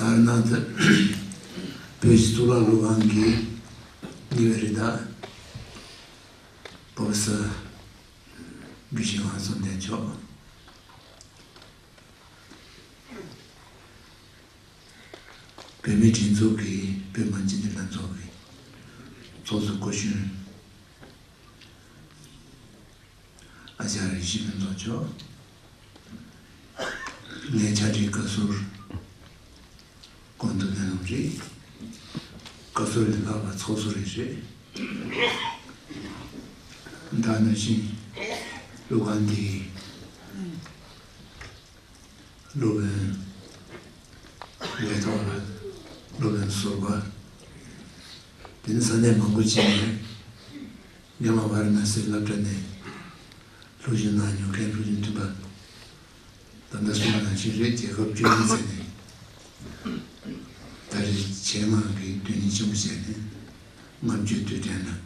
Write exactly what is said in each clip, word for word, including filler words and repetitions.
ལར་ནང་དུ་བོད་ཀྱི་གཙུག་ལག་སློབ་ཁང་གི་གཉིས་པའི་རིམ་བདག་པོ་སི་དགེ་བཤེས་ལྷག་བསམ་ལྡན་མཆོག་བོད་མིའི་སྒྲིག་འཛུགས་ཀྱི་བོད་མི་སྤྱི་འཐུས་ལྷན་ཚོགས་ཀྱི་ཚོགས་གཙོ་སྐུ་གཞོན། ཨ་ཅག་རིན་ཆེན་ཕུན་ཚོགས་མཆོག་ངའི་ཕྱག་བྲིས་བཀའ་ཟུར་ཀོང་ཏུ་བསྟན་ལགས་རེད། བཀའ་ཟུར་ལས་ལྷག་པ་ཚོགས་ཟུར་རེད། ད་ནང་བཞིན་སློབ་ཁང་འདིའི་སློབ་དཔོན་ལས་ཐོག་ལ་སློབ་དཔོན་ཟུར་པ། དེ་ནས་ས་གནས་མང་པོ་ཅིག་ནས་སྔོན་མ་ཝཱ་ར་ཎ་སིའི་སློབ་གྲྭ་ནས་སློབ་སྦྱོང་གནང་མྱོང་མཁན་སློབ་སྦྱོང་མཐུན་པ། ད་ལྟ་གསུངས་པ་ནང་བཞིན་རེད། རྒྱལ་ཁབ་བཅུ་གཉིས་ཙམ་ནས་ད་རེས་ཆེད་མངགས་ཀྱིས་དོན་སྙིང་ཆེན་པོ་བྱས་ནས་ལྔ་བཅུའི་དུས་དྲན་ལ་བྱང་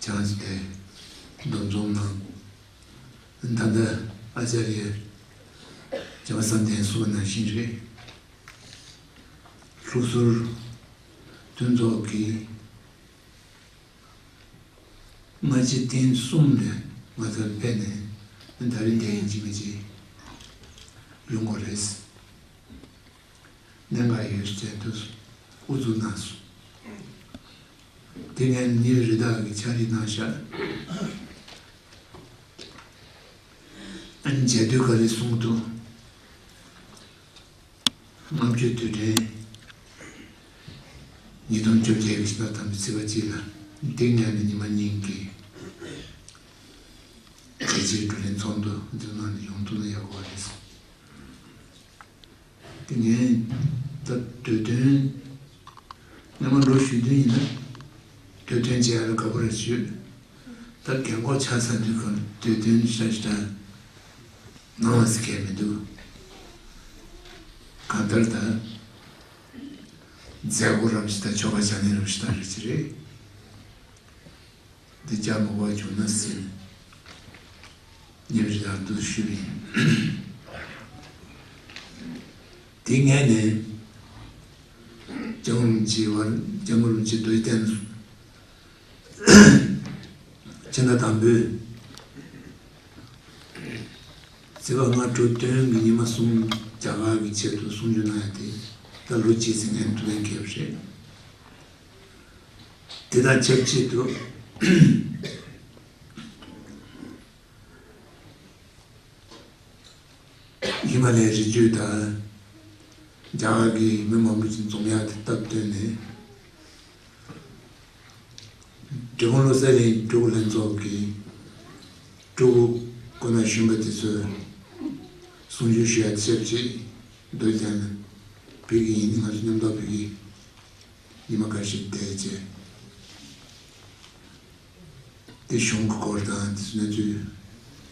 ཙམ་དེ་འདུ་འཛོམས་གནང་། ད་ལྟ་ཨ་ཅཱརྱ་བྱམས་པ་བསམ་གཏན་གསུངས་པ་ནང་བཞིན་རེད། ལྷུག་ཟུར་མཐུན་ཚོགས་ཀྱིས་སྔ་ཕྱི་ཐེངས་གསུམ་ལ་ང་ཚོར་ཕེབས་ནས་ད་རིང་དེ་ཡིན་གཅིག་མིན་གཅིག་ཡོང་དགོས་རེད། གནད་འགག་ཡོད་ཟེར་དུས་ཨུ་ཚུགས་གནང་སོང་། དེ་ངས་ཉིན་རེ་བདག་གི་ཕྱག་བྲིས་གནང་ཤག་ཨ་ནི་མཇལ་དུས་ག་རེ་གསུངས་འདུག་ལྔ་བཅུའི་དུས་དྲན་ཉིས་སྟོང་བཅོ་བརྒྱད་ཀྱི་ཕྱི་ཟླ་དང་པོའི་ཚེས་པ་གཅིག་ལ་འདི་ངས་ནི་ཉི་མ་གཉིས་ཀྱི་རྒྱལ་སྤྱིའི་བགྲོ་གླེང་ཚོགས་འདུ་འདི་ནང་ནས་ཡོང་ཐུབ་ན་ཡག་པོ་རེད། དེ་ངས་ད་དུས་སྟོན་སྔོན་མ་ལོ་གཞོན་དུས་ཡིན་ན་དུས་སྟོན་བྱེད་ཡག་ལ་དགའ་པོ་རེད་བྱོས། ད་རྒན་གོག་ཆགས་ཚར་དུས་གང་དུས་སྟོན་ཤ་ཤ་སྣང་བ་ཟེར་མཁན་མི་འདུག་གང་ལྟར་ད་མཛད་སྒོ་རབ་ཞིག་དང་ཆོ་ག་བྱ་གནས་རབ་ཞིག་དང་རེ་ཅི་རེད། འདི་བཅར་མ་དགོས་པ་བྱུང་ན་ཟེར་ནས་ཉིན་རེ་ལྟར་འདུག་ཞུས་པ་ཡིན། དེ་སྔོན་ནས་སྐྱབས་མགོན་རིན་པོ་ཆེ་བར་སྐྱབས་མགོན་རིན་པོ་ཆེ་མདོ་སྨད་ཕྱི་ཟླ་དང་པོའི་ཚེས་པ་ལྔ་དྲུག་སྟོན་གྱི་ཉི་མ་གསུམ་རྒྱ་གར་གྱི་ཆེད་དུ་གསུང་ཆོས་གནང་ཡ་དེ་ད་ལོ་གཅིག་ཙམ་སྔོན་དུ་ལེན་གལ་རེད། དེ་དང་ཆབས་ཅིག་ཏུ་ཧི་མ་ལའི་རི་རྒྱུད་དང་རྒྱ་གར་གྱི་མི་མང་པོ་ཅིག་འཛོམས་ཡག་དེ་སྟབས་བསྟུན་ནས། འབྲི་གུང་བློ་གསལ་གླིང་སྤྲུལ་སྐུ་ལྷན་ཚོགས་ཀྱི་སྤྲུལ་སྐུ་སྐུ་ན་གཞོན་པ་དེ་ཚོས་གསུང་ཆོས་ཞུ་ཡ་ཆབས་ཅིག་འདུག་ཀྱང་ཕེབས་ཀྱི་ཡིན། ང་ཚོ་མཉམ་དུ་ཕེབས་ཀྱི་ཉི་མ་འགའ་ཞིག་བསྡད་རྗེས་དེ་གཞུང་གི་སྐོར་དང་དེ་ཚོ་གནས་ཚུལ་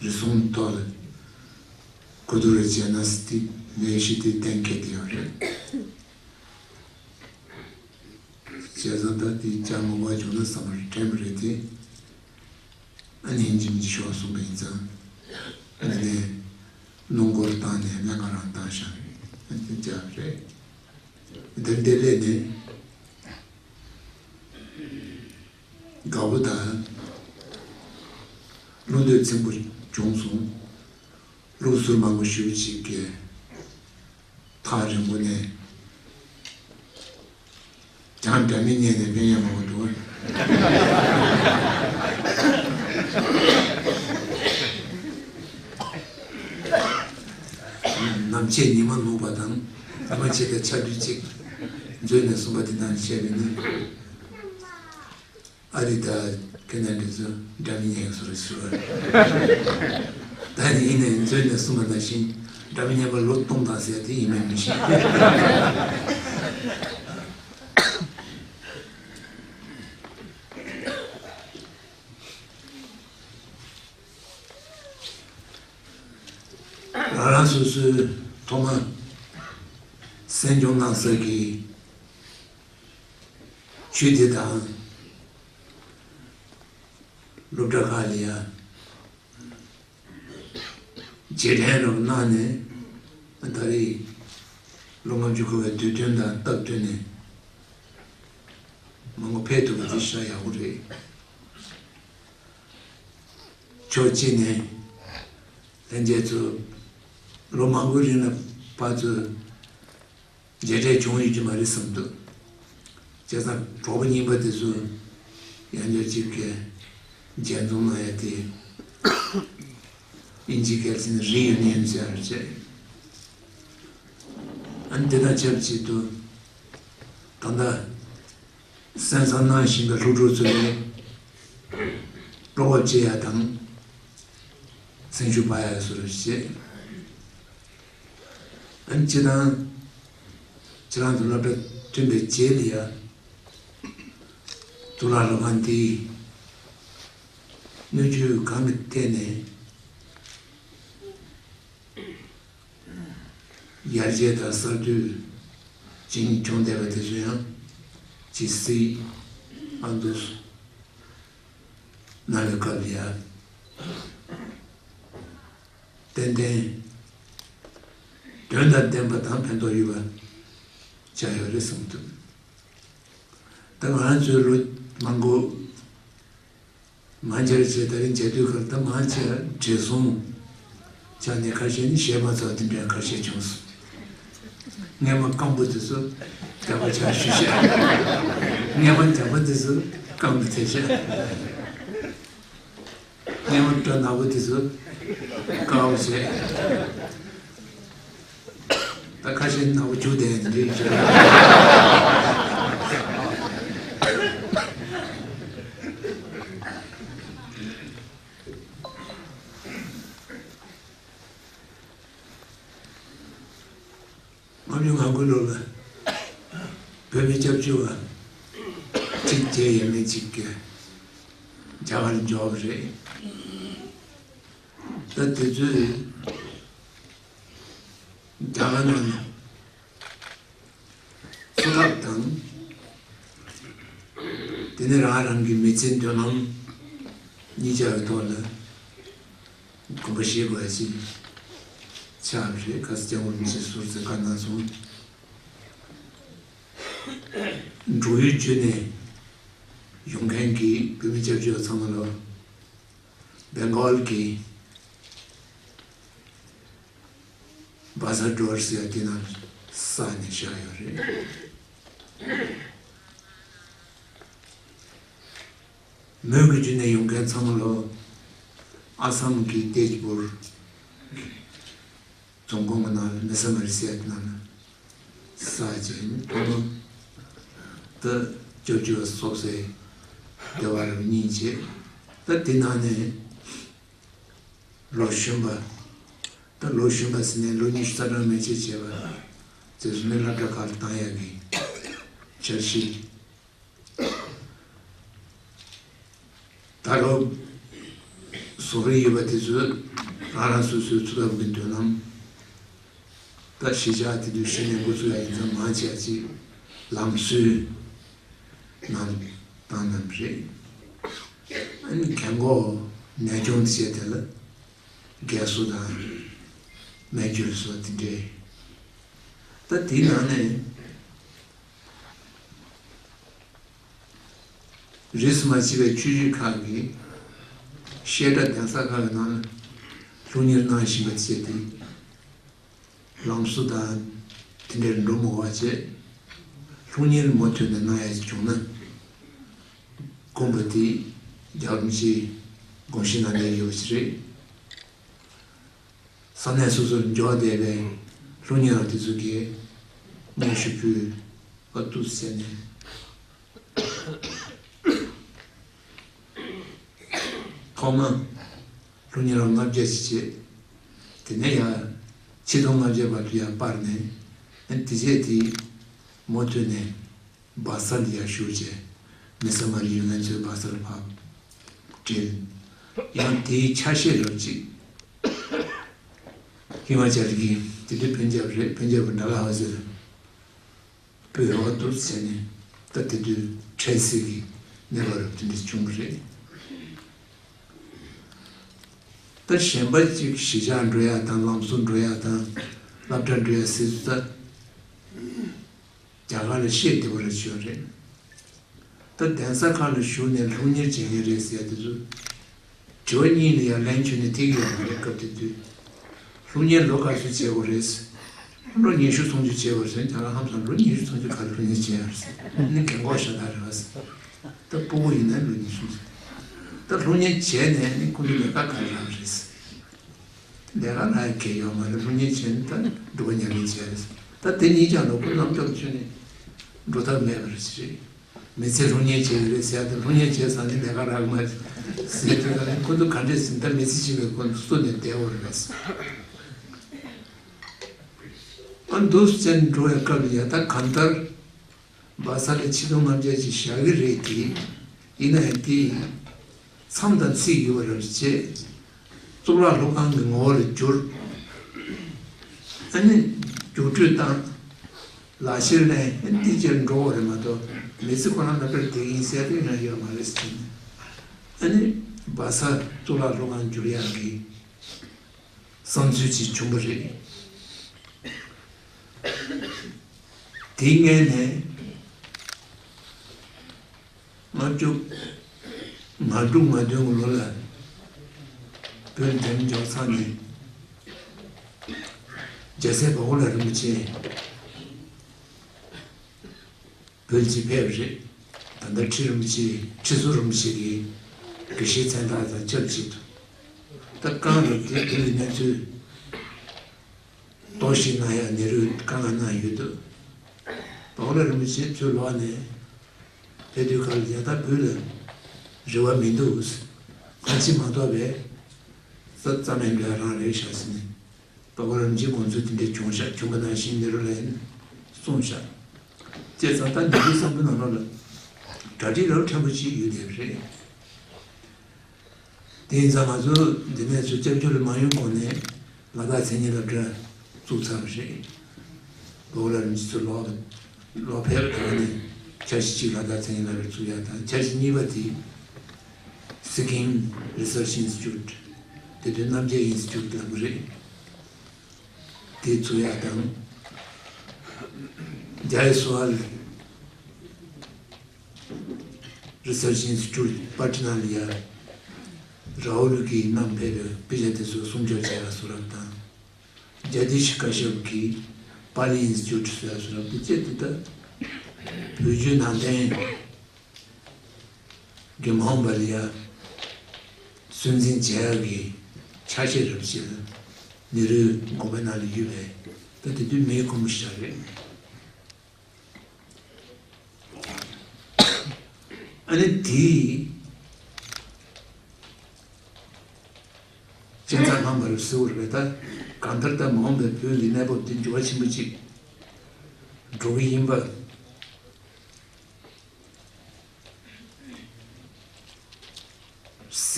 རེ་ཟུང་ཐོག་ལ་གོ་བསྡུར་རེ་བྱས་ན་སྲིད་དེ་ལས་གཞི་དེ་གཏན་འཁེལ་བསྡད་ཡོད་རེད། བྱས་ཙང་ད་དེ་བཅར་མ་དགོས་པ་བྱུང་ན་བསམ་པ་དྲན་པ་རེད་དེ། ཨ་ནི་ཡིན་གཅིག་མིན་གཅིག་ཞུ་བ་གསུངས་པ་ཡིན་ཙང་། ཨ་ནི་ནས་སྣུམ་འཁོར་བཏང་ནས་ལྷན་ཁང་རང་བཏང་ཤག་ཨ་ནི་བཅར་བ་རེད། ད་འདི་སླེབས་ནས་དགའ་པོ་དང་བློ་འདོད་ཚིམ་པོ་བྱུང་སོང་། ལུགས་སྲོལ་མང་པོ་ཞེ་པོ་ཅིག་གིས་ཐག་རིང་པོ་ནས་ཀྱང་འདྲ་མིན་ཉན་ནས་ཕན་ཡ་མང་པོ་འདུག་ནམ་ཕྱེད་ཉི་མ་ནུབ་པ་དང་ཉི་མ་ཕྱེད་དང་ཆ་དུས་གཅིག་འཛུལ་ནས་གསུངས་པ་དེ་དང་བཤད་པས་ན། ཨ་རི་ད་ཁེ་ན་ཌ་ཚོ་འདྲ་མི་ཉན་སོ་རེ་ཟེར་བ། ད་ནི་ཡིན་ནའི་མཛོད་ནས་གསུངས་པ་ནང་བཞིན་འདྲ་མི་ཉན་པ་ལོ་སྟོང་དང་ཟེར་དེ་ཡིན་མིན་མི་ཤེས། རང་རང་སོ་སོའི་ཐོག་མ་གསན་སྦྱོང་གནང་ས་གི་ཆོས་སྡེ་དང་སློབ་གྲྭ་ཁག་ལ་ཡང་རྗེས་དྲན་རུ་གནང་ནས་ད་རེས་ ལོ་ལྔ་བཅུ་འཁོར་བའི་དུས་སྟོན་དང་སྟབས་བསྟུན་ནས་མང་པོ་ཕེབས་ཐུབ་པ་དེ་ཤ་ཡག་པོ་རེད། ཕྱོགས་གཅིག་ནས་ལྷན་རྒྱས་ཚོ་ལོ་མང་པོའི་རིང་ལ་ཕར་ཚུར་མཇལ་འཕྲད་བྱུང་ཡོད་ཀྱི་མ་རེད་བསམ་འདུག་བྱས་ཙང་གྲོགས་པོ་རྙིང་པ་དེ་ཚོ་ཡང་བསྐྱར་གཅིག་གི་མཇལ་འཛོམས་གནང་ཡ་དེ་ཨིན་ཇི་སྐད་ཟེར་ན་རི་ཡུ་ནི་ཡན་ཟེར་བ་རེད། ཨ་ནི་དེ་དང་ཆབས་ཅིག་ཏུ་ད་ལྟ་གསན་བསམ་གནང་བཞིན་པའི་སློབ་ཕྲུག་ཚོ་ལ་བློ་སྤོབས་བྱེད་ཡ་དང་སེམས་ཤུགས་སྤར་ཡ་བཟོ་འདྲ་བྱེད། ཨ་ནི་སྤྱིར་བཏང་ཁྱེད་རང་ཚོ་སློབ་གྲྭ་ཐོན་པའི་རྗེས་ལ་ཡ་གཙུག་ལག་སློབ་ཁང་འདིའི་སྣོད་བཅུད་གང་གི་ཐད་ནས་ཡར་རྒྱས་དང་གསར་གཏོད་ཅིག་བྱུང་བསྡད་པ་དེ་ཚོ་ཡང་ཇི་སྲིད་ཨ་མདོ་ན་ལས་སྐབས་ལ་ཡ་ཏན་ཏན་དོན་དང་ལྡན་པ་དང་ཕན་ཐོགས་ཡོད་པ་ཆགས་ཡོད་རེད་བསམ་འདུག་ད་ང་རང་ཚོའི་ལོ་མང་པོ་མང་ཆེ་བ་བྱས་ད་རིང་མཇལ་དུས་ཁར་ད་མང་ཆེ་བ་བགྲེས་སོང་ཆགས་ནས་ཁ་ཤས་ནི་གཞས་མ་ཚོགས་དེ་འདྲ་ཁ་ཤས་བྱུང་སོང་། སྔས་མ་སྐམ་པོ་དེ་ཚོ་རྒྱགས་པ་ཆགས་ཞུ་བཤད། སྔས་མ་རྒྱགས་པ་དེ་ཚོ་སྐམ་པོ་ཐལ་བཤད། སྔས་མ་སྐྲ་ནག་པོ་དེ་ཚོ་དཀར་པོ་བྱས། ད་ཁ་ཤས་ནག་པོ་བྱུག་བསྡད་ཡ་དེ་འདྲ་ཡོད་ཀྱི་རེད། ལྔ་བཅུ་ང་དགུ་ལོ་ལ་བོད་མི་སྐྱབས་བཅོལ་བ་གཅིག་བརྒྱ་ཡས་མས་གཅིག་གིས་རྒྱ་གར་འབྱོར་བ་རེད། ད་དེ་ཚོས་རྒྱ་གར་ནང་ནས་འཚོ་ཐབས་དང་། དེ་ནས་རང་རང་གི་མི་ཚེའི་མདུན་ལམ་གཉིས་ཆ་གི་ཐོག་ལ་གོམ་པ་བཞེས་དགོས་ཡ་ཞིག་ཆགས་པ་རེད། ཁ་སང་སྐྱབས་མགོན་རིན་པོ་ཆེས་ཟུར་ཙམ་བཀའ་གནང་སོང་། འབྲུག་ཡུལ་བརྒྱུད་ནས་ཡོང་མཁན་གྱི་བོད་མི་སྐྱབས་བཅོལ་བ་ཚང་མ་ལ་སྦེང་གོལ་གྱི་བ་ཟར་ཌུ་ཝར་ཟེར་ཡ་དེ་ནང་བསགས་ནས་བཞག་ཡོད་རེད། མོན་གྱི་བརྒྱུད་ནས་ཡོང་མཁན་ཚང་མ་ལོ་ཨ་སམ་གྱི་ཏེཇ་པུར་རྫོང་ཁོངས་ཀྱི་ནང་ལ་མེ་ས་མ་རི་སི་ཡ་དེ་ནང་ལ་བསགས་བྱས་ནས་ཐོག་མ་ད་སྐྱབས་བཅོལ་བ་སོ་སོའི་སྡེ་བ་རབ་གཉིས་བྱས། ད་དེ་ནང་ནས་ལོ་གཞོན་པ། ད་ལོ་གཞོན་པ་ཟེར་ནས་ལོ་ཉི་ཤུ་རྩ་གྲངས་མན་ཆད་བྱས་པ་དེ་ཚོ་ནི་སློབ་གྲྭ་ཁག་ལ་བཏང་ཡག་གི་འཆར་གཞི། ད་ལོ་བཟོ་གི་ཡོད་པ་དེ་ཚོས་རང་རང་སོ་སོའི་འཚོ་ཐབས་ཀྱི་མདུན་ལམ། ད་གཞིས་ཆགས་དེ་དུས་གཞི་ནས་འགོ་ཚུགས་ཡ་ཡིན་ཙང་མང་ཆེ་བ་ཅིག་ལམ་བཟོའི་ནང་བཏང་གནང་གི་རེད། ཨ་ནི་རྒན་གོག་ནད་སྐྱོང་བྱས་དེ་ལ་རྒས་གསོ་དང་སྨན་བཅོས་སོགས་དེ་འདྲའི། ད་དེའི་ནང་ནས་རིས་མ་ཕྱེ་བའི་ཆུ་བཞི་ཁག་གི་བཤད་གྲྭ་གདན་ས་ཁག་གི་ནང་ལ་སློབ་གཉེར་གནང་བཞིན་པ་བྱས་ཏེ། ལམ་བཟོ་དང་དེ་འདྲར་འགྲོ་མི་དགོས་པ་བྱས། སློབ་གཉེར་མུ་མཐུད་ནས་གནང་ཡ་ཞིག་བྱུང་ན་དགོངས་པ་དེ་རྒྱལ་བ་རིན་པོ་ཆེའི་དགོངས་གཞི་ནང་ལ་ཡོད་པ་ཞིག་རེད། ས་གནས་སོ་སོར་འབྱོར་བསྡད་པའི་སློབ་གཉེར་བ་དེ་ཚོ་གིས་སྙན་ཞུ་ཕུལ་བ་འདུག་ཟེར་ནས། ཐོག་མ་སློབ་གཉེར་བ་ལྔ་བརྒྱ་ཞིག་བྱས། དེ་ནས་ཡང་ཆིག་སྟོང་ལྔ་བརྒྱ་བར་དུ་ཡང་སྤར་ནས། ཨ་ནི་དེ་རྗེས་དེ་མུ་མཐུད་ནས་སྦག་སར་ཡར་ཞུགས་བྱས། མེ་ས་མ་རི་ཡུལ་ལྷན་ཚོའི་སྦག་སར་ཕར་བྲིས། ཡང་དེའི་ཆ་ཤས་རབ་ཅིག་ཧི་མ་ཅལ་གྱི་དེ་དུས་པན་ཇབ་རེད། པན་ཇབ་ཀྱི་ཌལ་ཧོ་སི་ལ་སྤོས་ཡོད་པ་འདུག་ཟེར་ནས། ད་དེ་དུས་འཕྲལ་སེལ་གྱི་གནས་བབ་རབ་དེ་འདྲ་བྱུང་གི་རེད། ད་གཞན་པ་ཅིག་གཞིས་ཆགས་འགྲོ་ཡ་དང་ལམ་བཟོ་འགྲོ་ཡ་དང་སློབ་གྲྭ་འགྲོ་ཡ་ཟེར་དུས་ད་ རྒྱ་གར་ལ་བཤད་བདེ་པོ་རེད་ཞུ་ཡ་རེད། ད་གདན་ས་ཁག་ལ་བཞུགས་ནས་སློབ་གཉེར་བྱེད་མཁན་རེད་ཟེར་ཡ་དེ་ཚོ། དྲི་བ་གཉིས་ལ་ཡང་ལན་བྱུང་ནས་ཐིག་ཡོད་མ་རེད། སྐབས་དེ་དུས། སློབ་གཉེར་ལོ་ག་ཚོད་བྱེད་དགོས་རེད། ལོ་ཉི་ཤུ་སུམ་ཅུ་བྱེད་དགོས་རེད། ད་ང་ཧམ་སང་ལོ་ཉི་ཤུ་སུམ་ཅུ་ག་རེ་སློབ་གཉེར་བྱེད་ཡ་རེད། ནི་རྒན་གོག་ཤ་སྟག་རེད་བ། ད་སྤུ་གུ་ཡིན་ན་ལོ་ཉི་ཤུ་སུམ་ཅུ། ད་སློབ་གཉེར་བྱས་ནས་ནི་ཁོང་ཚོ་ལས་ཀ་ག་རེ་རག་རེད། ལས་ཀ་རག་གི་ཡོད་མ་རེད། སློབ་གཉེར་བྱས་ནས་ད་སྒྲུབ་པ་ཉམས་ལེན་བྱས་རེད། ད་དེ་གཉིས་ཀྱང་ལོ་ཁོ་རྣམ་ཐོམ་ཆུ་ནས་འགྲོ་ཐབས་མེད་པ་རེད། མི་ཚེ་སློབ་གཉེར་བྱས་ཡོད་རེད་ཟེར་ཏེ། སློབ་གཉེར་བྱས་ཙང་ནི་ལས་ཀ་རག་མ་རེད་ཟེར་དུས། ད་ནི་ཁོ་ཚོ་ག་འདྲས་ཟིན། ད་མི་ཚེ་གཅིག་ལ་ཁོ་ཚོ་སུ་ནས་བསྡད་འོ་རེད་པས། ཨ་འདུག་སེ་འགྲོ་བའི་སྐབས་ལ་ཡ། ད་གང་ལྟར་བ་ས་ལ་ཆིག་སྟོང་ལྔ་བརྒྱ་ཅིག་བཞག་གི་རེད་དེ། ཡིན་ན་ཡང་དེ་མཚམས་དང་ཚིག་ཡོད་པ་རེད་བྱས། གཙུག་ལག་སློབ་ཁང་གི་ངོ་བོ་ལ་བསྒྱུར། ཨ་ནི་རྒྱུགས་སྤྲོད་བཏང་། ལག་ཁྱེར་ལེན། ཨ་ནི་དེ་རྗེས་འགྲོ་བ་རེད་མ་གཏོགས། མི་ཚེ་ཁོ་རང་ལ་བར་དེ་ཡིན་ཟེར་དེ་ཡང་ཡོད་མ་རེད་ཟེར་ནས། ཨ་ནི་བ་ས་གཙུག་ལག་སློབ་ཁང་བསྒྱུར་ཡག་གི་བསམ་ཚུལ་ཅིག་བྱུང་བ་རེད། དེའི་སྔོན་ནས་ལྔ་བཅུ་ང་དྲུག་ང་བདུན་གྱི་ལོ་ལ་བོད་འདྲེན་འཇོག་ཚར་ནས། རྒྱལ་སྲས་འབའ་ཝ་ལ་རིན་པོ་ཆེ་བོད་ཅིག་ཕེབས་རེད། ད་ལྟ་ཁྲི་རིན་པོ་ཆེ། ཁྲི་ཟུར་རིན་པོ་ཆེ་གི་དགེ་བཤེས་མཚན་རྟགས་དང་ཆབས་ཅིག་ཏུ། ད་གང་ལ་དེ་དུས་གནས་ཚུལ་རྟོག་ཞིབ་གནང་ཡ་ནེ་རུས་བཀའ་མངགས་གནང་ཡོད་འདུག་འབའ་ཝ་ལ་རིན་པོ་ཆེ་ཚུར་ལོག་ནས་ཕེབས་དུས་སྐབས་ལ་ཡ། ད་བོད་ལ་རེ་བ་མི་འདུག་ཁ་ཕྱི་མ་གཏོགས་པའི་ས་རྩ་མེད་འདྲ་རང་རེད་ཤག་ཟེར་ནས། འབའ་ཝ་རིན་པོ་ཆེ་དགོངས་ཚུལ་དེ་འདྲ་བྱུང་ཤག་བྱུང་བ་ནང་བཞིན་ནེ་རུ་ལ་ཡིན་གསུངས་ཤག་བྱས་ཙང་ད་ནེ་རུའི་བསམ་བློ་ནང་ལོགས་ལ་གྲ་སྒྲིག་རབ་ཕྲན་བུ་ཅིག་ཡོད་བསྡད་པ་རེད། དེ་ཡིན་ཙང་ང་ཚོ་འདི་ནས་ཚུར་སྐྱབས་བཅོལ་ལ་མ་ཡོང་གོང་ནས་ལ་དྭགས་མཚན་ཉིད་སློབ་གྲྭ་བཙུགས་ཚར་བ་རེད། འབའ་ཝ་ལ་རིན་པོ་ཆེ་ཚུར་ལོག་ལོག་ཕེབས་དང་ནས་འཆར་གཞི་གཅིག་ལ་དྭགས་མཚན་ཉིད་སློབ་གྲྭ་བཙུགས་ཡ་དང་། འཆར་གཞི་གཉིས་པ་དེ་Sikkim Research Institute། དེ་དུས་རྣམ་རྒྱལ་ཨིན་སི་ཊི་ཊུཊ་ལབ་ཀྱི་རེད། དེ་བཙུགས་ཡ་དང་། Jayaswal Research Institute Patna ལ་ཡ་རཱ་ཧུལ་གྱིས་བསྣམས་ཕེབས་པའི་དཔེ་ཆ་དེ་ཚོ་སྲུང་སྐྱོབ་བྱེད་ཡ་བཟོ་རབས་དང་། Jagdish Kashyap གིས་Pali Institute བཟོ་ཡ་བཟོ་རབས་དེ་བཅས་དེ་ལྟར་བོད་བརྒྱུད་ནང་བསྟན་རྒན་མ་འོངས་པ་ལ་ཡ་སུན་འཛིན་བྱེད་ཡག་གི་ཆ་ཤས་རབ་བྱེད་ལ་ནེ་རུའི་དགོངས་པའི་ནང་ལ་ཡོད་པས། ད་དེ་དུས་མེའི་ཁོམ་ཞིག་རེད། ཨ་ནི་དེའི་གཅན་ཚ་ལྷམ་པར་ཟེར་བ་རེད་པས། ད་གང་ལྟར་ད་མ་འོངས་པའི་བོད་ཀྱི་གནས་བབ་དེ་འགྱུར་བ་ཆེན་པོ་ཅིག་འགྲོ་གི་ཡིན་པ།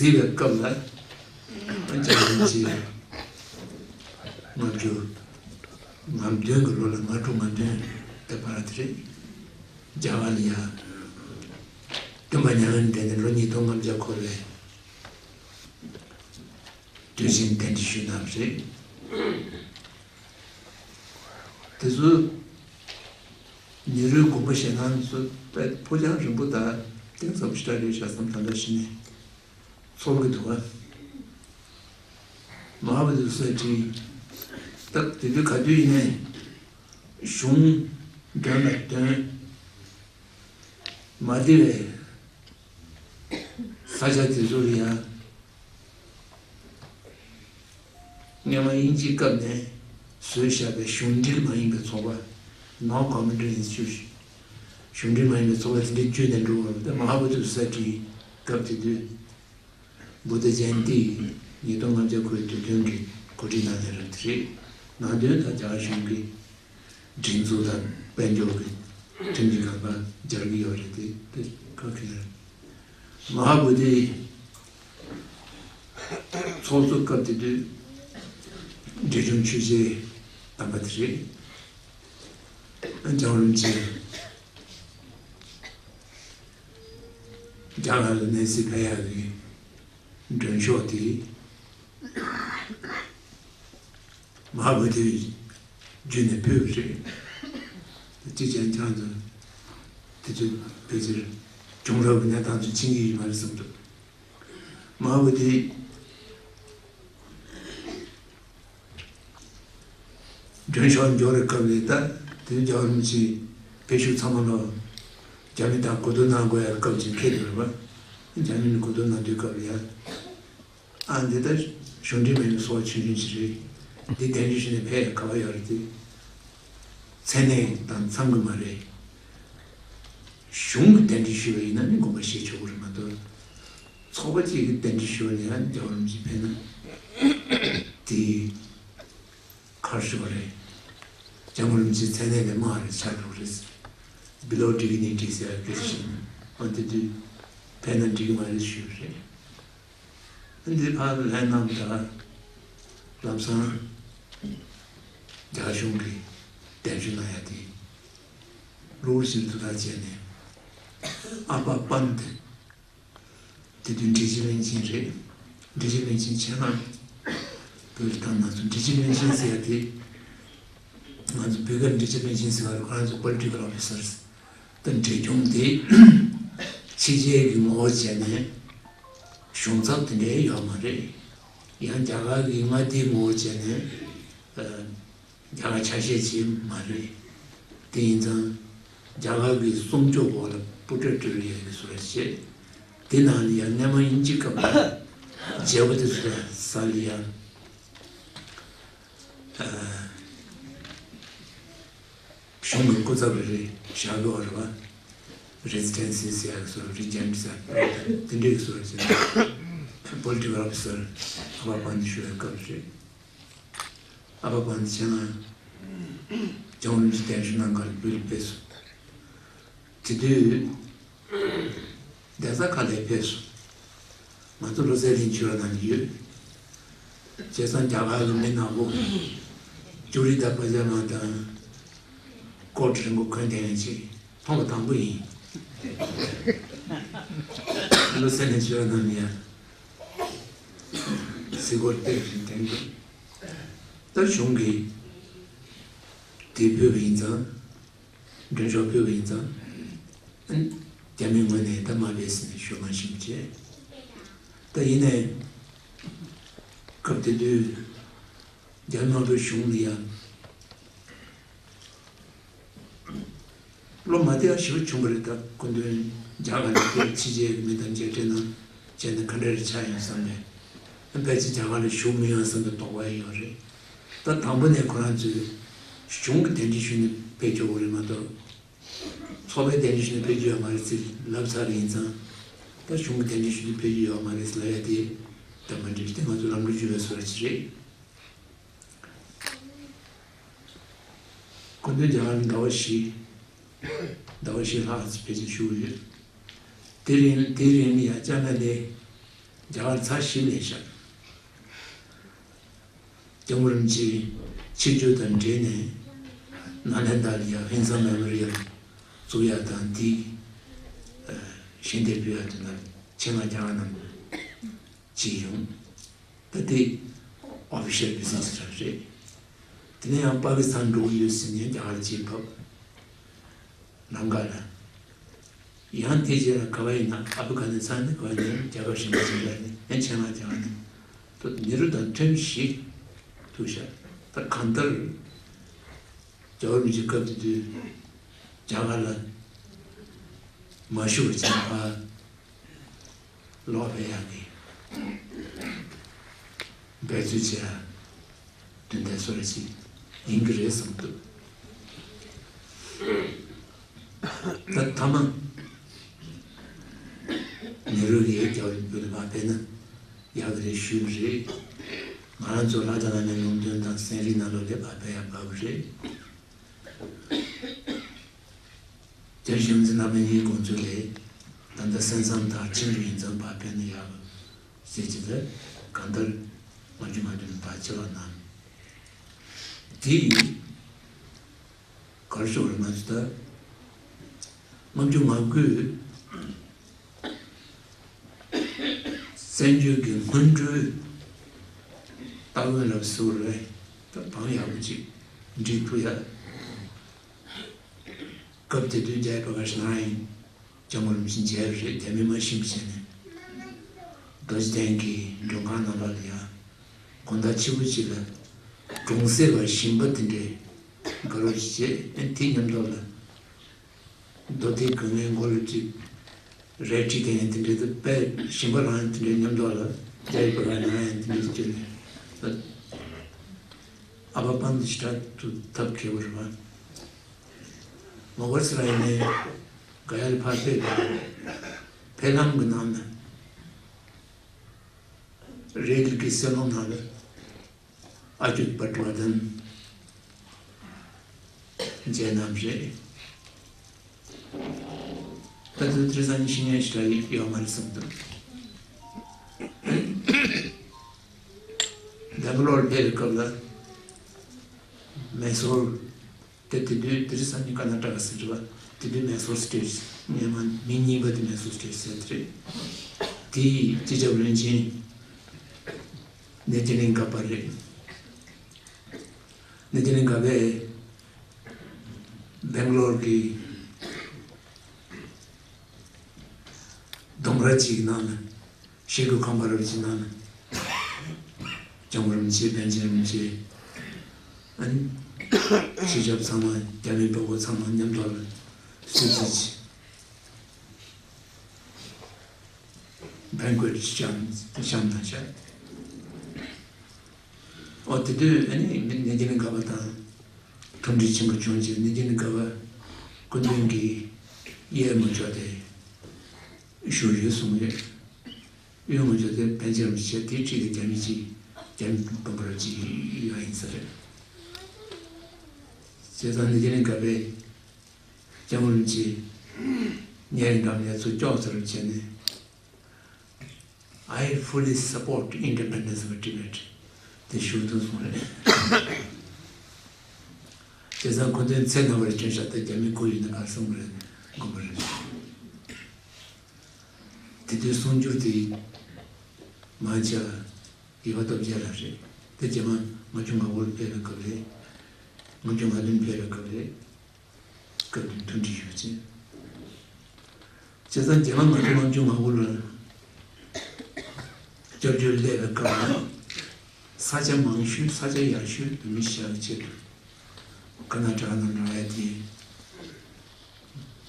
གཟིགས་པའི་སྐབས་ལ། ཨ་ཅག་རིན་ཆེན་ལྔ་བཅུ་ང་བདུན་གྱི་ལོ་ལ། ང་དྲུག་ང་བདུན་དེ་བར་དེ་རེད། རྒྱ་གར་ལ་ཡ་སྟོན་པ་མྱ་ངན་འདས་ནས་ལོ་ཉིས་སྟོང་ལྔ་བརྒྱ་འཁོར་བའི་དུས་ཆེན་གདན་འདྲེན་ཞུས་གནང་བ་རེད། དེ་ཚོ་ནེ་རུའི་དགོངས་པ་བཞེས་སྟངས་ཚོ་དཔེ་ཕོ་རྐྱང་རིང་པོ་དང་གཏིང་ཟབ་པོ་ཞེ་དྲག་རེད་ཤག་བསམ། ད་ལྟ་གཞི་ནས་ཚོར་གི་འདུག་ག་མ་ཧཱ་བོ་དྷི་སོ་སའི་ཊི། ད་དེ་དུས་ག་དུས་ཡིན་ནའི་གཞུང་དོན་ལ་འདོན། མ་བདེ་བའི་ས་ཆ་དེ་ཚོ་ལ་ཡང་། སྔོན་མ་དབྱིན་ཇིའི་སྐབས་ནས་བཟོས་བཞག་པའི་གཞུང་འབྲེལ་མ་ཡིན་པའི་ཚོགས་པ། Non-commandeering institution། གཞུང་འབྲེལ་མ་ཡིན་པའི་ཚོགས་པ་དེ་འདྲའི་བརྒྱུད་ནས་འགྲོ་བ་རེད། ད་མ་ཧཱ་བོ་དྷི་སོ་སའི་ཊིའི་སྐབས་དེ་དུས་བུདྡྷ་ཇ་ཡན་ཏི་ཉིས་སྟོང་ལྔ་བརྒྱ་འཁོར་བའི་དུས་སྟོན་གྱི་གོ་སྒྲིག་གནང་མཁན་རབ་དེ་རེད། ནང་དོན་ད་རྒྱ་གར་གཞུང་གི་སྒྲིག་འཛུགས་དང་དཔལ་འབྱོར་གྱི་ཁྲིམས་ཀྱི་ཁང་པ་སྦྱར་གྱི་ཡོད་རེད་དེ། དེ་ག་གེ་རེད། མ་ཧཱ་བོ་དྷི་ཚོགས་གཙོ་སྐབས་དེ་དུས་འབྲས་ལྗོངས་ཆོས་རྗེ་དམ་པ་དེ་རེད། འཇམ་རིན་ཆེན་རྒྱ་གར་ལ་གནས་ཚུལ་ཕན་ཡག་གི་མགྲོན་ཤོག་དེ་མ་ཧཱ་བོ་དྷི་བརྒྱུད་ནས་ཕུལ་བ་རེད། ཅི་ཅང་ཅང་དུ་དེ་ཚོ་ཕལ་ཆེར་གྱོང་རག་གི་གནས་སྟངས་ཚོ་ཕྱིན་གྱི་ཡོད་མ་རེད་བསམ་འདུག་མ་འོ་དེ། མགྲོན་ཤོག་འབྱོར་བའི་སྐབས་ལས་ད་དེ་རྒྱལ་བ་རིན་པོ་ཆེ་ཕེབས་ཤུལ་ཚང་མ་ལ་རྒྱ་མི་དང་གོ་བསྡུར་གནང་དགོས་ཡ་སྐབས་ཅིག་འཁེལ་འདུག་རེད་པ། རྒྱ་མི་ནས་གོ་བསྡུར་གནང་དུས་སྐབས་ལ་ཡ། ཨ་འདི་ལྟར་གཞུང་འབྲེལ་མིན་པའི་ཚོགས་ཆུང་ཆུང་ཞིག་རེད། འདི་གདན་འདྲེན་ཞུས་ནས་ཕེབས་ཡ་ག་བ་ཡོད་རེད་དེ། མཚན་གནས་དང་འཚམ་གི་མ་རེད། གཞུང་གི་གདན་འདྲེན་ཞུས་པ་ཡིན་ན་ནི་དགོངས་པ་བཞེས་ཆོག་གི་རེད་མ་གཏོགས། ཚོགས་པ་གཅིག་གི་གདན་འདྲེན་ཞུས་པ་ལ་ཡང་རྒྱལ་བ་རིན་པོ་ཆེ་ཕེབས་ན་དེ་ཁར་ཞོག་རེད། སྐྱབས་མགོན་རིན་པོ་ཆེ་མཚན་གནས་ལས་དམའ་བ་རེད་ཆགས་འགྲོ་གི་རེད། Below dignity ཟེར་ཡ་གལ་ཆེ་ཤོས་ཨ་དེ་དུས་ཕེབས་ན་འགྲིག་གི་མ་རེད་ཞུས་པ་རེད། འདི་ཕར་ལན་གནང་དང་། ལམ་སང་རྒྱ་གཞུང་གིས་གདན་ཞུ་གནང་ཡ་དེ། གློ་བུར་ཞིག་ཏུ་ཐག་བཅད་ནས། ཨ་པ་པན་དེ། དེ་དུས་འབྲི་ཆུ་བློན་ཆེན་རེད། འབྲི་ཆུ་བློན་ཆེན་ཆེད་མངགས་བོད་ལ་བཏང་གནང་སོང་། འབྲི་ཆུ་བློན་ཆེན་ཟེར་ཡ་དེ། ང་ཚོ་བོད་སྐད་འབྲི་ཆུ་བློན་ཆེན་ཟེར་བ་རེད། ཁོ་རང་ཚོ་political officers། ད་འབྲས་ལྗོངས་དེ་ཕྱི་རྒྱལ་གྱི་ངོ་བོ་བྱས་ནས་གཞུང་ཚབ་དེ་འདྲའི་ཡོད་མ་རེད། ཡང་རྒྱ་གར་གྱི་མངའ་སྡེའི་ངོ་བོ་བྱས་ནས་ཨ་རྒྱ་གར་ཆ་ཤས་ཅིག་མ་རེད། དེ་ཡིན་ཙང་རྒྱ་གར་གྱི་སྲུང་སྐྱོབ་འོག་ལ་པུ་ཏྲ་ཏྲི་ལ་ཡོད་པའི་བཟོ་འདྲ་བྱས། དེ་ནང་ལ་ཡང་སྔས་མ་དབྱིན་ཇི་སྐབས་ལ་བརྗེ་པོ་དེ་ཚོ་ས་ལ་ཡང་ཨ། གཞུང་གི་སྐུ་ཚབ་རེ་རེ་བཞག་དགོས་པ་རེད་པ། Residency ཟེར་ཡག་བཟོ་འདྲ། Regent ཟེར་དེ་འདྲའི་བཟོ་འདྲ་བྱས་ནས་Political Officer ཨ་པ་པན་ཞུ་བའི་སྐབས་རེད། ཨ་པ་པན་ཆེད་མངགས་རྒྱལ་བ་རིན་པོ་ཆེ་གདན་ཞུ་གནང་གར་བོད་ལ་ཕེབས་སོང་། དེ་དུས། གདན་ས་ཁག་ལ་ཕེབས་སོང་། ང་ཚོ་བློ་གསལ་གླིང་ཆོས་ར་ནང་ནས་ཡོད། བྱས་ཙང་རྒྱ་གར་གྱི་མི་ནག་པོ་ཅུ་རི་དང་པ་ཇ་མ་དང་ཀོ་ཊི་རིང་པོ་གོན་བསྡད་མཁན་ཅིག་མཐོང་བ་དང་པོ་ཡིན། བློ་གསལ་གླིང་ཆོས་ར་ནང་ནས་ཡ་གཟིགས་སྐོར་དེ་རིང་དྲན་འདུག་ད་གཞུང་གིས་དེ་ཕུལ་བ་ཡིན་ཙང་། མགྲོན་ཤོག་ཕུལ་བ་ཡིན་ཙང་། རྒྱ་མིའི་ངོས་ནས་ད་མ་ཕེབས་ཟེར་ནས་ཞུ་མ་ཤེས་བྱས། ད་ཡིན་ནའི། སྐབས་དེ་དུས། རྒྱ་ནག་པའི་གཞུང་ལ་ཡང་། བློ་མ་བདེ་བ་ཞེ་པོ་བྱུང་བ་རེད། ད་སྐུ་མདུན་རྒྱ་གར་ནས་ཕྱི་རྒྱལ་གྱི་མི་དང་མཇལ་འཕྲད་གནང་བྱས་ནས་ག་འདྲ་རེ་ཆགས་ཡོང་བསམ་ནས། ཕལ་ཆེར་རྒྱ་གར་ལ་བཞུགས་མི་ཡོང་བསམ་པའི་དོགས་པ་ཡོད་རེད། ད་དང་པོ་ནས་ཁོ་རང་ཚོས་གཞུང་གི་གདན་འདྲེན་ཞུས་ནས་ཕེབས་ཆོག་གི་རེད་མ་གཏོགས། ཚོགས་པའི་གདན་འདྲེན་ཞུས་ནས་ཕེབས་རྒྱུ་ཡོད་མ་རེད་ཟེར་ལབ་ཚར་ཡིན་ཙང་། ད་གཞུང་གི་གདན་འདྲེན་ཞུས་ནས་ཕེབས་རྒྱུ་ཡོད་མ་རེད་ཟེར་ལབ་ཡ་དེ་ད་མ་འགྲིག་སྟེ་ང་ཚོ་ལམ་འགྲོ་བཅུ་པའི་བཟོ་འདྲ་ཅིག་རེད། སྐུ་མདུན་རྒྱ་གར་ནས་ཟླ་བ་བཞི། ཟླ་བ་བཞི་ལྷག་ཙམ་ཕལ་ཆེར་བཞུགས་ཡོད། དེ་རིང་དེ་རིང་ཡང་ཅ་ན་ལས་རྒྱ་གར་ཚར་བཞི་ལས་བཞག་སྐྱབས་མགོན་རིན་པོ་ཆེ་ཆིབས་བསྒྱུར་དང་འབྲེལ་ནས་ནཱ་ལེནྡྲ་ལ་ཡང་ཧིན་སང་མེ་མོ་རི་ཡལ་བཙུགས་ཡ་དང་དེའི་ཞལ་འདེབས་ཕུལ་ཡ་དེ་ནང་ཆེད་མངགས་རྒྱ་གར་ནང་ཕྱིན་ཡོང་། ད་དེ་ཨོ་ཕི་ཤལ་བི་ཛི་ནེ་སི་རང་རེད། དེ་ནས་ཡང་པ་ཀི་སི་ཐན་འགྲོ་གི་ཡོད་ཟེར་ནས་རྒྱ་གར་ལ་རྗེས་ཕབ། ལམ་ཁ་ལ། ཡང་དེ་རྗེས་ལ་ག་བ་ཡིན་ན་ཨབ་གྷ་ནི་སི་ཐན་ནས་ག་བ་ཡིན་ན་རྒྱལ་ཁབ་གཞན་པ་ཞིག་ལ་ནི་ཡང་ཆེད་མངགས་རྒྱ་གར་ནས་ད་ནེ་རུ་དང་ཐེངས་བཞི་ཐུག་ཤག་ད་གང་ལྟར་རྒྱལ་བ་རིན་པོ་ཆེ་སྐབས་དེ་དུས་རྒྱ་གར་ལ་མ་བཞུགས་པ་བྱས་ཕར་ལོག་ཕེབས་ཡག་གི་འབད་རྩོལ་བྱེད་ཡ་དོན་དག་བཟོ་འདྲ་ཞིག་ཡིན་གྱི་རེད་བསམ་འདུག་ད་མཐའ་མ་ནེ་རུ་གིས་རྒྱལ་བ་རིན་པོ་ཆེ་ཕར་ཕེབས་ན་ཡག་གི་རེད་ཞུས་པ་རེད། ང་རང་ཚོ་ལྷ་དང་བླ་མའི་ལུང་སྟོན་དང་སེམས་རིག་ནང་ལོགས་ལ་ཕར་ཕེབས་ཡག་དགའ་པོ་རེད། དེར་གཞུང་འཛིན་རྣམ་པ་གཉིས་དགོངས་ཚུལ་ལས། ད་ལྟ་གསན་བསམ་དང་ཁྲིམས་རིག་ཡིན་ཙང་ཕར་ཕེབས་ན་ཡག་ཟེར་གྱི་འདུག་གང་ལྟར་ང་ཚོ་ང་ཚོ་ནས་ཕར་ཕྱི་ལོགས་གནང་། དེ་ཡིན། གར་ཤོར་ང་ཚོ་ད་ལྔ་བཅུ་ང་དགུ་བཙན་བྱོལ་གྱི་སྔོན་འགྲོའི་སྟ་གོན་ལ་ཟུར་རེད། ད་བང་ཡག་པོ་ཅིག་འགྲིག་ཐུབ་ཡ། སྐབས་དེ་དུས་རྒྱལ་བ་པྲ་ཀ་ཤི་ནཱ་ཡིན། ལྕམ་མོ་རིན་པོ་ཆེ་མཇལ་བ་རེད། རྒྱ་མི་མ་ཤི་བ་བྱས་ནས། རྡོ་རྗེ་གདན་གྱི་མགྲོན་ཁང་ནང་ལོགས་ལ་ཡ། དགོང་དག་ཕྱི་པོ་ཅིག་ལ། གྲོང་གསེབ་པ་ཞིང་པ་དེ་འདྲས་དགའ་རོགས་ཅིག་བྱས། ཨ་ནི་དེ་མཉམ་དུ་ལ། རྡོ་རྡེག་གི་ངའི་མགོ་ལ་ཅིག་རལ་གྲི་དེ་ཡིན་དེ་འདྲས་དུ་དཔེ་ཞིང་པ་རང་ཡིན་དེ་འདྲས་མཉམ་དུ་ལ། རྒྱ་ཡི་པ་རང་ཡིན་དེ་འདྲས་ཅིག་ལ། ཨ་ཕ་པང་དུ་ཞི་དྲག་ཏུ་ཐབས་མཁས་པོ་རེད་པ། མོ་གར་སི་ར་ཡིན་ནས་ག་ཡ་ལ་ཕར་ཕེབས་པ། ཕེབས་ལམ་གྱི་ནང་ན་རེལ་གྱི་སེ་ལོང་ནང་ལ་ཨ་ཅོ་པ་ཏྲ་དང་མཇལ་གནང་རེད། ད་དུང་དེ་རིང་སང་ཉིན་ཤི་ཉེན་ཞིག་ཡོད་མ་རེད་བསམ་འདུག་སྦེང་ག་ལོར་ཕེབས་པའི་སྐབས་ལ་མེ་སོར། དེ་དེ་དུས་དེ་རིང་སང་ཉིན་ཀར་ན་ཊ་ཀ་ཟེར་བ། དེ་དུས་མེ་སོར་སི་ཊེཊ། སྔོན་མ་མིང་གཉིས་པ་དེ་མེ་སོར་སི་ཊེཊ་ཟེར་དེ་རེད། དེའི་སྤྱི་ཁྱབ་བློན་ཆེན་ནེ་ཛི་ལིང་ག་པ་རེད། ནེ་ཛི་ལིང་ག་པས་སྦེང་ག་ལོར་གྱི་ལྡུམ་ར་གཅིག་ནང་ལ། ཤེལ་སྒོ་ཁང་པ་རབ་ཅིག་ནང་ལ། ལྕམ་མོ་རིན་པོ་ཆེ། པཎ་ཆེན་རིན་པོ་ཆེ། ཨ་ནི། སྤྱི་ཁྱབ་ཚང་མ། རྒྱ་མི་དཔོན་པོ་ཚང་མ་མཉམ་དུ་ལ་གསོལ་ཚིགས་ཀྱི་བན་ཀོད་བཤམས་བཤམས་གནང་ཤག་ཨོ་དེ་དུས་ཨ་ནི་ནེ་ཛི་ལིང་ག་པ་དང་མཐུན་སྒྲིལ་ཆེན་པོ་བྱུང་རྗེས། ནེ་ཛི་ལིང་ག་པ་སྐུ་མདུན་གྱི་གཡས་མོ་ཕྱོགས་དེ་བཞུགས་ཡོད་གསུངས་ཡོད། གཡོན་ངོས་ཕྱོགས་དེ་པཎ་ཆེན་རིན་པོ་ཆེ། དེའི་འཁྲིས་དེ་རྒྱ་མི་གཅིག་རྒྱ་མི་དཔོན་པོ་རབ་ཅིག་ཡོད་ཡིན་ས་རེད། བྱས་ཙང་ནེ་ཛི་ལིང་ག་པས་ལྕམ་མོ་རིན་པོ་ཆེ་ཉེ་རིང་འགྲམ་ལ་ཚུར་སྐྱོག་ཚར་བྱས་ནས། I fully support independence of Tibet. དེ་ཞུ་དུ་སོང་རེད། བྱས་ཙང་ཁོ་ཚོའི་མཚན་ནམ་བར་བྱོན་ཤག་ད་རྒྱ་མི་ཁོ་ཡིན་ན་ག་སོང་རེད། དགོངས་པ་རེད། དེ་དུས་གསུང་སྒྱུར་དེ་མང་ཆེ་བ་ཡེ་བ་སྟོབས་རྒྱལ་ལགས་རེད། དེ་རྗེས་མ་ལྔ་བཅུ་ང་དགུ་ལ་ཕེབས་པའི་སྐབས་རེད། ལྔ་བཅུ་ང་བདུན་ཕེབས་པའི་སྐབས་རེད། སྐབས་དེ་མཐུན་སྒྲིལ་ཡོད་ཅེས། བྱས་ཙང་རྗེས་མ་ང་ཚོ་ལྔ་བཅུ་ང་དགུ་ལ་སྐྱབས་བཅོལ་སླེབས་པའི་སྐབས་ལ། ས་ཆ་མང་ཤོས། ས་ཆ་ཡག་ཤོས་བོད་མི་ཤར་ཆེད་དུ་ཀར་ན་ཊ་ཀ་ནང་འགྲོ་ཡ་དེ།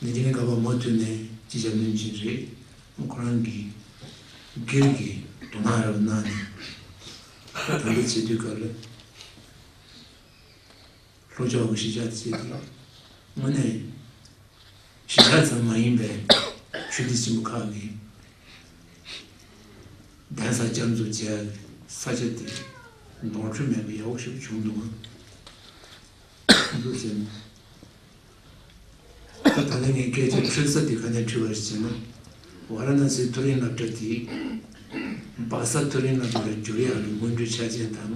ནེ་ཛི་ལིང་ག་པ་མུ་མཐུད་ནས་སྤྱི་ཁྱབ་བློན་ཆེན་རེད། ཁོ་རང་གི་སྒེར་གྱི་དོ་སྣང་རབ་གནང་ནས། ད་ལྟ་བྱེད་དུས་སྐབས་ལ། ལྷོ་ཕྱོགས་ཀྱི་གཞིས་ཆགས་དེ་བྱས་ཏེ། དངོས་གནས་གཞིས་ཆགས་ཙམ་མ་ཡིན་པའི་ཆོས་སྡེ་ཆེན་པོ་ཁག་གི་གདན་ས་བསྐྱར་འཛུགས་བྱས་ས་ཆ་དེ་ནོར་འཁྲུལ་མེད་པ་ཡག་པོ་ཞིག་བྱུང་འདུག་ཨང་། འདུག་ཟེར་ན། ད་ད་ལན་ངས་སྐད་ཆ་འཁྲུལ་ས་དེ་ག་ནས་འཁྲུལ་བ་རེད་ཟེར་ན། ཝཱ་ར་ཎ་སིའི་མཐོ་རིམ་སློབ་གྲྭ་དེ་སྦག་ས་མཐོ་རིམ་སློབ་གྲྭ་ལ་བསྒྱུར་ཡག་གི་སྔོན་འགྲོའི་ཆ་རྐྱེན་དང་།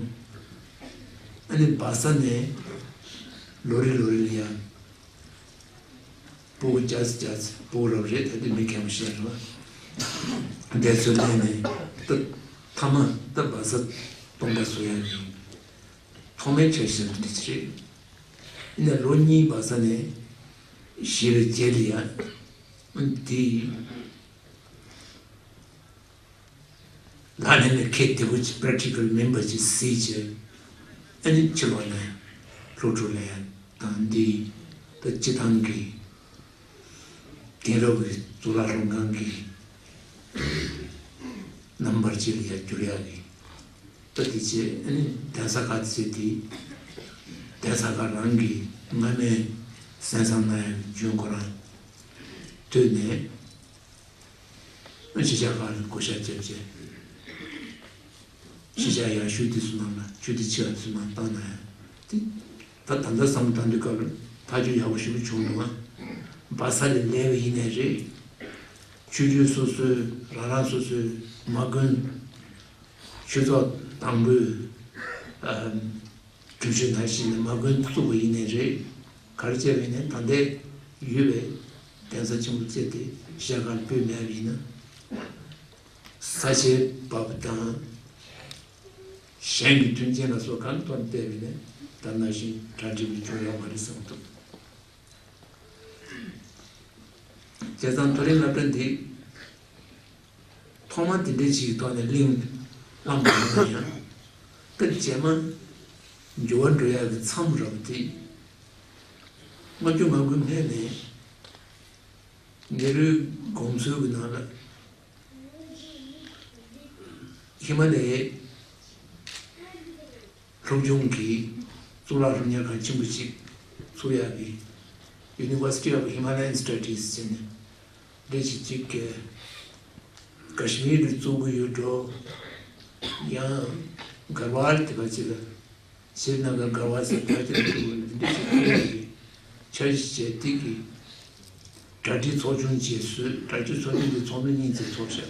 ཨ་ནི་སྦག་ས་ནས་ལོ་རེ་ལོ་རེ་ལ་ཡང་སྤུ་གུ་བརྒྱ་ཙམ་བརྒྱ་ཙམ། སྤུ་གུ་རབ་རེད། ད་དུས་མི་མཁན་པོ་ཞིག་རེད་པ། འདས་ཚུལ་གླེང་ནས་ད་མཐའ་མ་ད་སྦག་ས་སྟོང་པ་བཟོ་ཡག་གི་ཐོག་མའི་འཆར་གཞི་འདི་ཅིག་རེད། ཡིན་ན་ལོ་གཉིས་སྦག་ས་ནས་བཞེས་པའི་རྗེས་ལ་ཡང་དེ་ལག་ལེན་ལ་འཁེལ་བདེ་པོ་ཅིག་པེ་རེག་ཊི་ཀལ་མིན་པ་ཅིག་གཟིགས་བྱས། ཨ་ནི་ཕྱི་ལོགས་ནས་སློབ་ཕྲུག་ལ་ཡང་དང་འདི་ད་སྤྱི་བཏང་གི་དེང་རབས་ཀྱི་གཙུག་ལག་སློབ་ཁང་གི་རྣམ་པར་ཅིག་ལ་ཡང་བསྒྱུར་ཡག་གི། ད་དེ་བྱས་ཨ་ནི་གདན་ས་ཁག་དེ་བྱས་དེ། གདན་ས་ཁག་རང་གི་སྔ་མའི་གསན་བསམ་གནང་ཡག་གི་འཇོན་ཁོ་རང་ཐོས་ནས། གཞིས་ཆགས་ཁག་ལ་བགོ་བཤའ་བརྒྱབ་བྱས། གཞིས་ཆགས་ཡག་ཤོས་དེ་ཚོ་ནང་ལ་ཆོས་སྡེ་ཆེ་བ་དེ་ཚོ་ནང་བཏང་ན་ཡང་དེ། ད་ད་ལྟ་བསམ་བློ་བཏང་དུས་སྐབས་ལ་ཐག་གཅོད་ཡག་པོ་ཞེ་པོ་བྱུང་འདུག་ཨ། སྦག་ས་ལ་སླེབས་པ་ཡིན་ནའི་རེད། ཆོས་བརྒྱུད་སོ་སོའི་རང་རང་སོ་སོའི་མ་དགོན། ཆོས་ཚོགས་དང་པོའི་ཨམ། སྒྲུབ་མཆོད་ནང་བཞིན་མ་དགོན་བཙུགས་པ་ཡིན་ནའི་རེད། ག་རེ་བྱས་པ་ཡིན་ནའི་ད་ལྟའི་ཡོད་པའི་གདན་ས་ཆེན་པོ་བཅས་ཏེ་གཞན་གར་སྤོས་མེད་པ་ཡིན་ན། ས་ཆའི་བབ་དང་། གཞན་གྱི་མཐུན་རྐྱེན་ལ་སོགས་གང་ཐོག་ནས་བལྟས་པ་ཡིན་ནའི་ད་ནང་བཞིན་གྲ་སྒྲིག་པའི་འབྱུང་ཡོང་བ་རེད་བསམ་ཐུབ། བྱས་ཙང་མཐོ་རིམ་སློབ་གྲྭ་འདི་ཐོག་མ་དེ་འདྲའི་ཞིག་གི་ཐོག་ནས་གླེང་བསླངས་པ་ཡིན་ན་ཡང་། ད་རྗེས་མ་འགྱུར་བ་འགྲོ་ཡག་གི་མཚམས་རབ་དེ། ལྔ་བཅུ་ང་དགུའི་སྔོན་ནས་ནེ་རུའི་དགོངས་ཚུལ་གྱི་ནང་ལ། ཧི་མ་ལ་ཡའི་སློབ་སྦྱོང་གི་གཙུག་ལག་སློབ་གཉེར་ཁང་ཆེན་པོ་གཅིག་ཚུགས་ཡག་གི། University of Himalayan Studies ཟེར་ནས་འདི་ཅིག་ཅིག་གི་ཀ་ཤི་མིར་གཙོ་བོ་ཡོད་འགྲོ། ཡང་གར་བཱར་དེ་བ་ཅིག་ལ། ཤྲི་ན་གར་གར་བཱར་ཟེར་ཕལ་ཆེར་འདི་འདི་ཅིག་ཁོ་ཡོད་གི། འཆར་གཞི་བྱས་དེ་གི་གྲ་སྒྲིག་ཚོགས་ཆུང་བཅས་སུ་གྲ་སྒྲིག་ཚོགས་ཆུང་དེ་ཚོགས་འདུ་གཉིས་ཙམ་ཚོགས་ཤག་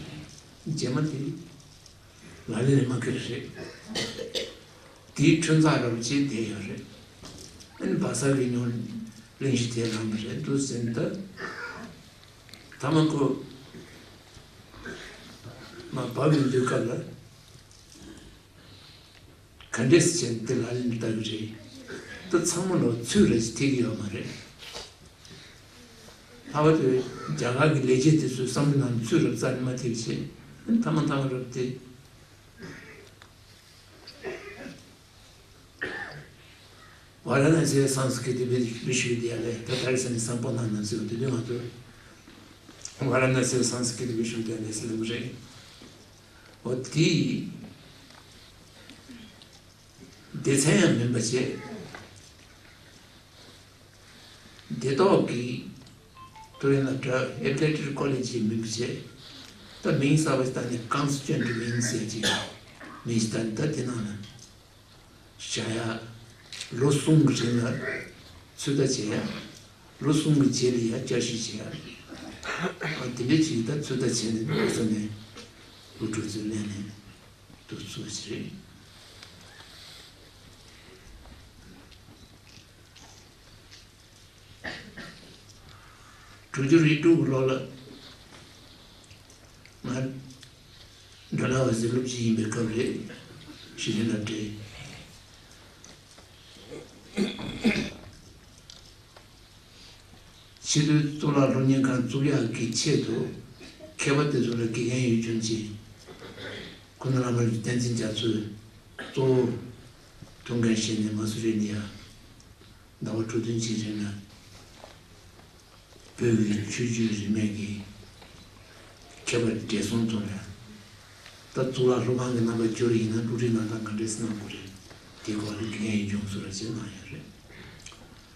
རྗེས་མ་དེ། ལག་ལེན་ལ་མ་འཁེལ་རེད། དེའི་ཁྲོད་ཚགས་རབ་ཅིག་བསྡད་ཡོད་རེད། ཨ་ནི་བ་ས་གི་ཉོ་གླེང་གཞི་དེ་རང་རེད་འདུག་ཟིན་ད། ཐ་མ་ཁོ་མ་བབས་ཡོང་དུས་སྐབས་ལ་ག་འདྲས་བྱས་ནས་དེ་ལག་ལེན་བསྟར་གི་རེད། ད་ཚང་མ་ལོ་ཚོད་རེ་ཞིག་ཐིག་གི་ཡོད་མ་རེད། ལྷག་པར་དུ་རྒྱ་གར་གྱི་ལས་བྱེད་དེ་ཚོའི་བསམ་བློ་ནང་ཚུད་རབས་རྩ་ནས་མ་ཐེབས་བྱས། མཐའ་མ་མཐའ་མ་རབས་དེ། ཝཱ་ར་ཎ་སི་སཾ་སྐྲྀ་ཏ་བི་ཤྭ་བི་དྱ་ལ་ཡ། ད་ད་རེས་ནས་སམ་པོ་ན་ན་ཟེར་བ་དེ་དུས་ང་ཚོ་ཝཱ་ར་ཎ་སི་སཾ་སྐྲྀ་ཏ་བི་ཤྭ་བི་དྱ་ལ་ཡ་ཟེར་བ་རེད། འོ་དེ་སྡེ་ཚན་ཡང་མིན་པ་བྱས། སྡེ་ཐོག་གི་མཐོ་རིམ་སློབ་གྲྭ་ཨེ་ཕི་ལེ་ཊེཌ་ཀོ་ལེཇ་ཡིན་མིན་བྱས། ད་མིང་གསར་པ་ཞིག་བཏགས་ནས་ཀོན་སི་ཊི་ཊུ་ཡེན་སི་ཟེར་ཅིག་མིང་ཞིག་བཏགས་ནས། ད་དེ་ནང་ལ་བཞག་ཡ། ལོ་གསུམ་གྱི་རིང་ལ་ཚོད་ལྟ་བྱེད་ཡ། ལོ་གསུམ་གྱི་རྗེས་ལ་ཡ་བསྐྱར་ཞིབ་བྱེད་ཡ། ཨ། དེ་འདྲ་ཅིག་ད་ཚོད་ལྟ་བྱས་ནས་ལོ་གསུམ་ནས་ལོ་དྲུག་ཚོད་ལེན་ནས་འདུག་ཚུལ་ཞིག་རེད། དྲུག་ཅུ་རེ་དྲུག་གི་ལོ་ལ་ང་ཌལ་ཧོ་སི་སློབ་སྤྱི་ཡིན་པའི་སྐབས་རེད། ཤེས་ཡོན་སློབ་གྲྭའི། ཕྱི་དྲིལ་གཙུག་ལག་སློབ་གཉེར་ཁང་བཙུགས་ཡག་གི་ཆེད་དུ་མཁས་པ་དེ་ཚོ་ལ་དགེ་རྒན་ཡོད་བྱུང་ཅིང་། ཁོང་རྣམ་པ་ལ་བསྟན་འཛིན་རྒྱ་མཚོས་གཙོ་བོ་ཐུགས་འགན་བཞེས་ནས་མ་སུ་རི་ནི་ཡ། ཟླ་བ་དྲུག་བདུན་ཅིག་རིང་ལ་བོད་ཀྱི་ཆོས་བརྒྱུད་རིས་མེད་ཀྱི་མཁས་པ་བགྲེས་སོང་ཚོ་ལ། ད་གཙུག་ལག་སློབ་ཁང་གི་རྣམ་པ་བསྒྱུར་ཡིན་ན་སློབ་ཁྲིད་གནང་སྟངས་ག་འདྲས་གནང་དགོས་རེད། དེ་སྐོར་ལ་དགེ་རྒན་ཡོད་བྱུང་སུ་ར་ཅེས་གནང་ཡོད་རེད།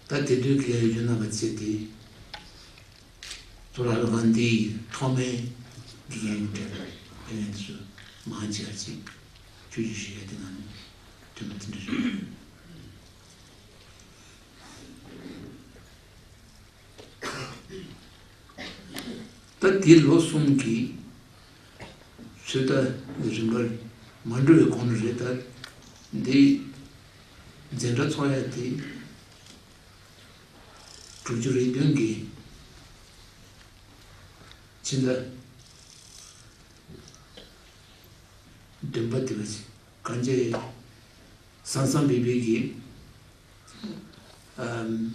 ད་དེ་དུས་དགེ་རྒན་ཡོད་བྱུང་རྣམ་པ་བཅས་དེ་གཙུག་ལག་སློབ་ཁང་འདིའི་ཐོག་མའི་དགེ་རྒན་གྱི་གྲས་ལ་དཔེ་མེད་དུ་མང་ཆེ་བ་ཅིག་ཆོས་བརྒྱུད་ཞུ་ཡ་དེ་ནང་ནས་དོན་པ་དེ་འདྲ་རེད། ད་དེ་ལོ་གསུམ་གྱི་ཚོད་ལྟ་གི་རིམ་པར་མ་འགྲོ་བའི་གོང་ནས་རེད། ད་འདི་འཛིན་གྲྭ་ཚོགས་ཡ་དེ་དྲུག་ཅུ་རེ་བདུན་གྱི་ཕྱི་ཟླ་བདུན་པ་དེ་བ་ཞིག་གང་ཅི་སང་སང་བི་བི་གི་ཨམ།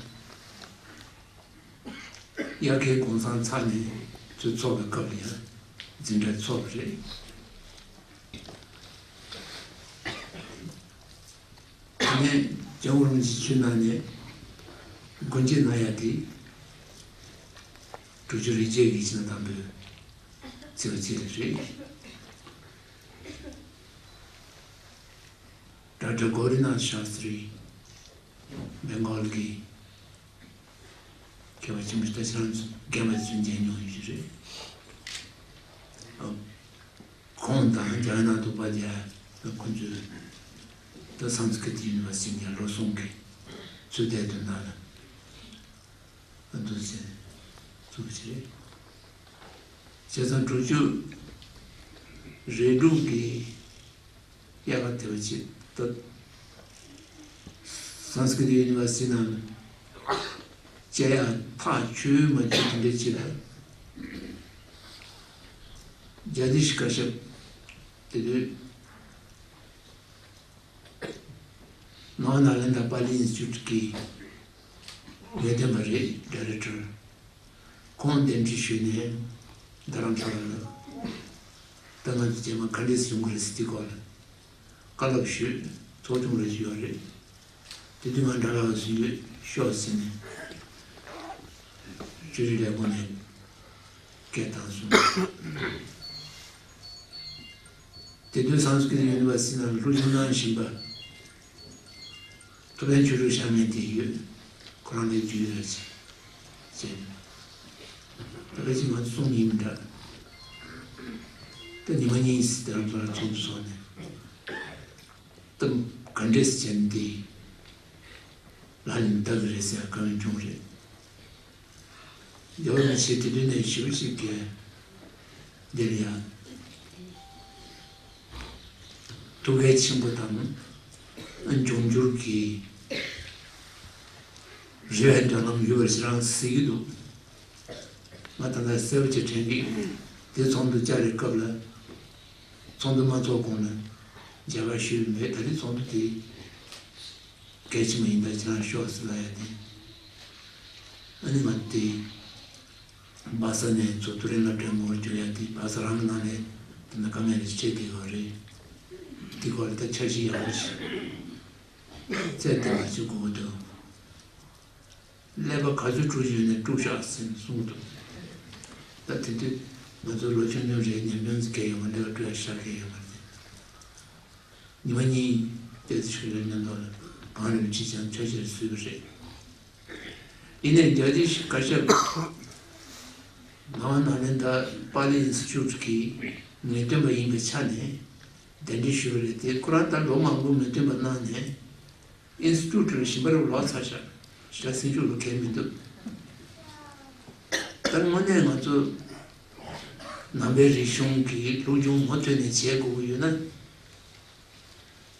དབྱར་ཁའི་གུང་སེང་ཚར་ནས་ཚུར་ཚོགས་པའི་སྐབས་ལ་ཡང་འཛིན་གྲྭ་ཚོགས་པ་རེད། དེ་ནས་ལྕང་སྐུ་རིན་པོ་ཆེ་ཆུ་ནང་ནས་དགུན་སྐྱེལ་གནང་ཡ་དེ་དྲུག་ཅུ་རེ་བརྒྱད་ཀྱི་ཕྱི་ཟླ་དང་པོའི་ཚེས་པ་གཅིག་ལ་རེད། ཌོག་ཊར་གོ་པི་ནཱཐ་ཤཱསྟྲི། སྦེང་གོལ་གྱི་མཁས་པ་ཆེན་པོ་ཞིག་ད་ཁྱེད་རང་ཚོ་རྒན་པ་ཚོས་མཇལ་མྱོང་ཡོད་ཀྱི་རེད། ཨ། ཁོང་དང་ཇ་ག་ནཱ་ཐ་པ་ཛཱ་ཡ་ཁོང་ཚོས་ད་སཾ་སྐྲྀ་ཏ་ཡུ་ནི་ཝར་སི་ཊི་ནས་ལོ་གསུམ་གྱི་ཚོད་ལྟའི་དོན་དག་ལ་འདུག་ཟེར་བཙུགས་ཀྱི་རེད། བྱས་ཙང་དྲུག་ཅུ་རེ་དྲུག་གི་དབྱར་ཁ་དེ་བ་ཅིག་ད་སཾ་སྐྲྀ་ཏ་ཡུ་ནི་ཝར་སི་ཊི་ནང་ལ་བཅར་ཡ་ཐག་ཆོད་མ་ཆོད་དེ་འདྲའི་ཅིག་ལ་ཇ་ག་དི་ཤི་ཀ་ཤབ་དེ་དུས་ནཱ་ལེནྡྲ་པཱ་ལི་ཨིན་སི་ཊི་ཊུཊ་གི་ལས་དོན་པ་རེད། ཌའི་རེག་ཊར། ཁོང་གདན་འདྲེན་ཞུས་ནས་རྡ་རམ་ས་ལ་ལ། ད་ང་ཚོ་རྗེས་མ་ག་འདྲས་ཡོང་གི་རེད་ཟེར་དེ་སྐོར་ལ་བཀའ་སློབ་ཞུས། ཚོགས་ཆུང་རེ་ཞིག་ཡོད་རེད། དེ་དུས་ང་འདྲ་ལགས་སུ་ཡོད་ཤོག་ཟེར་ནས་ཇུ་རི་ལས་ཁུངས་ནས་སྐད་བཏང་སོང་། དེ་དུས་སཾ་སྐྲྀ་ཏ་ཡུ་ནི་ཝར་སི་ཊི་ནང་སློབ་སྦྱོང་གནང་བཞིན་པ། ཐུབ་བསྟན་ཆོས་གྲགས་ཞང་མེད་དེ་ཡོད། ཁོ་རང་ལས་རྒྱུས་ཡོད་ཅེས། ད་ལྟ་ཅི་ང་ཚོ་གསུང་ཡིན་མི་འདྲ། ད་ཉི་མ་གཉིས་ཙམ་དེ་རང་ཚོ་ལ་ཚོགས་འདུ་ཚོགས་ནས། ད་ག་འདྲས་བྱས་ནས་དེ་ལག་ལེན་བསྟར་གི་རེད་ཟེར་བཀའ་མོལ་བྱུང་རེད། རྒྱལ་བ་རིན་པོ་ཆེ་དེ་དུས་ནས་ཞེ་པོ་ཅིག་གིས་འདིར་ཡང་ཐུགས་གལ་ཆེན་པོ་དང་འབྱུང་འགྱུར་གྱི་རེ་བའི་འདོད་རྔམ་ཡོད་པ་ཞིག་རང་གཟིགས་ཀྱི་འདུག། ང་ད་ལྟ་གསལ་པོ་ཅིག་དྲན་གྱི་ཡོད། དེ་ཚོགས་འདུ་བཅར་བའི་སྐབས་ལ་ཚོགས་འདུ་མ་ཚོགས་གོང་ལ་མཇལ་ཁ་ཞུས་མེད། ད་རེས་ཚོགས་འདུ་དེ་གལ་ཆེན་པོ་ཡིན་པ་ཁྱེད་རང་ཤོག་ཟེར་ལབ་ཡ་དེ། ཨ་ནི་ང་དེ་སྦག་ས་ནས་ཚུར་ཐུ་རིན་སློབ་གྲྭའི་ངོ་བོར་འགྱུར་ཡ་དེ་སྦག་ས་རང་གི་ནང་ནས་དེ་འདྲ་དཀའ་ངལ་རེ་འཕྲད་བསྡད་ཡོད་རེད། དེ་སྐོར་ལ་ད་འཆར་གཞི་ཡག་པོ་ཞིག་རྩལ་བཏོན་པ་ཞིག་དགོས་ཀྱི་འདུག། ཀླད་པ་ག་ཚོད་དཀྲུག་རྒྱུ་ཡོད་ན་དཀྲུག་ཤག་ཟེར་ནས་གསུངས་འདུག། ད་དེ་དུས་ང་ཚོ་ལོ་ཆུང་ཆུང་རེད། ཉམས་མྱོང་ཅིག་གང་ཡང་མེད། ཀླད་པ་དཀྲུག་ཡ་ཤ་གང་ཡང་མ་རེད། ཉི་མ་གཉིས་ཏོག་ཙམ་ཞིག་ལ་མཉམ་དུ་ལ་བང་རིམ་ཅིག་ཀྱང་འཆར་གཞིར་བཟོས་པ་རེད། ཡིན་ནའི་རྒྱལ་སྤྱིའི་བཀའ་ཤག་ནང་ནང་ལན་ད་པཱ་ལི་ཨིན་སི་ཊི་ཊུཊ་ཀྱི་ངེས་སྟོན་པ་ཡིན་པའི་ཆ་ནས་གདན་འདྲེན་ཞུས་པ་རེད་དེ། ཁོ་རང་ད་ལོ་མང་པོ་ངེས་སྟོན་པ་གནང་ནས་ཨིན་སི་ཊི་ཊུཊ་ལ་ཞིང་པ་རུ་ལོག་ཚར་ཤག་ཞག་སེང་ཕྱུགས་ལོ་གལ་མི་འདུག། ད་དངོས་གནས་ང་ཚོ་ནང་པའི་རིག་གཞུང་གི་སློབ་སྦྱོང་མུ་མཐུད་ནས་བྱེད་དགོས་ཀྱི་ཡོད་ན།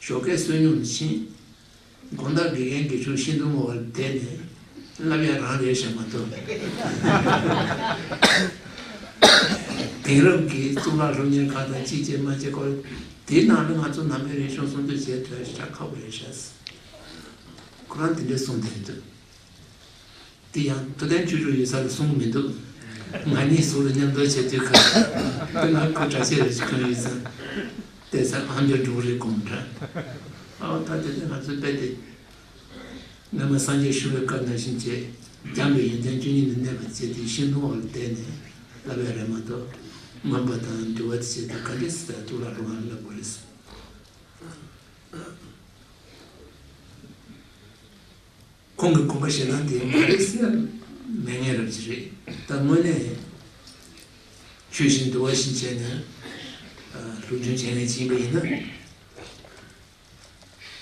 ཞོགས་ཀས་བསོད་སྙོམས་ལ་ཕྱིན། དགོང་དག་དགེ་རྒན་དགེ་ཕྲུག་ཤིང་སྡོང་ངོ་བར་བསྡད་ནས་བསླབ་ཡ་རང་རེད་ཤག་མ་གཏོགས། དེང་རབས་ཀྱི་གཙུག་ལག་སློབ་གཉེར་ཁང་དང་གཅིག་བྱེད་མ་བྱེད་སྐོར། དེའི་ནང་ལ་ང་ཚོ་ནང་པའི་རིག་གཞུང་སྲུང་སྐྱོབ་བྱེད་ཐུབ་ཡ་ཞེ་དྲག་ཁག་པོ་རེད་ཤག། ཁོ་རང་དེ་འདྲས་གསུངས་བསྡད་འདུག། དེ་ཡང་ཐུབ་བསྟན་ཆོས་གྲགས་ཡོད་ས་ལ་གསུང་གི་མི་འདུག། ང་གཉིས་ཟུར་དུ་མཉམ་དུ་བྱེད་དུས་ཁ་དེ་ང་ཁོ་གྲྭ་ཆས་རེ་ཞིག་གོན་ཡོད་ཙང་བལྟས་ཚེ་ཨང་རྒྱག་འགྲོ་གི་རེད་དགོངས་འདྲ། ཨའོ་ད་དེ་དེ་ང་ཚོ་དཔེ་དེ་སྔ་མ་སངས་རྒྱས་ཞུ་བའི་སྐབས་ནང་བཞིན་བྱས། སྦྱངས་པའི་ཡོན་ཏན་བཅུ་གཉིས་ལ་གནས་པར་བྱས་ཏེ་ཤིང་སྡོང་འོག་ལ་བསྡད་ནས་བསླབ་ཡ་རེད་མ་གཏོགས། མངོན་པ་དང་འདུལ་བ་དེ་བྱས་ཏེ་ག་འདྲས་སེ་གཙུག་ལག་སློབ་ཁང་ལ་བསླབ་དགོས་རེད། ཁོང་གི་དགོངས་པ་བཞེས་སྟངས་དེ་མ་རེད་ཟེར་ཡ་མེད་ངེས་རབ་ཅིག་རེད། ད་དངོས་གནས་ཆོས་བཞིན་འདུལ་བ་བཞིན་བྱས་ནས་སློབ་སྦྱོང་བྱས་ནས་ཕྱིན་པ་ཡིན་ན།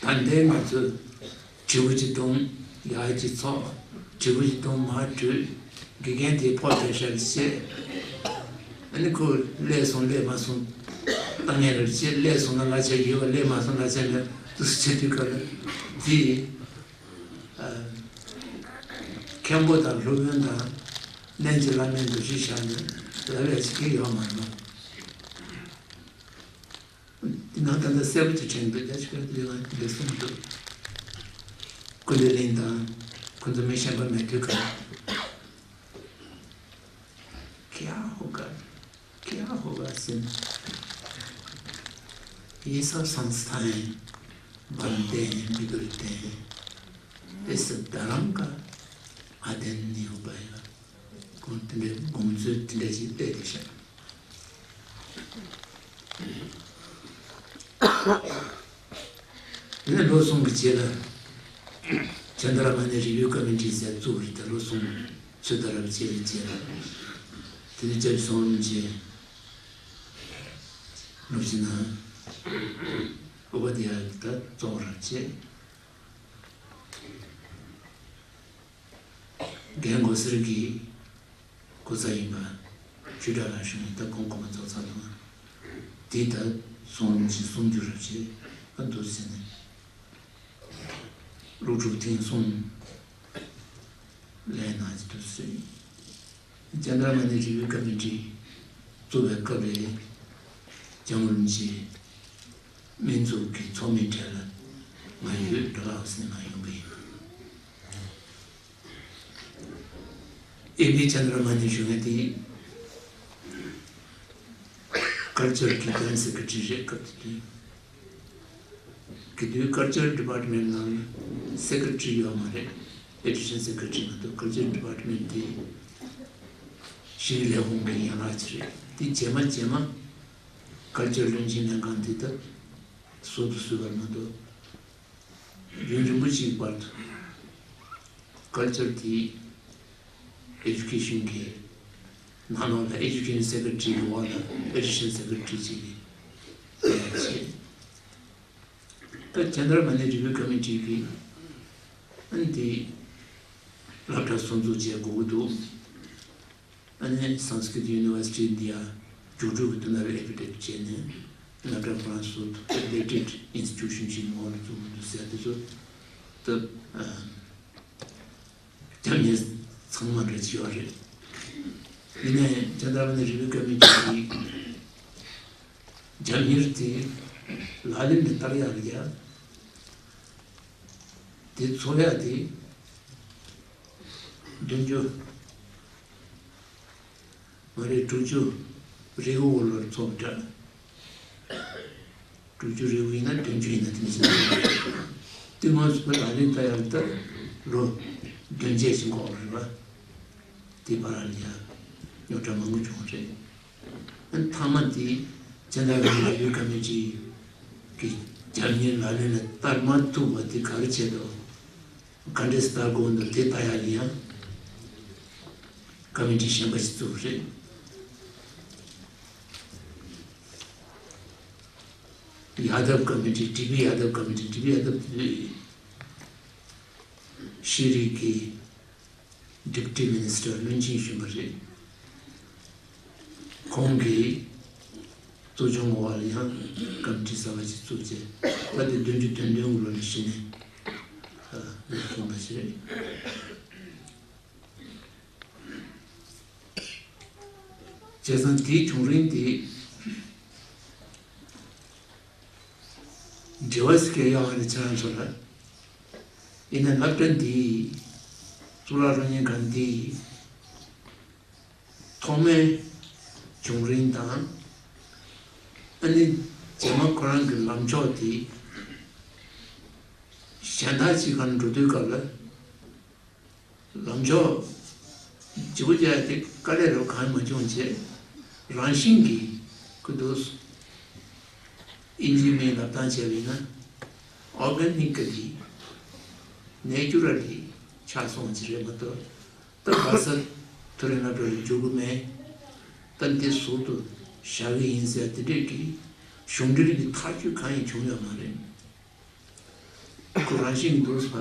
ད་ལྟའི་ང་ཚོ་དྲིལ་བུ་ཅིག་བརྡུངས། ཡར་ཅིག་འཚོགས། དྲིལ་བུ་ཅིག་བརྡུངས། མར་དྲུད། དགེ་རྒན་དེ་ཕོག་བསྡད་ཤག་བཤད། ཨ་ནི་ཁོ་སླེབས་སོང་སླེབས་མ་སོང་ལྟ་མཁན་རེད་བྱས། སླེབས་སོང་ན་གླ་ཆ་ཡོད་པ། སླེབས་མ་སོང་གླ་ཆ་མེད་འདུག་སེ་བྱེད་དུས་སྐབས་ལ་དེ། མཁན་པོ་དང་སློབ་དཔོན་དང་སླན་ཆད་བླ་མའི་འདུ་ཤེས་བཞག་ནས་ལབ་ཡ་ཅིག་གི་ཡོད་མ་རེད། འདི་ནང་ད་ལྟ་གསལ་པོ་ཅིག་དྲན་འདུག། རྒྱ་ཆེ་བའི་འདི་ང་འདི་གསུངས་འདུག། ཀུན་བདེ་གླིང་དང་ཁོ་ཚོ་མི་གཞན་པ་མེད་དུས་ག་ཁྱེད་ཧོ་ག་ཁྱེད་ཧོ་ག་ཟིན། ये सब संस्थाएं बनते हैं, बिगड़ते हैं। इस धर्म का अध्ययन नहीं हो पाएगा। ཁོང་དེ་འདྲའི་དགོངས་ཚུལ་དེ་འདྲ་ཞིག་གཏད་དེ་བཞག། དེ་ནས་ལོ་གསུམ་གྱི་རྗེས་ལ་ཅན་དྷ་ར་མ་ཎི་རི་བིའུ་ཀ་མི་ཊི་ཟེར་བཙུགས་རེད། ད་ལོ་གསུམ་ཚོད་ལྟ་རབ་བྱས་པའི་རྗེས་ལ། དེ་ནས་སྐྱབས་རྗེ་ཚོང་རིན་པོ་ཆེ་ནུབ་ཕྱི་ནང་ཨུ་པ་དི་ཡ་ད་གཙོ་བོ་རབ་བྱས། རྒན་མགོ་སེར་གྱི་སྐུ་ཚ་ཡིན་པ་ཆོས་གྲགས་ལགས་ཞུ་ནས་ད་ཁོང་དགོངས་པ་རྫོགས་ཚར་འདུག། དེ་ད་སོང་རིམ་བཞིན་གསུང་རྒྱུ་རབ་བྱས་ཨ་འདུག་ཟེར་ནས་ལུགས་གྲུབ་ཐེངས་གསུམ་ལས་གནང་གི་འདུག་ཟེར། ཅན་དྷ་ར་མ་ཎི་རི་བིའུ་ཀ་མི་ཊི་བཙུགས་པའི་སྐབས་ལ་ལྕམ་མོ་རིན་ཆེན་སྨན་འཛུགས་ཀྱི་ཚོགས་མིའི་གྲས་ལ་ང་ཡོད་འགྲོ་ལགས་ཟེར་ང་ཡོང་གི་ཡིན། ཨེ་བི་ཅན་དྲ་མ་ནི་ཞུ་མཁན་དེ་ཀལ་ཅར་གྱི་ཇོའིན་སེ་ཀེ་རེ་ཊི་རེད། སྐབས་དེ་དུས་ཀྱི་དུས་ཀལ་ཅར་ཌི་པཱར་ཊི་མེན་ཊི་ནང་སེ་ཀེ་རེ་ཊི་རི་ཡོད་མ་རེད། ཨེ་ཌི་ཤན་སེ་ཀེ་རེ་ཊི་རི་མ་གཏོགས། ཀལ་ཅར་ཌི་པཱར་ཊི་མེན་ཊི་དེ་ཤེས་རིག་ལས་ཁུངས་ཀྱི་ཡན་ལག་ཅིག་རེད། དེ་རྗེས་མ་རྗེས་མ་ཀལ་ཅར་བློན་ཆེན་ལྷན་ཁང་དེ་ད་ཟུར་དུ་བཟོས་པ་མ་གཏོགས། རྒྱུན་རིང་པོ་ཞིག་བར་དུ་ཀལ་ཅར་དེ་ཨེ་ཌུ་ཀེ་ཤན་གྱི་ནང་ལོགས་ལ་ཨེ་ཌུ་ཀེ་ཤན་སེ་ཀེ་རེ་ཊི་རི་གི་འོག་ལ་ཨེ་ཌུ་ཤན་སེ་ཀེ་རེ་ཊི་རི་ཅིག་གིས་བྱས། ད་ཇན་དར་མ་ནི་རི་བིའུ་ཀོ་མི་ཊི་གིས་ཨ་ནི་དེ་སློབ་གྲྭ་སྲུང་བཙུགས་བྱེད་དགོས་ཀྱི་འདུག་ཨ་ནི་སན་སི་ཀྲིཏ་ཡུ་ནི་ཝར་སི་ཊི་འདི་ཡང་རྒྱུགས་སྤྲོད་ཀྱི་དོན་དག་ལ་ཨེ་ཕི་ཌེབ་བྱས་ནས་སློབ་གྲྭ་ཁོ་རང་ཚོ་ཌེ་ཌི་ཀེ་ཊེཌ་ཨིན་སི་ཊི་ཊུ་ཤན་ཞིག་ངོ་བོ་ལ་བཙུགས་འདུག་ཟེར། དེ་ཚོ་ད་རྒྱབ་གཉེར་ཚང་མ་རེད་བྱས་པ་རེད། ཡིན་ནའི་ཇན་དར་མ་ནི་རི་བིའུ་ཀོ་མི་ཊི་གི་རྒྱབ་གཉེར་དེ་ལག་ལེན་ལ་བསྟར་ཡག་ལ་ཡ་དེ་ཚོགས་ཡག་དེ་བདུན་ཅུ་མ་རེད། དྲུག་ཅུ་རེ་དགུ་ལོར་ཚོགས་འདྲ། དྲུག་ཅུ་རེ་དགུ་ཡིན་ན་བདུན་ཅུ་ཡིན་ན་དེ་འདྲ་ཞིག་རེད། དེ་སྔོན་སུ་ལག་ལེན་བསྟར་ཡག་ལ་ད་ལོ་བདུན་བརྒྱད་ཅིག་འགོར་བ་རེད་པ། དེ་བར་ལ་ཡ་རྙོག་དྲ་མང་པོ་བྱུང་བ་རེད། ཨ་ནི་མཐའ་མ་དེ་ཇན་དར་མ་ནི་རི་བིའུ་ཀོ་མི་ཊི་གི་རྒྱབ་གཉེར་ལག་ལེན་ལ་བསྟར་མ་ཐུབ་པ་དེ་ག་རེ་བྱས་འདུག་ག་འདྲས་བསྟར་དགོས་འདུག་དེ་ལྟ་ཡག་ལ་ཡང་ཀོ་མི་ཊི་གཞན་པ་ཞིག་བཙུགས་རེད། ཡ་དབ་ཀོ་མི་ཊི། ཌི་པི་ཡ་དབ་ཀོ་མི་ཊི། ཌི་པི་ཡ་དབ་དེ་ཤེས་རིག་གི་ཌི་པུ་ཊི་མི་ནི་སི་ཊར་བློན་ཆེན་གཞོན་པ་རེད། ཁོང་གིས་གཙོ་སྐྱོང་འོག་ལ་ཡང་ཀོ་མི་ཊི་གསར་པ་ཞིག་བཙུགས་རྗེས་ད་ལྟ་བདུན་ཅུ་དོན་བདུན་ལོ་ནས་གཞི་ནས་ལས་ཁུངས་པ་ཞིག་རེད། བྱས་ཙང་དེའི་བྱུང་རིམ་དེ་འབྲེལ་བ་ཞིག་ཡོད་རེད་ཁྱེད་རང་ཚོ་ལ། ཡིན་ན་སློབ་གྲྭ་འདིའི་གཙུག་ལག་སློབ་གཉེར་ཁང་འདིའི་ཐོག་མའི་བྱུང་རིམ་དང་། ཨ་ནི་རྗེས་མ་ཁོ་རང་གི་ལངས་ཕྱོགས་དེ་གཞན་དག་ཅིག་གང་འགྲོ་དུས་སྐབས་ལ། ལངས་ཕྱོགས་བརྗེ་པོ་རྒྱག་ཡ་དེ་དཀའ་ལས་རོགས་གང་ཡང་མ་བྱུང་བྱས། རང་བཞིན་གྱིས་ཁོ་འདུག་ཨིན་ཇིའི་མིང་ལབ་སྟངས་བྱས་པ་ཡིན་ན་ཨོར་ག་ནིག་ག་ལི། ནེ་ཅུ་ར་ལི་ཆགས་སོང་ཅི་རེད་མ་གཏོགས། ད་ག་ས་མཐོ་རིམ་སློབ་གྲྭ་ལ་འཇུག་གི་མེད། ད་འདི་ཟུར་དུ་བཞག་གི་ཡིན་ཟེར་དེ་འདྲས་ཀྱི་གཞུང་འབྲེལ་གྱི་ཐག་གཅོད་གང་ཡང་བྱུང་ཡོད་མ་རེད། ཁོ་རང་བཞིན་འདུག་ཟེར་བ།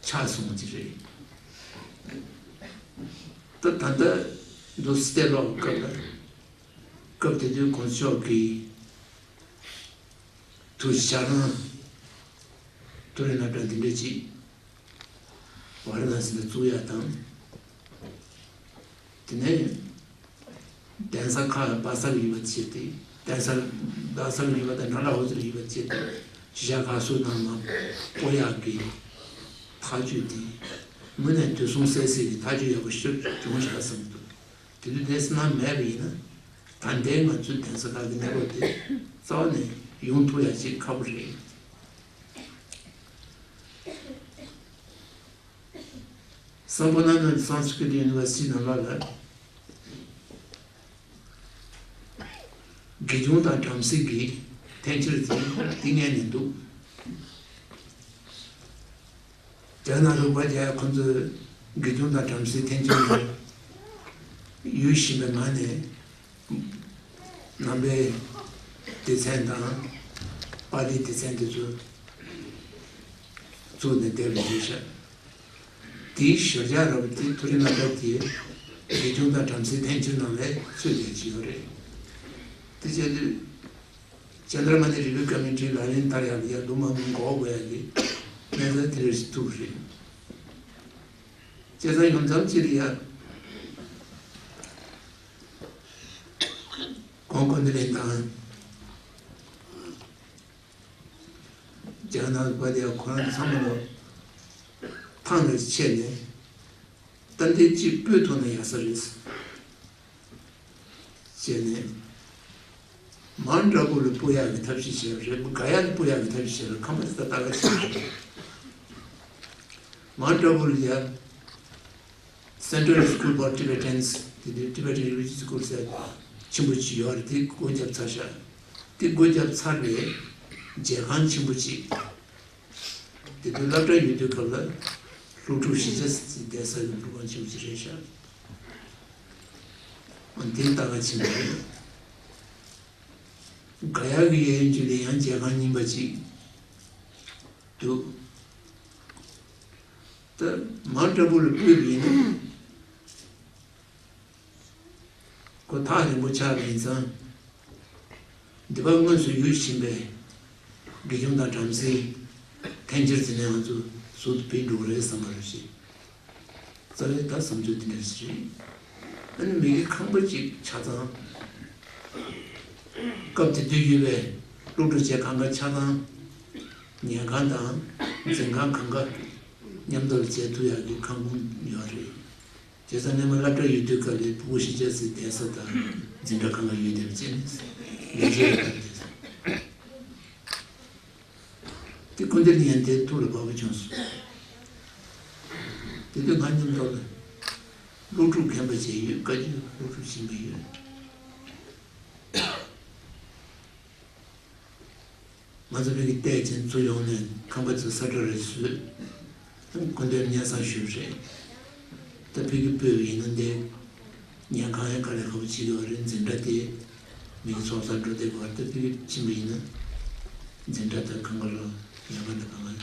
ཆགས་སོང་ཅི་རེད། ད་ད་ལྟ་འདུག་སྟེ་ལོག་སྐབས་ལ། སྐབས་དེ་དུས་གོང་ས་མཆོག་གིས་ཐུགས་ཞེ་དྲག་རང་མཐོ་རིམ་སློབ་གྲྭ་འདི་འདྲ་ཅིག་ཝཱ་ར་ཎ་སི་ལ་བཙུགས་ཡ་དང་། དེ་ནས་གདན་ས་ཁག་སྦག་ས་ལ་ཡོད་པ་བྱས་ཏེ། གདན་ས་རྡ་ས་ལ་ཡོད་པ་དང་ནཱ་ལ་ཧོ་ཙི་ལ་ཡོད་པ་བྱས་ཏེ་གཞིས་ཆགས་ཁག་སོ་ནང་ལ་སྤོ་ཡག་གི་ཐག་གཅོད་དེ་དངོས་གནས་དུས་མཚུངས་གསལ་གསལ་གྱི་ཐག་གཅོད་ཡག་པོ་ཞིག་བྱུང་ཤག་བསམ་གྱི་འདུག་དེ་དུས་དེ་སྣང་མེད་པ་ཡིན་ན། ད་ལྟའི་ང་ཚོའི་གདན་ས་ཁག་གི་གནས་བབ་དེ་རྩ་བ་ནས་ཡོང་ཐུབ་ཡ་ཅིག་ཁག་པོ་རེད། སམ་བྷུ་ཎ་ནཱ་ཐི་སན་སི་ཀྲི་ཏི་ཡུ་ནི་ཝར་སི་ཊི་ནང་ལོགས་ལ་དགེ་སྦྱོང་དང་བྲམ་ཟེ་གི་འཐེན་འཁྱེར་དེ་དེ་ངན་ནས་འདུག་རྒྱ་ནག་ལུག་པ་རྒྱག་ཁོ་ཚོས་དགེ་སྦྱོང་དང་བྲམ་ཟེ་འཐེན་འཁྱེར་ཡོད་བཞིན་པའི་ངང་ནས་ནང་པའི་སྡེ་ཚན་དང་པཱ་ལིའི་སྡེ་ཚན་དེ་ཚོ་བཙུགས་ནས་བསྡད་པ་ཡིན་ཤག་དེའི་ཞོར་རྒྱག་ར་བ་དེ་མཐོ་རིམ་སློབ་གྲྭ་དེའི་དགེ་སྦྱོང་དང་བྲམ་ཟེ་འཐེན་འཁྱེར་ནང་ལ་ཚུད་བསྡད་ཀྱི་ཡོད་རེད། དེ་བྱས་དུས། ཅན་དྲ་མ་ནི་རི་བིའུ་ཀོ་མི་ཊི་ལག་ལེན་བསྟར་ཡག་ལ་ཡ་ལུང་མ་ལུང་གོ་དགོས་ཡག་གི་གནས་ཚུལ་དེ་འདྲ་ཞིག་ཐུག་རེད། བྱས་ཙང་ཡང་མཚམས་གཅིག་ལ་ཡ་གོང་དགོན་སྡེ་ལེན་དང་། རྒྱ་ ནང་ལ་བ་དེ་ཡང་ཁོ་རང་ཚང་མ་ལོ་ཐང་ལ་ཆད་ནས་ཏན་ཏན་གཅིག་སྤོས་ཐུབ་ན་ཡག་ས་རེད། བྱས་ནས་མའོན་ཊ་ཨ་བུ་ལ་སྤོ་ཡག་གི་ཐབས་ཤེས་བྱས་པ་རེད། ག་ཡ་ལ་སྤོ་ཡག་གི་ཐབས་ཤེས་བྱས་པ་རེད། ཁང་པ་དེ་ད་ལྟ་ག་ཕྱིན་རེད། མའོན་ཊ་ཨ་བུ་ལ་ཡ་Central School for Tibetans དེ་དུས་Tibetan Religious School ཟེར་ཆེན་པོ་ཅིག་ཡོད་རེད། དེ་སྒོ་བརྒྱབ་ཚར་ཤག་དེ་སྒོ་བརྒྱབ་ཚར་བའི་མཇལ་ཁང་ཆེན་པོ་ཅིག་དེ་དུས་སློབ་གྲྭ་ཡོད་དུས་སྐབས་ལ་སློབ་ཕྲུག་བཞི་བརྒྱ་ཙམ་བསྡད་ས་གི་སློབ་ཁང་ཆེན་པོ་ཅིག་རེད་ཤག་འདི་ལྟ་ག་ཕྱིན་པ་རེད། ག་ཡ་གི་གཡས་གཡོན་ཅིག་ལ་ཡང་མཇལ་ཁང་རྙིང་པ་ཅིག་འདུག་ད་མའོན་ཊ་ཨ་བུ་ལ་སྤོས་པ་ཡིན་ན། ཁོ་ཐག་རིང་པོ་ཆགས་པ་ཡིན་ཙང་། འདི་པར་དངོས་སུ་ཡུལ་ཕྱིན་པའི་དགེ་སློང་དང་བྲམ་ཟེ་འཐེན་འཁྱེར་བྱས་ནས་ང་ཚོ་ཟུར་དུ་ཕེབས་འགྲོ་གི་རེད་བསམ་པ་རེད་ཤག་རྩ་བའི་ད་བསམ་ཚུལ་འདི་འདྲ་ཞིག་རེད། ཨ་ནི་མི་གི་ཁང་པ་ཅིག་ཆ་ཚང་སྐབས་དེ་དུས་ཡོད་པའི་སློབ་ཕྲུག་བཅས་གང་ག་ཆ་ཚང་ཉལ་ཁང་དང་འཛིན་ཁང་གང་ག་མཉམ་དུ་མཇལ་ཐུབ་ཡག་གི་ཁང་ཁུངས་ཡོད་རེད། བྱས་ཙང་སྔོན་མ་སློབ་གྲྭ་ཡོད་དུས་སྐབས་ལ་ཕྲུ་གུ་བཞི་བརྒྱ་ཙམ་བསྡད་ས་དང་འཛིན་གྲྭ་གང་ག་ཡོད་དེ་བྱས་ནས་ལས་བྱེད་ལས་ཀ་བྱས་སོང་། དེ་སྐུ་མདུན་ལ་ཡང་དེ་ཐུགས་ལ་བབས་པ་བྱུང་སོང་། དེ་དུས་ང་མཉམ་དུ་ལ་སློབ་ཕྲུག་རྒན་པ་བྱས་ཡོད། བཀའ་བརྒྱུད་སློབ་ཕྲུག་ཕྱིན་པ་ཡོད། ང་ཚོ་ཕ་གི་བལྟས་ཚེ་ཚུར་ཡོང་ནས་ཁང་པ་ཚོ་ས་ཁྲ་རེ་བཟོས། སྐུ་མདུན་སྙན་སེང་ཞུས་རེད། ད་ཕ་གི་སྤོས་པ་ཡིན་ན་འདི་ཉལ་ཁང་ཡང་དཀའ་ལས་ཁག་པོ་བྱེད་ཀྱི་ཡོད་རེད། འཛིན་གྲྭ་དེ་མི་གི་ཚོགས་བསགས་འགྲོ་བསྡད་ཀྱི་ཡོད་རེད། ད་ཕ་གི་ཕྱིན་པ་ཡིན་ན་འཛིན་གྲྭ་དང་གང་ག་ལ་ཉལ་ཁང་དང་གང་ག་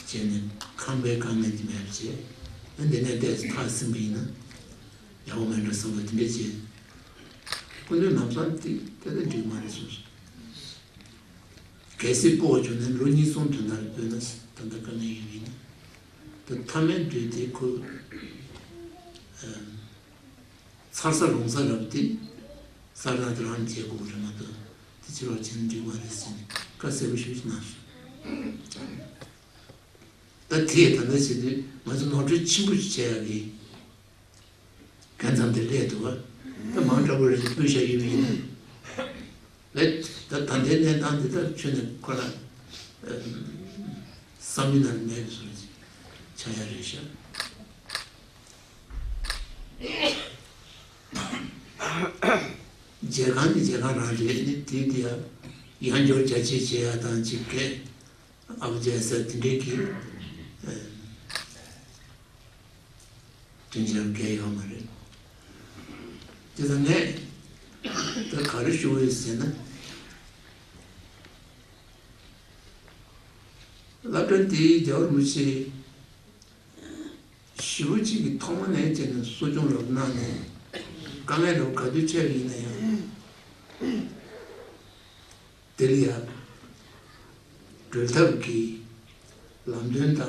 བྱས་ནས་ཁང་པའི་དཀའ་ངལ་དེ་མེད་པ་བྱས། ཨ་འདི་ནས་བལྟས་ཚེ་ཐག་ཟིན་པ་ཡིན་ན་ཡག་པོ་མེད་འགྲོ་བསམ་པ་དེ་འདྲ་བྱས། སྐུ་མདུན་ལམ་སང་དེ་ད་ལྟ་འགྲིག་མ་རེད་གསུངས་སོང་། གལ་སྲིད་སྤོ་བ་བྱུང་ན་ལོ་གཉིས་གསུམ་དོན་དག་ལ་སྤོས་ན་ད་ལྟ་དཀའ་ངལ་ཡོད་མིན་ན། ད་མཐའ་མའི་དུས་དེ་ཁོ་ཚར་ས་ལོང་ས་རབ་དེ་ས་ར་དེ་རང་བྱེད་དགོས་རེད་མ་གཏོགས་དེ་ཕྱི་ལོགས་བྱས་ན་འགྲིག་མ་རེད་ཟེར་ནས་བཀའ་གསལ་པོ་ཞུ་ཞིག་གནང་སོང་། ད་དེས་ད་ལྟ་བྱེད་དུས་ང་ཚོ་ནོར་འཁྲུལ་ཆེན་པོ་ཞིག་བྱས་ཡག་གི་རྒན་མཚམས་དེ་སླེབས་འདུག་བ། ད་མང་དྲགས་པོ་རེ་ཞིག་སྤོས་བཞག་ཡོད་པ་ཡིན་ན། ལས་ད་ད་ལྟའི་གནས་སྟངས་འདི་ལྟར་ཁྱོན་ནས་ཁོ་རང་བསམ་བློའི་ནང་ནས་མེད་པའི་བཟོ་འདྲ་ཅིག་ཆགས་ཡ་རེད་ཤག་མཇལ་ཁང་ནི་མཇལ་ཁང་རང་རེད། ནི་དེ་དེ་ཡང་ཡང་བསྐྱར་རྒྱ་ཆེ་བྱེད་ཡ་དང་ཅིག་གས། ཨ་བ་ཅན་ཟེར་དེ་འདྲའི་གི་དོན་ཆེན་གལ་ཡོད་མ་རེད། དེ་ཚོ་ནས་ད་ག་རེ་ཞུ་འོས་ཟེར་ན། སློབ་གྲྭ་འདིའི་རྒྱལ་བ་རིན་པོ་ཆེ་ཞེ་པོ་ཅིག་གི་ཐོག་མ་ནས་བྱས་ནས་གསོ་སྐྱོང་རབ་གནང་ནས་དཀའ་ངལ་རབ་ག་དུས་འཕྲད་པ་ཡིན་ན་ཡང་། དེ་ལ་ཡང་སྒྲོལ་ཐབས་ཀྱི་ལམ་སྟོན་དང་།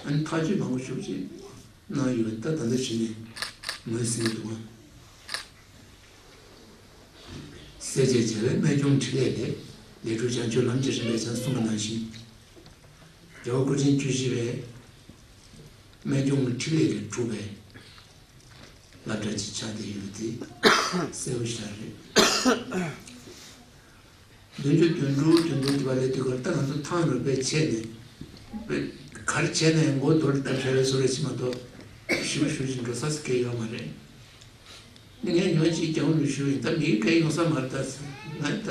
ཨ་ནི་ཐག་གཅོད་མང་པོ་ཞེ་པོ་ཅིག་གནང་ཡོད་པ་ད་ད་ལྟ་བྱས་ནས་ངོས་ཟིན་འདུག་བ། སེར་བྱེས་བྱ་བའི་རྨད་བྱུང་འཕྲིན་ལས་ལས། ལས་གྲུབ་བྱང་ཆུབ་ལམ་གྱི་རིམ་པས་ཀྱང་གསུངས་པ་ནང་བཞིན། རྒྱལ་བ་སྐུ་ཕྲེང་བཅུ་བཞི་པའི་རྨད་བྱུང་གི་འཕྲིན་ལས་ལས་གྲུབ་པའི་སློབ་གྲྭ་ཅིག་ཆགས་བསྡད་ཡོད་པ་དེ་གསལ་པོ་ཞིག་རེད། བདུན་ཅུ་དོན་དྲུག་དོན་བདུན་དུ་བ་ལས་དུས་སྐབས་ད་ང་ཚོ་ཐང་རུ་དཔེ་བྱས་ནས་དཔེ་ག་རེ་བྱས་ནས་མགོ་རྡོལ་བཏབ་བྱས་པའི་བཟོ་འདྲ་ཅིག་མ་གཏོགས་ཞུ་ཞུ་བཞིན་འགྲོ་ས་གང་ཡོད་མ་རེད། ནི་ངས་ཉོན་ཅིག་རྒྱ་གུ་ལུ་ཞུ་ཡིན། ད་མི་གའི་ཡོང་ས་མ་རེད། ད་ང་ད་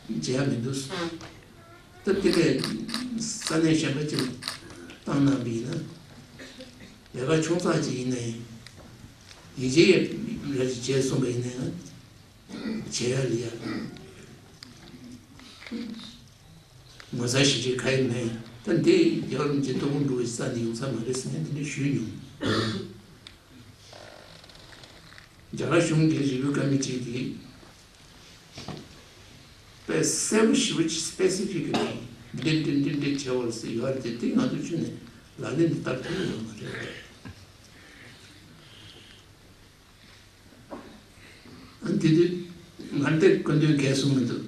མཇལ་ཡ་མི་འདུག་ད་དེ་ལས་ས་གནས་གཞན་པ་ཅིག་བཏང་གནང་བ་ཡིན་ན་ལས་ཀ་ཆུང་ཙག་ཅིག་ཡིན་ན་ཡང་ཡིད་ཆེས་ར་ཅིག་བྱས་སོང་བ་ཡིན་ན་ཡང་བྱེད་ཡ་ལ་ཡ། ངོ་ཚ་ཞེ་དྲག་གང་ཡང་མེད། ད་འདི་རྒྱལ་བ་རིན་པོ་ཆེ་ཐུགས་དགོངས་འགྲོ་བའི་ས་ནས་ཡོང་ས་མ་རེད་ཟེར་ནས་འདི་འདྲ་ཞུས་མྱོང་། རྒྱ་གར་གཞུང་གི་རི་བོའི་བཀའ་མི་གཅིག་གིས་དཔེ་གསལ་པོ་ཞེ་པོ་ཅིག་སི་པེ་སི་ཕིག་གི་འདི་འདྲ་འདི་འདྲ་བྱེད་པ་ཟེར་ཡོད་རེད་དེ། དེ་ང་ཚོ་ཁྱོན་ནས་ལག་ལེན་འདི་བསྟར་ཐུབ་ཀྱི་ཡོད་མ་རེད། ཨ་དེ་དུས་ང་འདིར་སྐུ་མདུན་གས་གསུངས་མི་འདུག་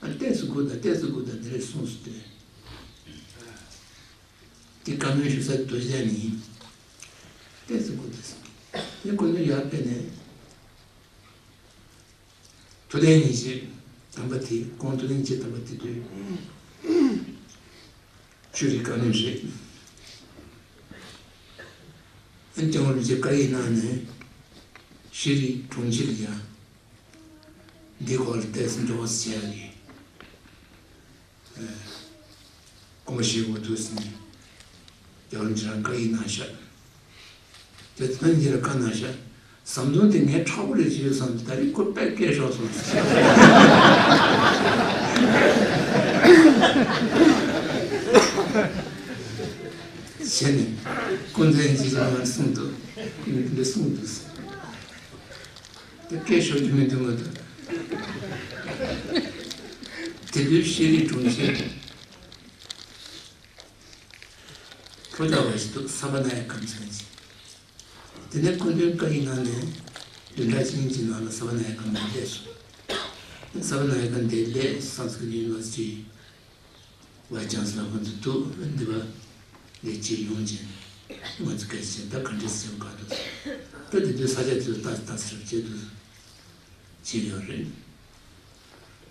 ཨ་ཏོག་ཙམ་སྒུག་དང་། ཏོག་ཙམ་སྒུག་དང་། དེ་རེད་གསུངས་སོང་། དེ་དེ་བཀའ་མོལ་ཞུ་ས་རྡོ་རྗེ་གདན་ནས་ཡིན། ཏོག་ཙམ་སྒུག་དང་། དེ་སྐུ་མདུན་ཡར་ཕེབས་ནས། ཐུགས་ལན་ཉི་ཤུ་དམ་པ་དེ། ཁོང་ཐུགས་ལན་ཉི་ཤུ་དམ་པ་དེ་དུས་ཆོས་རིག་བཀའ་མོལ་རེད། ཨ་ནི་སྐྱབས་མགོན་རིན་པོ་ཆེ་བཀའ་ཡིག་གནང་ནས། ཤེས་རིག་དྲུང་ཆེ་ལ་ཡང་འདིའི་སྐོར་ལ་ཏོག་ཙམ་འགྲེལ་བཤད་བྱེད་ཡག་གི་སྐུལ་མ་བྱེད་དགོས་འདུག་ཟེར་ནས། རྒྱལ་བ་རིན་པོ་ཆེ་རང་བཀའ་ཡིག་གནང་ཤག་དེ་ཚོ་འདི་ལ་བཀའ་གནང་ཤག་ཟམ་གདོང་དེ་ངས་ཁྲག་པོ་རེ་བྱེད་ཡོད་བསམ། ད་རེས་ཁོ་དཔེ་སྐད་ཤོར་སོང་ཟེར། བྱས་ནས་སྐུ་མཚན་ཅི་ཞིག་ང་གསུངས་འདུག་འདི་གསུངས་འདུག་ཟེར། དེ་སྐད་ཤོར་རྒྱུ་མི་འདུག་མ་གཏོགས། དེ་དུས་ཤེས་རིག་དྲུང་ཆེ་ལྷོ་རྒྱ་བ་ཞིག་འདུག་ས་བ་ན་ཡ་ཀམ་ཟེར་མཁན་ཅིག་དེ་ནས་སྐུ་མདུན་བཀའ་ཡིག་གནང་ནས། བདུན་ཕྲག་གཅིག་གཉིས་ཀྱི་ནང་ལ་ས་བ་ན་ཡ་ཀམ་ལ་སླེབས་སོང་། ས་བ་ན་ཡ་ཀམ་དེ་སླེབས། སཾ་སྐྲྀ་ཏ་ཡུ་ནི་ཝར་སི་ཊི་བའི་སི་ཅན་སི་ལར་ཁོང་ཚོ་འདུག་འདི་པར་ལས་བྱེད་ཡོང་བྱས། ང་ཚོ་སྐད་ཆ་བྱས། ད་ག་འདྲས་བྱེད་དགོས་འདུག་ད་དེ་དུས་ས་ཆ་དེ་ཚོ་ལྟ་ལྟ་ཟེར་བྱས་འདུག་བྱས་ཡོད་རེད།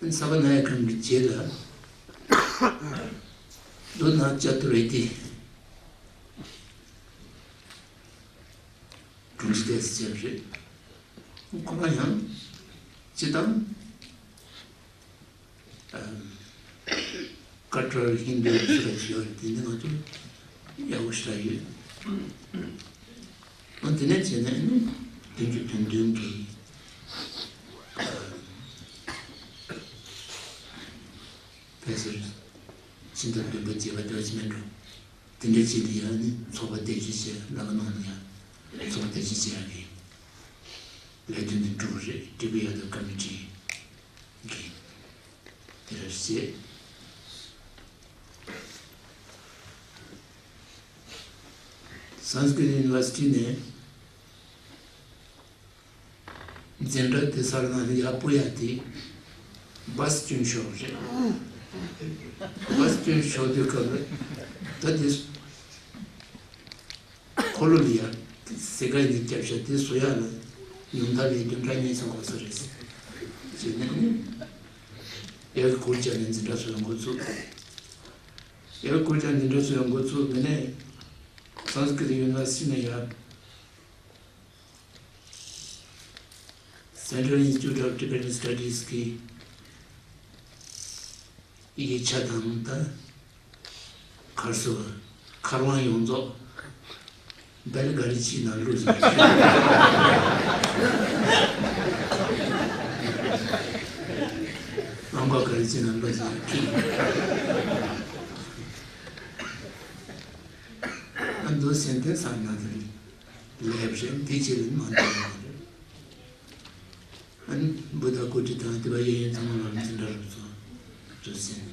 ས་བ་ན་ཡ་ཀམ་གྱི་རྗེས་ལ་ལོ་ན་ཅ་ཏུ་རེ་ཏི་དྲུང་ཆེ་ཏོག་ཙམ་བྱས་པ་རེད། ཁོ་རང་ཡང་སྤྱིར་བཏང་ཨ་ཀ་ཊར་ཧིན་དུ་སུ་ར་ཅིག་ཡོད་རེད། དེ་འདི་ང་ཚོ་ཡག་པོ་ཞེ་དྲག་ཡོད། ཨ་དེ་ནས་བྱས་ནས་ནི་བདུན་ཅུ་དོན་བདུན་གྱི་ཨ་ཕལ་ཆེར་ཕྱི་ཟླ་བདུན་པ་བརྒྱད་པ་དེ་བ་ཅི་མེད་འགྲོ། དེ་འདྲ་བྱས་ཏེ་ཡང་ནི་ཚོགས་པ་བསྡད་རྗེས་བྱས། ལམ་ནང་ལ་ཡང་ཚོགས་པ་བསྡད་རྗེས་བྱས་ཡག་གི་ལས་དོན་དེ་འགྲུབ་པ་རེད། ཀྲི་པུ་ཡ་དབ་ཀོ་མི་ཊི་གི་དེ་རེད་བྱས། སཾ་སྐྲྀ་ཏ་ཡུ་ནི་ཝར་སི་ཊི་ནས་འཛིན་གྲྭ་དེ་སར་ན་ཡར་སྤོ་ཡག་དེ་བཱས་སྐྱོན་ཤོར་རེད། བཱས་སྐྱོན་ཤོར་དུས་སྐབས་ལ་ད་དེ་འཁོར་ལོ་ལ་ཡར་ཟེར་ག་ཡིན་བརྒྱབ་བཞག་དེ་བཟོ་ཡག་ལ་ཉུང་མཐའ་ལ་བདུན་ཕྲག་གཉིས་ཙམ་འགོར་ས་རེད། བྱས་ནས་ནི་ཡར་གུར་བཅག་ནས་འཛིན་གྲྭ་བཟོ་ཡག་འགོ་བཙུགས། ཡར་གུར་བཅག་འཛིན་གྲྭ་བཟོ་ཡག་འགོ་བཙུགས། དེ་ནས་སཾ་སྐྲྀ་ཏ་ཡུ་ནི་ཝར་སི་ཊི་ནས་ཡར་Central Institute of Tibetan Studies གི་ཡིག་ཆ་དང་། ད་གར་སོ་མཁར་དབང་ཡོངས་རྫོགས་བེལ་ག་རི་ཅི་ནང་བླུགས་ཟིན། ཨང་གོ་ག་རི་ཅི་ནང་བླུགས་ཟིན་ཁྱི། ཨ་མདོ་སེམས་དོན་ས་ན་དེ་ལེབ་རེད། འདི་ཅི་ལ་མ་འདོད་རེད། ཨ་ནི་བུ་དང་སྐུ་དྲིན་དང་དེ་པ་གཡས་གཡོན་ཚང་མ་ལ་འཛིན་གྲྭ་རུ་ཚོ་འཛུལ་ཟིན།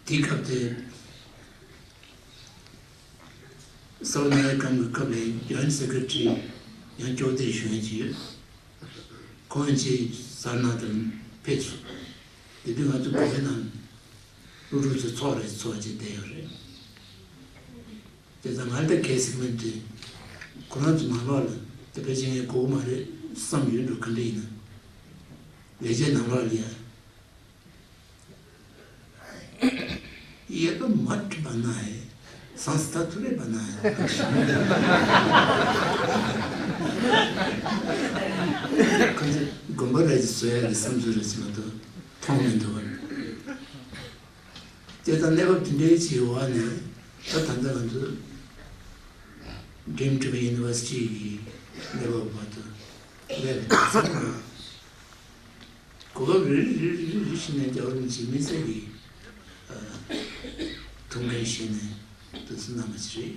དེའི་སྐབས་དེ་སོ་ན་ཡ་ཀམ་གྱི་སྐབས་ལ་ཡོན་སེ་ཀེ་རེ་ཊི་རི་ཡང་སྐྱོར་དེ་ཞུ་མཁན་ཅིག་ཡོད། ཁོང་ཅིག་སར་ན་དུ་ཕེབས་སོང་། དེ་དུས་ང་ཚོ་བོད་པའི་ནང་ལྷོ་ཕྲུག་ཚོ་ཚོགས་རེ་ཚོགས་ཅིག་བསྡད་ཡོད་རེད། དེ་ཙང་ང་ལྟ་གལ་སྲིད་མིན་དུས་ཁོ་རང་ཚོ་ནང་ལོགས་ལ་དེ་ཕལ་ཆེར་ངས་གོ་གི་མ་རེད་བསམ་ཡོད་འགྲོ། ག་འདྲ་ཡིན་ན་ལས་བྱེད་ནང་ལོགས་ལ་ཡ། ཡེ་པ་མ་ཁྲི་པ་ན་ཧེ། སང་སི་ཐ་ཐུ་རེ་པ་ན་ཧེ། ཁོ་ཚོ་དགོན་པ་ར་ཅིག་བཟོ་ཡག་གི་བསམ་ཚུལ་རེ་ཅིག་མ་གཏོགས་མཐོང་མི་འདུག་བ། དེ་དང་གནས་བབ་དེ་འདྲའི་ཅིག་འོག་ནས་ད་ད་ལྟ་ང་ཚོ་Dream Tibet University གི་གནས་བབ་བར་དུ་སླེབས་ཚར་ན། གོ་སྐབས་རེ་རེ་རེ་རེ་བྱས་ནས་རྒྱལ་བ་རིན་པོ་ཆེའི་མི་ཚེ་གི་ཨ་ཐུགས་འགན་བཞེས་ནས་དུས་ཚོད་གནང་བ་ཞིག་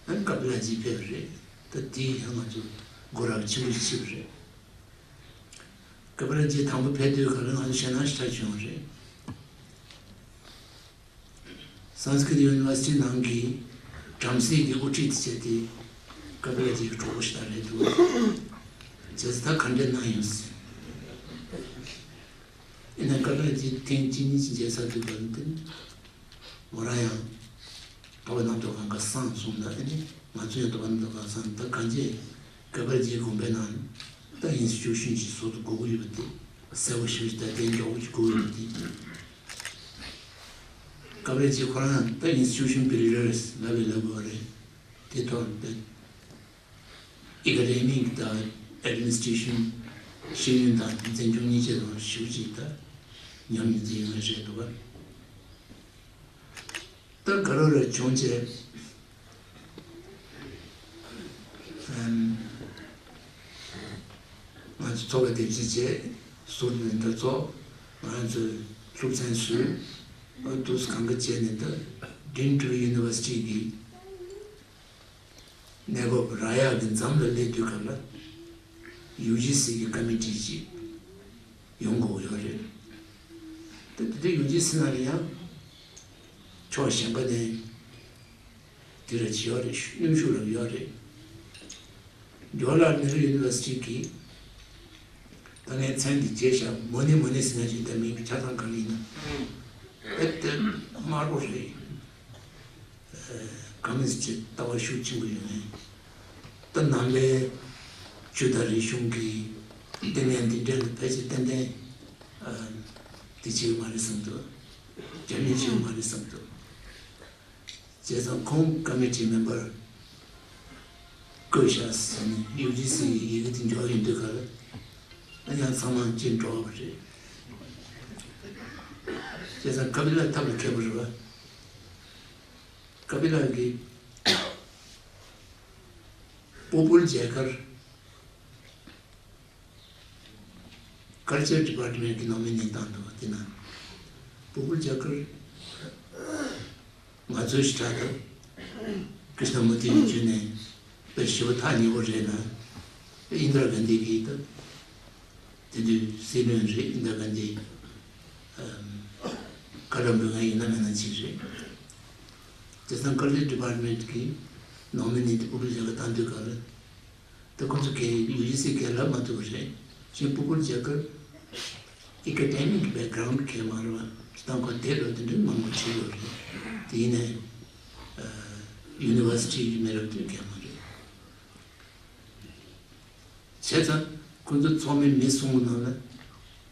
རེད། ཨ་ནི་སྐབས་ལ་ཅིག་ཕེབས་པ་རེད། ད་དེ་ཡང་ང་ཚོ་སྒོ་ར་ཆེན་པོ་ཞིག་ཕྱེས་པ་རེད། སྐབས་ར་ཅིག་དང་པོ་ཕེབས་དུས་ག་ལ་ང་ཚོ་ཞེད་སྣང་ཞེ་དྲག་བྱུང་བ་རེད། Sanskrit University ནང་གི་བྲམ་ཟེ་གི་དབུ་ཁྲིད་དེ་བྱས་ཏེ། ཀ་པི་ལ་རྗེ་གི་གྲོགས་པོ་ཞིག་དང་རེད་འདུག་བྱས་ཙང་ད་ག་འདྲས་གནང་ཡོང་ཟེར། ཨེ་ནས་ཀ་པི་ལ་རྗེ་ཐེངས་གཅིག་གཉིས་ཅིག་མཇལ་ཚར་དུས་བར་དུ། མོ་རང་ཡང་དོ་པ་ནང་དུ་གང་ག་སངས་སོང་ད། ཨ་ནི་ང་ཚོ་ཡང་དོ་པ་ནང་དུ་གང་སངས་ད། གང་ཅི་ཀ་པར་གྱི་དགོན་པའི་ནང་ད་ཡིན་སུ་ཅུ་ཤུན་ཞིག་བཟོ་དུ་དགོས་ཀྱི་ཡོད་པ་དེ་གསལ་པོ་ཞིག་ད་དེ་མགྱོགས་པོ་ཞིག་དགོས་ཡོད་པ་དེ། ཀ་པར་གྱི་ཁོ་རང་ད་ཡིན་སུ་ཅུ་ཤུན་བི་ལི་ཌར་ལབ་པའི་ལབ་དགོས་རེད། དེ་ཐོག་ད། ཨི་ཀ་ཌེ་མིག་དང་ཨེ་ཌི་མི་ནི་སི་ཊེ་ཤན། ཤེས་ཡོན་དང་འཛིན་སྐྱོང་གཉིས་ཆ་དང་ཞུ་ཅིག་དང་ཉམས་ཉིན་འཛིན་ཡོང་བའི་རེད་འདུག་ག་ད་ག་རོ་ར་བྱུང་བྱས། ཨམ། ང་ཚོ་ཚོགས་པའི་དེབ་ཅིག་བྱས་ཟུར་ནས་འདི་ཚོ་ང་ཚོས་སློབ་ཚན་བཟོས། འོ་དུས་གང་ག་བྱས་ནས་ད་ཌིན་ཌུ་ཡུ་ནི་ཝར་སི་ཊི་གི་གནས་བབ་རག་ཡག་གི་མཚམས་ལ་སླེབས་དུས་སྐབས་ལ་ཡུ་ཇི་སི་གི་ཀ་མི་ཊི་ཅིག་ཡོང་དགོས་ཡོད་རེད། ད་དེ་དུས་ཡུ་ཇི་སི་ནང་ལ་ཡང་ཕྱོགས་གཞན་པ་ནས་དེ་ར་ཅིག་ཡོད་རེད། གནོན་ཤུགས་རབ་ཡོད་རེད། ཇ་ཝ་ཧར་ལཱལ་ནེ་རུ་ཡུ་ནི་ཝར་སི་ཊི་གི་ད་ངས་མཚན་འདི་བརྗེད་བཞག་མོ་ནི་མོ་ནི་ཟེར་ན་ཅིག་ད་མིང་ཆ་ཚང་གང་ཡིན་ན་ཨེ་དེ་དམར་པོ་རེད། ཀོ་མུ་ནི་སི་ཊི་ལྟ་བ་ཤུགས་ཆེན་པོ་ཡོད་མཁན། ད་ནང་པའི་ཇུས་དང་རིག་གཞུང་གི་ལྟེ་གནས་འདི་འདྲ་ལ་ཕལ་ཆེར་ཏན་ཏན་འདི་བྱེད་ཀྱི་མ་རེད་བསམ་འདུག་རྒྱ་མིས་བྱེད་ཀྱི་མ་རེད་བསམ་འདུག་བྱས་ཙང་ཁོང་ཀ་མི་ཊི་མེམ་བར་བསྐོས་བཞག་ཟེར་ནས་ཡུ་ཇི་སི་ཡི་ཡི་གེ་དེ་འབྱོར་ཡོང་དུས་ག་ལ་ཨ་ཡང་ཚང་མ་ཅི་འགྲོ་བ་རེད། བྱས་ཙང་ཀ་པི་ལ་ཐབས་ལ་མཁས་པོ་རེད་བ། ཀ་པི་ལ་གི་སྤོ་བོ་ལ་རྒྱ་གར་ཀལ་ཅར་ཌི་པཱར་ཊི་མེན་ཊི་གི་ནང་མི་གཉིས་བཏང་འདུག་དེ་ན་སྤོ་བོ་ལ་རྒྱ་གར་ང་ཚོའི་ཞི་དྲག་དང་ཀྲི་ཤ་ན་མུར་ཏི་ཡི་བརྒྱུད་ནས་དཔེ་ཞེ་པོ་ཐག་ཉེ་པོ་རེད་ན། ཨིན་དྲ་གྷན་དྷི་གིས་ད་དེ་དུས་སྲིད་བློན་རེད། ཨིན་དྲ་གྷན་དྷི་བཀའ་སྒྲ་འབུལ་མཁན་ཡིན་ན་མིན་ན་གཅིག་རེད། དེ་ཙང་ཀལ་ཅར་ཌི་པཱར་ཊི་མེན་ཊི་གི་ནང་མི་གཉིས་དེ་སྤོ་བོ་ལ་རྒྱ་གར་བཏང་དུས་ག་ལ། ད་ཁོ་ཚོ་གས་ཡུ་ཇི་སི་གས་ལབ་མ་ཐུབ་པ་རེད། གཞན་སྤོ་བོ་ལ་རྒྱ་གར་ཨེ་ཀ་ཌེ་མིག་གི་བེག་གྷ་རའུན་ཌི་གས་མ་རེད་བ། ད་ཁོ་དེ་ལོ་དེ་འདྲའི་མང་པོ་བྱས་ཡོད་རེད། དེ་ཡིན་ནའི་ཡུ་ནི་ཝར་སི་ཊི་གི་མི་རབས་དེ་གས་མ་རེད། བྱས་ཙང་ཁོ་ཚོ་ཚོགས་མི་མི་གསུམ་གི་ནང་ལ་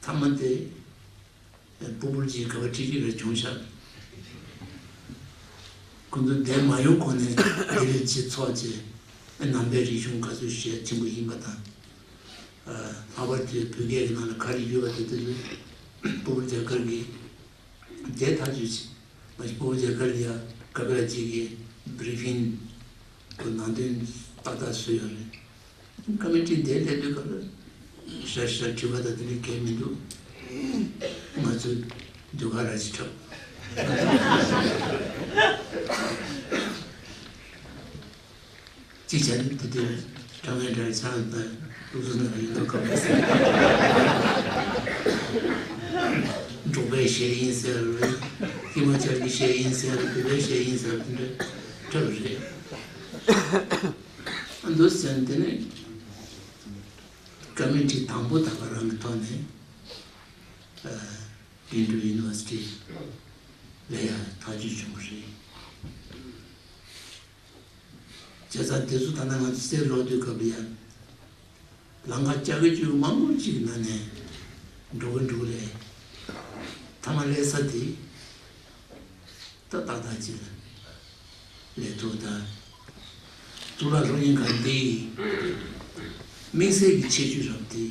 ཐ་མ་དེ། སྤོ་བོ་ལ་རྒྱ་གར་བ་ཁྲིད་ཀྱི་རེད་བྱུང་ཤག་ཁོ་ཚོ་འདིར་མ་ཡོང་གོང་ནས་དེ་རིང་ཅིག་ཚོགས་བྱས། ནང་པའི་རིག་གཞུང་ག་ཚོད་ཤེས་ཆེན་པོ་ཡིན་པ་དང་། ལྷག་པར་དུ་བོད་སྐད་ཀྱི་ནང་ལ་ག་རེ་ཡོད་པ་དེ་ཚོ་སྤོ་བོ་ལ་རྒྱ་གར་གྱིས་དེ་ཐག་གཅོད་བྱས། མ་གཞི་སྤོ་བོ་ལ་རྒྱ་གར་ལ་ཡ་ཀ་པི་ལ་རྗེ་གིས་བྷི་རི་ཕིང་གི་ནང་དོན་ཏག་ཏག་བཟོས་ཡོད་རེད། ཀ་མི་ཊི་འདིར་སླེབས་དུས་སྐབས་ལ་ཞེ་དྲག་དྲི་བ་དང་དེ་འདྲ་གང་ཡང་མི་འདུག་ང་ཚོས་ཟློས་གར་ར་ཅིག་འཁྲབ། ཅིག་བྱས་ན་དེ་དུས་དྲང་ངེས་འདྲ་ཆགས་ཡོད་པ་ལུགས་སྲོལ་ནང་ལ་ཡོད་མདོག་ཁ་པོ་ཟེར། འབྲོག་པའི་གཞས་ཡིན་ཟེར་རེད། ཧི་མ་ཅལ་གྱི་གཞས་ཡིན་ཟེར་རེད། བོད་པའི་གཞས་ཡིན་ཟེར་རེད། དེ་འདྲ་འཁྲབ་པ་རེད། ཨ་མདོ་ཟེར་ན་དེ་ནས་ཀ་མི་ཊི་དང་པོ་ད་ག་རང་གི་ཐོག་ནས་ཨ་ཌིན་ཌུ་ཡུ་ནི་ཝར་སི་ཊི་ལ་ཡ་ཐག་གཅོད་བྱུང་བ་རེད། བྱས་ཙང་དེ་ཚོ་ད་ལྟ་ང་ཚོ་སེར་ལོག་དུས་སྐབས་ལ་ཡ་ལམ་ཁ་བཅའ་སྒྲིག་མང་པོ་ཅིག་ནང་ནས་འགྲོ་གི་འགྲོ་གི་རེད། མཐའ་མ་སླེབས་ས་དེ་ཏག་ཏག་ཏག་ཅིག་ལ་ལས་ཐོག་ད་གཙུག་ལག་སློབ་གཉེར་ཁང་འདི་དམིགས་བསལ་གྱི་ཁྱད་ཆོས་རབ་དེ།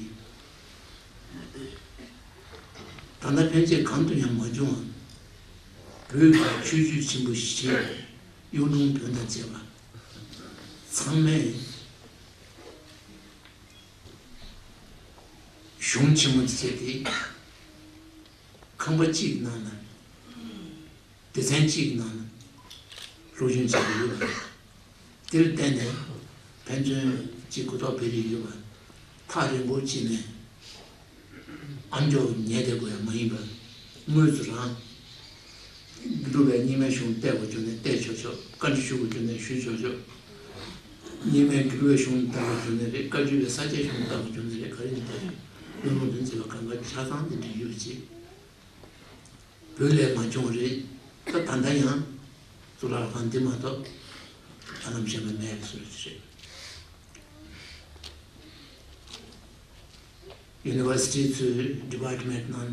ད་ལྟ་ཕན་ཆད་གང་དུ་ཡང་མ་བྱུང་བ། བོད་ཀྱི་ཆོས་བརྒྱུད་ཆེན་པོ་བཞི། གཡུང་དྲུང་བོན་དང་བཅས་པ་ཚང་མས་གཞུང་ཆེན་མོ་དེ་བྱས་ཏེ་ཁང་པ་གཅིག་ནང་ལ། སྡེ་ཚན་གཅིག་གི་ནང་ལ་སློབ་སྦྱོང་བྱེད་ཀྱི་ཡོད་པ་རེད། དེར་བརྟེན་ནས་ཕན་ཚུན་གཅིག་གོ་རྟོགས་འཕེལ་གྱི་ཡོད་པ། ཐག་རིང་པོ་གཅིག་ནས་ཨ་མཆོག་ཉལ་བསྡད་དགོས་ཡ་མ་ཡིན་པར་དངོས་སུ་རང་སློབ་པའི་རྙིང་མའི་གཞུང་བལྟས་དགོས་བྱུང་ན་བལྟས་ཆོག་ཆོག་བཀའ་འདྲི་ཞུ་དགོས་བྱུང་ན་ཞུ་ཆོག་ཆོག་རྙིང་མའི་འགྱུར་བའི་གཞུང་ལྟ་བུ་བྱུང་ནི་རེད། བཀའ་བརྒྱུད་པའི་ས་སྐྱའི་གཞུང་ལྟ་བུ་བྱུང་ནི་རེད། ག་རེ་ཡིན་ད་རེད། བློན་པོ་དོན་བྱེད་པ་གང་ག་ཆ་ཚང་དེ་འདྲ་ཡོད་ཅེས། བོད་ལས་མ་བྱུང་རེད། ད་ད་ལྟ་ཡང་གཙུག་ལག་ཁང་འདི་མ་གཏོགས་ཧ་ལམ་གཞན་པ་མེད་པའི་བཟོ་འདྲ་ཅིག་རེད། ཡུ་ནི་ཝར་སི་ཊི་ཚོའི་ཌི་པཱར་ཊི་མེན་ཊི་ནང་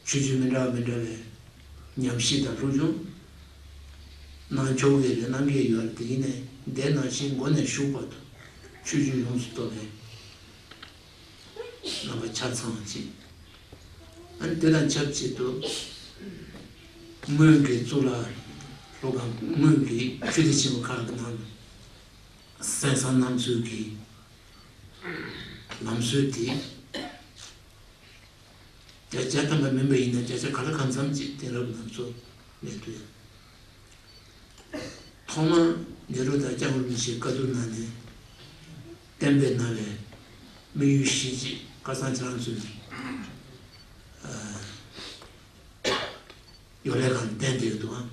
ཆོས་བརྒྱུད་མི་འདྲ་བ་མི་འདྲ་བའི་ཉམས་ཞིབ་དང་སློབ་སྦྱོང་གནང་ཆོག་གི་རེད། གནང་གི་ཡོད་རེད། དེ་ཡིན་ནའི་འདི་ནང་བཞིན་འགོ་ནས་མཇུག་བར་དུ་ཆོས་བརྒྱུད་ཡོངས་སུ་གཏོགས་པའི་རྣམ་པ་ཆ་ཚང་བ་ཅིག་ཨ་ནི་དེ་དང་ཆབས་ཅིག་ཏུ་སྔོན་གྱི་གཙུག་ལག་སློབ་ཁང་སྔོན་གྱི་ཆོས་སྡེ་ཆེན་མོ་ཁག་གི་ནང་གསན་བསམ་གནང་ཚུལ་གྱི་ལམ་སྲོལ་དེ་བརྒྱ་ཆ་བརྒྱ་ཐམ་པ་མིན་པ་ཡིན་ན་བརྒྱ་ཆ་ག་ལ་གང་འཚམ་ཅིག་དེང་རབས་ང་ཚོ་ལས་དོན། ཐོག་མར་ནེ་རུ་དང་ལྕམ་རིན་པོ་ཆེས་བཀའ་བསྡུར་གནང་ནས་གཏན་འབེབས་གནང་བའི་དམིགས་ཡུལ་བཞི་ཅིག་ཁ་སང་ཁྱེད་རང་ཚོས་ཡོ་ལས་ཁང་བསྟན་བསྡད་འདུག་ཨང་།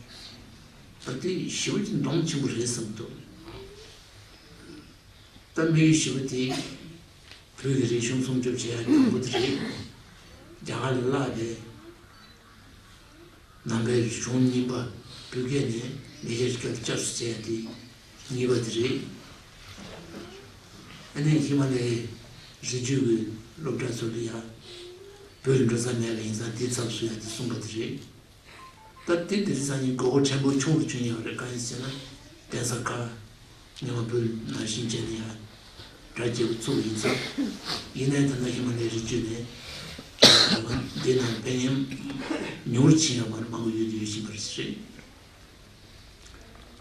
ད་དེ་ཞེ་པོ་ཅིག་མདོང་ཆེན་པོ་རེད་བསམ་འདུག་ད་དམིགས་ཡུལ་ཞེ་པོ་དེ་བོད་ཀྱི་རིག་གཞུང་སྲུང་སྐྱོབ་བྱེད་ཡ་དང་པོ་དེ་རེད། རྒྱ་གར་ལ་བསླབས་པའི་ནང་པའི་གཞུང་རྙིང་པ་བོད་སྐད་ནས་མེས་རྒྱལ་གྱི་སྐད་དུ་བསྐྱར་གསོ་བྱས་ཏེ་གཉིས་པ་དེ་རེད། ཨ་ནི་ཧི་མ་ལ་ཡའི་རི་རྒྱུད་ཀྱི་སློབ་གྲྭ་ཚོ་ལ་ཡ་བོད་ལ་འགྲོ་ས་མེད་པ་ཡིན་ཙང་དེའི་ཚབ་སུ་ཡ་དེ་གསུངས་པ་དེ་རེད། ད་དེ་དེ་རིང་སང་ཉིན་དགོས་མཁོ་ཕྲན་བུ་ཆུང་རུ་བྱུང་ཡོད་རེད། གང་ཡིན་ཟེར་ན་གདན་ས་ཁག་ཉི་མ་བོད་ནང་བཞིན་བྱས་ནས་ཡ་གྲ་རྒྱས་པོ་བཙུགས་ཡིན་ཙང་། ཡིན་ནའི་ད་ལྟ་ཧི་མ་ལ་ཡའི་རི་རྒྱུད་ནས་འདི་ནང་ཕན་ཡོན་ཉུང་རུ་ཕྱིན་ཡོད་མ་རེད། མང་པོ་ཡོད་དུ་ཡོད་བཞིན་པ་རེད།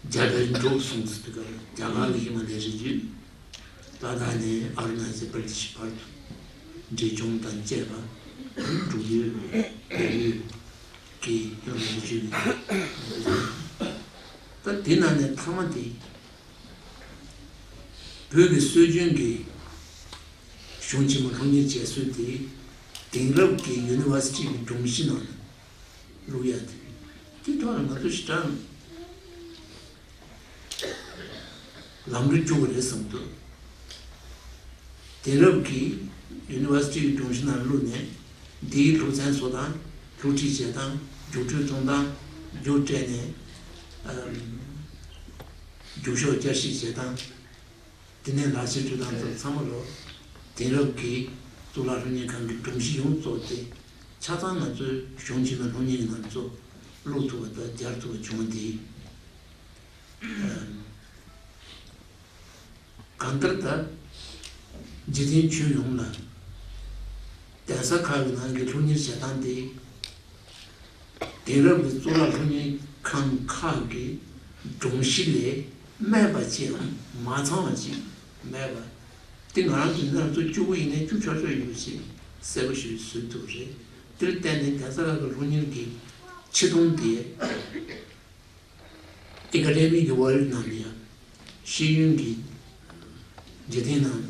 རྒྱ་བལ་འབྲུག་གསུམ་ཟེར་དུས་སྐབས་རྒྱ་གར་གྱི་ཧི་མ་ལ་ཡའི་རི་རྒྱུད། ལ་དྭགས་ནས་ཨ་རུ་ན་ཅལ་པར་དི་ཤི་བར་དུ་འབྲས་ལྗོངས་དང་བཅས་པ་འབྲུག་ཡུལ་བལ་ཡུལ་གྱི་ཧི་མ་ལ་ཡའི་རི་རྒྱུད་ཀྱི། ད་དེ་ནང་ནས་མཐའ་མ་དེ་བོད་ཀྱི་སྲོལ་རྒྱུན་གྱི་གཞུང་ཆེན་མོ་སློབ་གཉེར་བྱེད་སྲོལ་དེ་དེང་རབས་ཀྱི་ཡུ་ནི་ཝར་སི་ཊི་གི་སྒྲོམ་གཞི་ནང་བླུག་ཡ་དེ། དེ་ཐོག་ལ་ང་ཚོ་ཞེ་དྲག་ལམ་འགྲོ་རྒྱུག་གི་རེད་བསམ་འདུག་དེང་རབས་ཀྱི་ཡུ་ནི་ཝར་སི་ཊི་གི་སྒྲོམ་གཞི་ནང་བླུགས་ནས་འདིའི་སློབ་ཚན་བཟོ་སྟངས། སློབ་ཁྲིད་བྱེད་སྟངས། རྒྱུགས་སྤྲོད་གཏོང་སྟངས། རྒྱུགས་སྤྲད་ནས་ཨམ་རྒྱུགས་ཤོག་བསྐྱར་ཞིབ་བྱེད་སྟངས། དེ་ནས་ལག་ཁྱེར་སྤྲོད་སྟངས་སོགས་ཚང་མ་ལོ་དེང་རབས་ཀྱི་གཙུག་ལག་སློབ་གཉེར་ཁང་གི་སྒྲོམ་གཞི་ཡོངས་རྫོགས་ཏེ་ཆ་ཚང་ང་ཚོའི་གཞུང་ཆེན་མོའི་སློབ་གཉེར་གྱི་ནང་ཚུད་བླུག་ཐུབ་པ་དང་སྦྱར་ཐུབ་པ་བྱུང་བ་དེ། གང་ལྟར་ད་འཇིག་རྟེན་ཁྱོན་ཡོངས་ལ་གདན་ས་ཁག་གི་ནང་གི་སློབ་གཉེར་བྱེད་སྟངས་དེ། དེང་རབས་ཀྱི་གཙུག་ལག་སློབ་གཉེར་ཁང་ཁག་གི་སྒྲོམ་གཞི་ལས་སྨད་པ་ཅིག་ཡང་མ་ཚང་བ་ཅིག་མེད་པ། དེ་ང་རང་ཚོ་ང་རང་ཚོ་སྐྱོ་པོ་ཡིན་ནའི་སྐྱོ་ཆོག་ཆོག་ཡིན་པ་ཞིག་གསལ་པོ་ཞིག་བཟོས་ཐུབ་རེད། དེར་བརྟེན་ནས་གདན་ས་ཁག་གི་སློབ་གཉེར་གྱི་ཆེ་མཐོང་དེ་ཨེ་ཀ་ཌེ་མིག་གི་ཝརལ་ནང་ནས་ཡང་ཤེས་ཡོན་གྱི་འཇིག་རྟེན་ནང་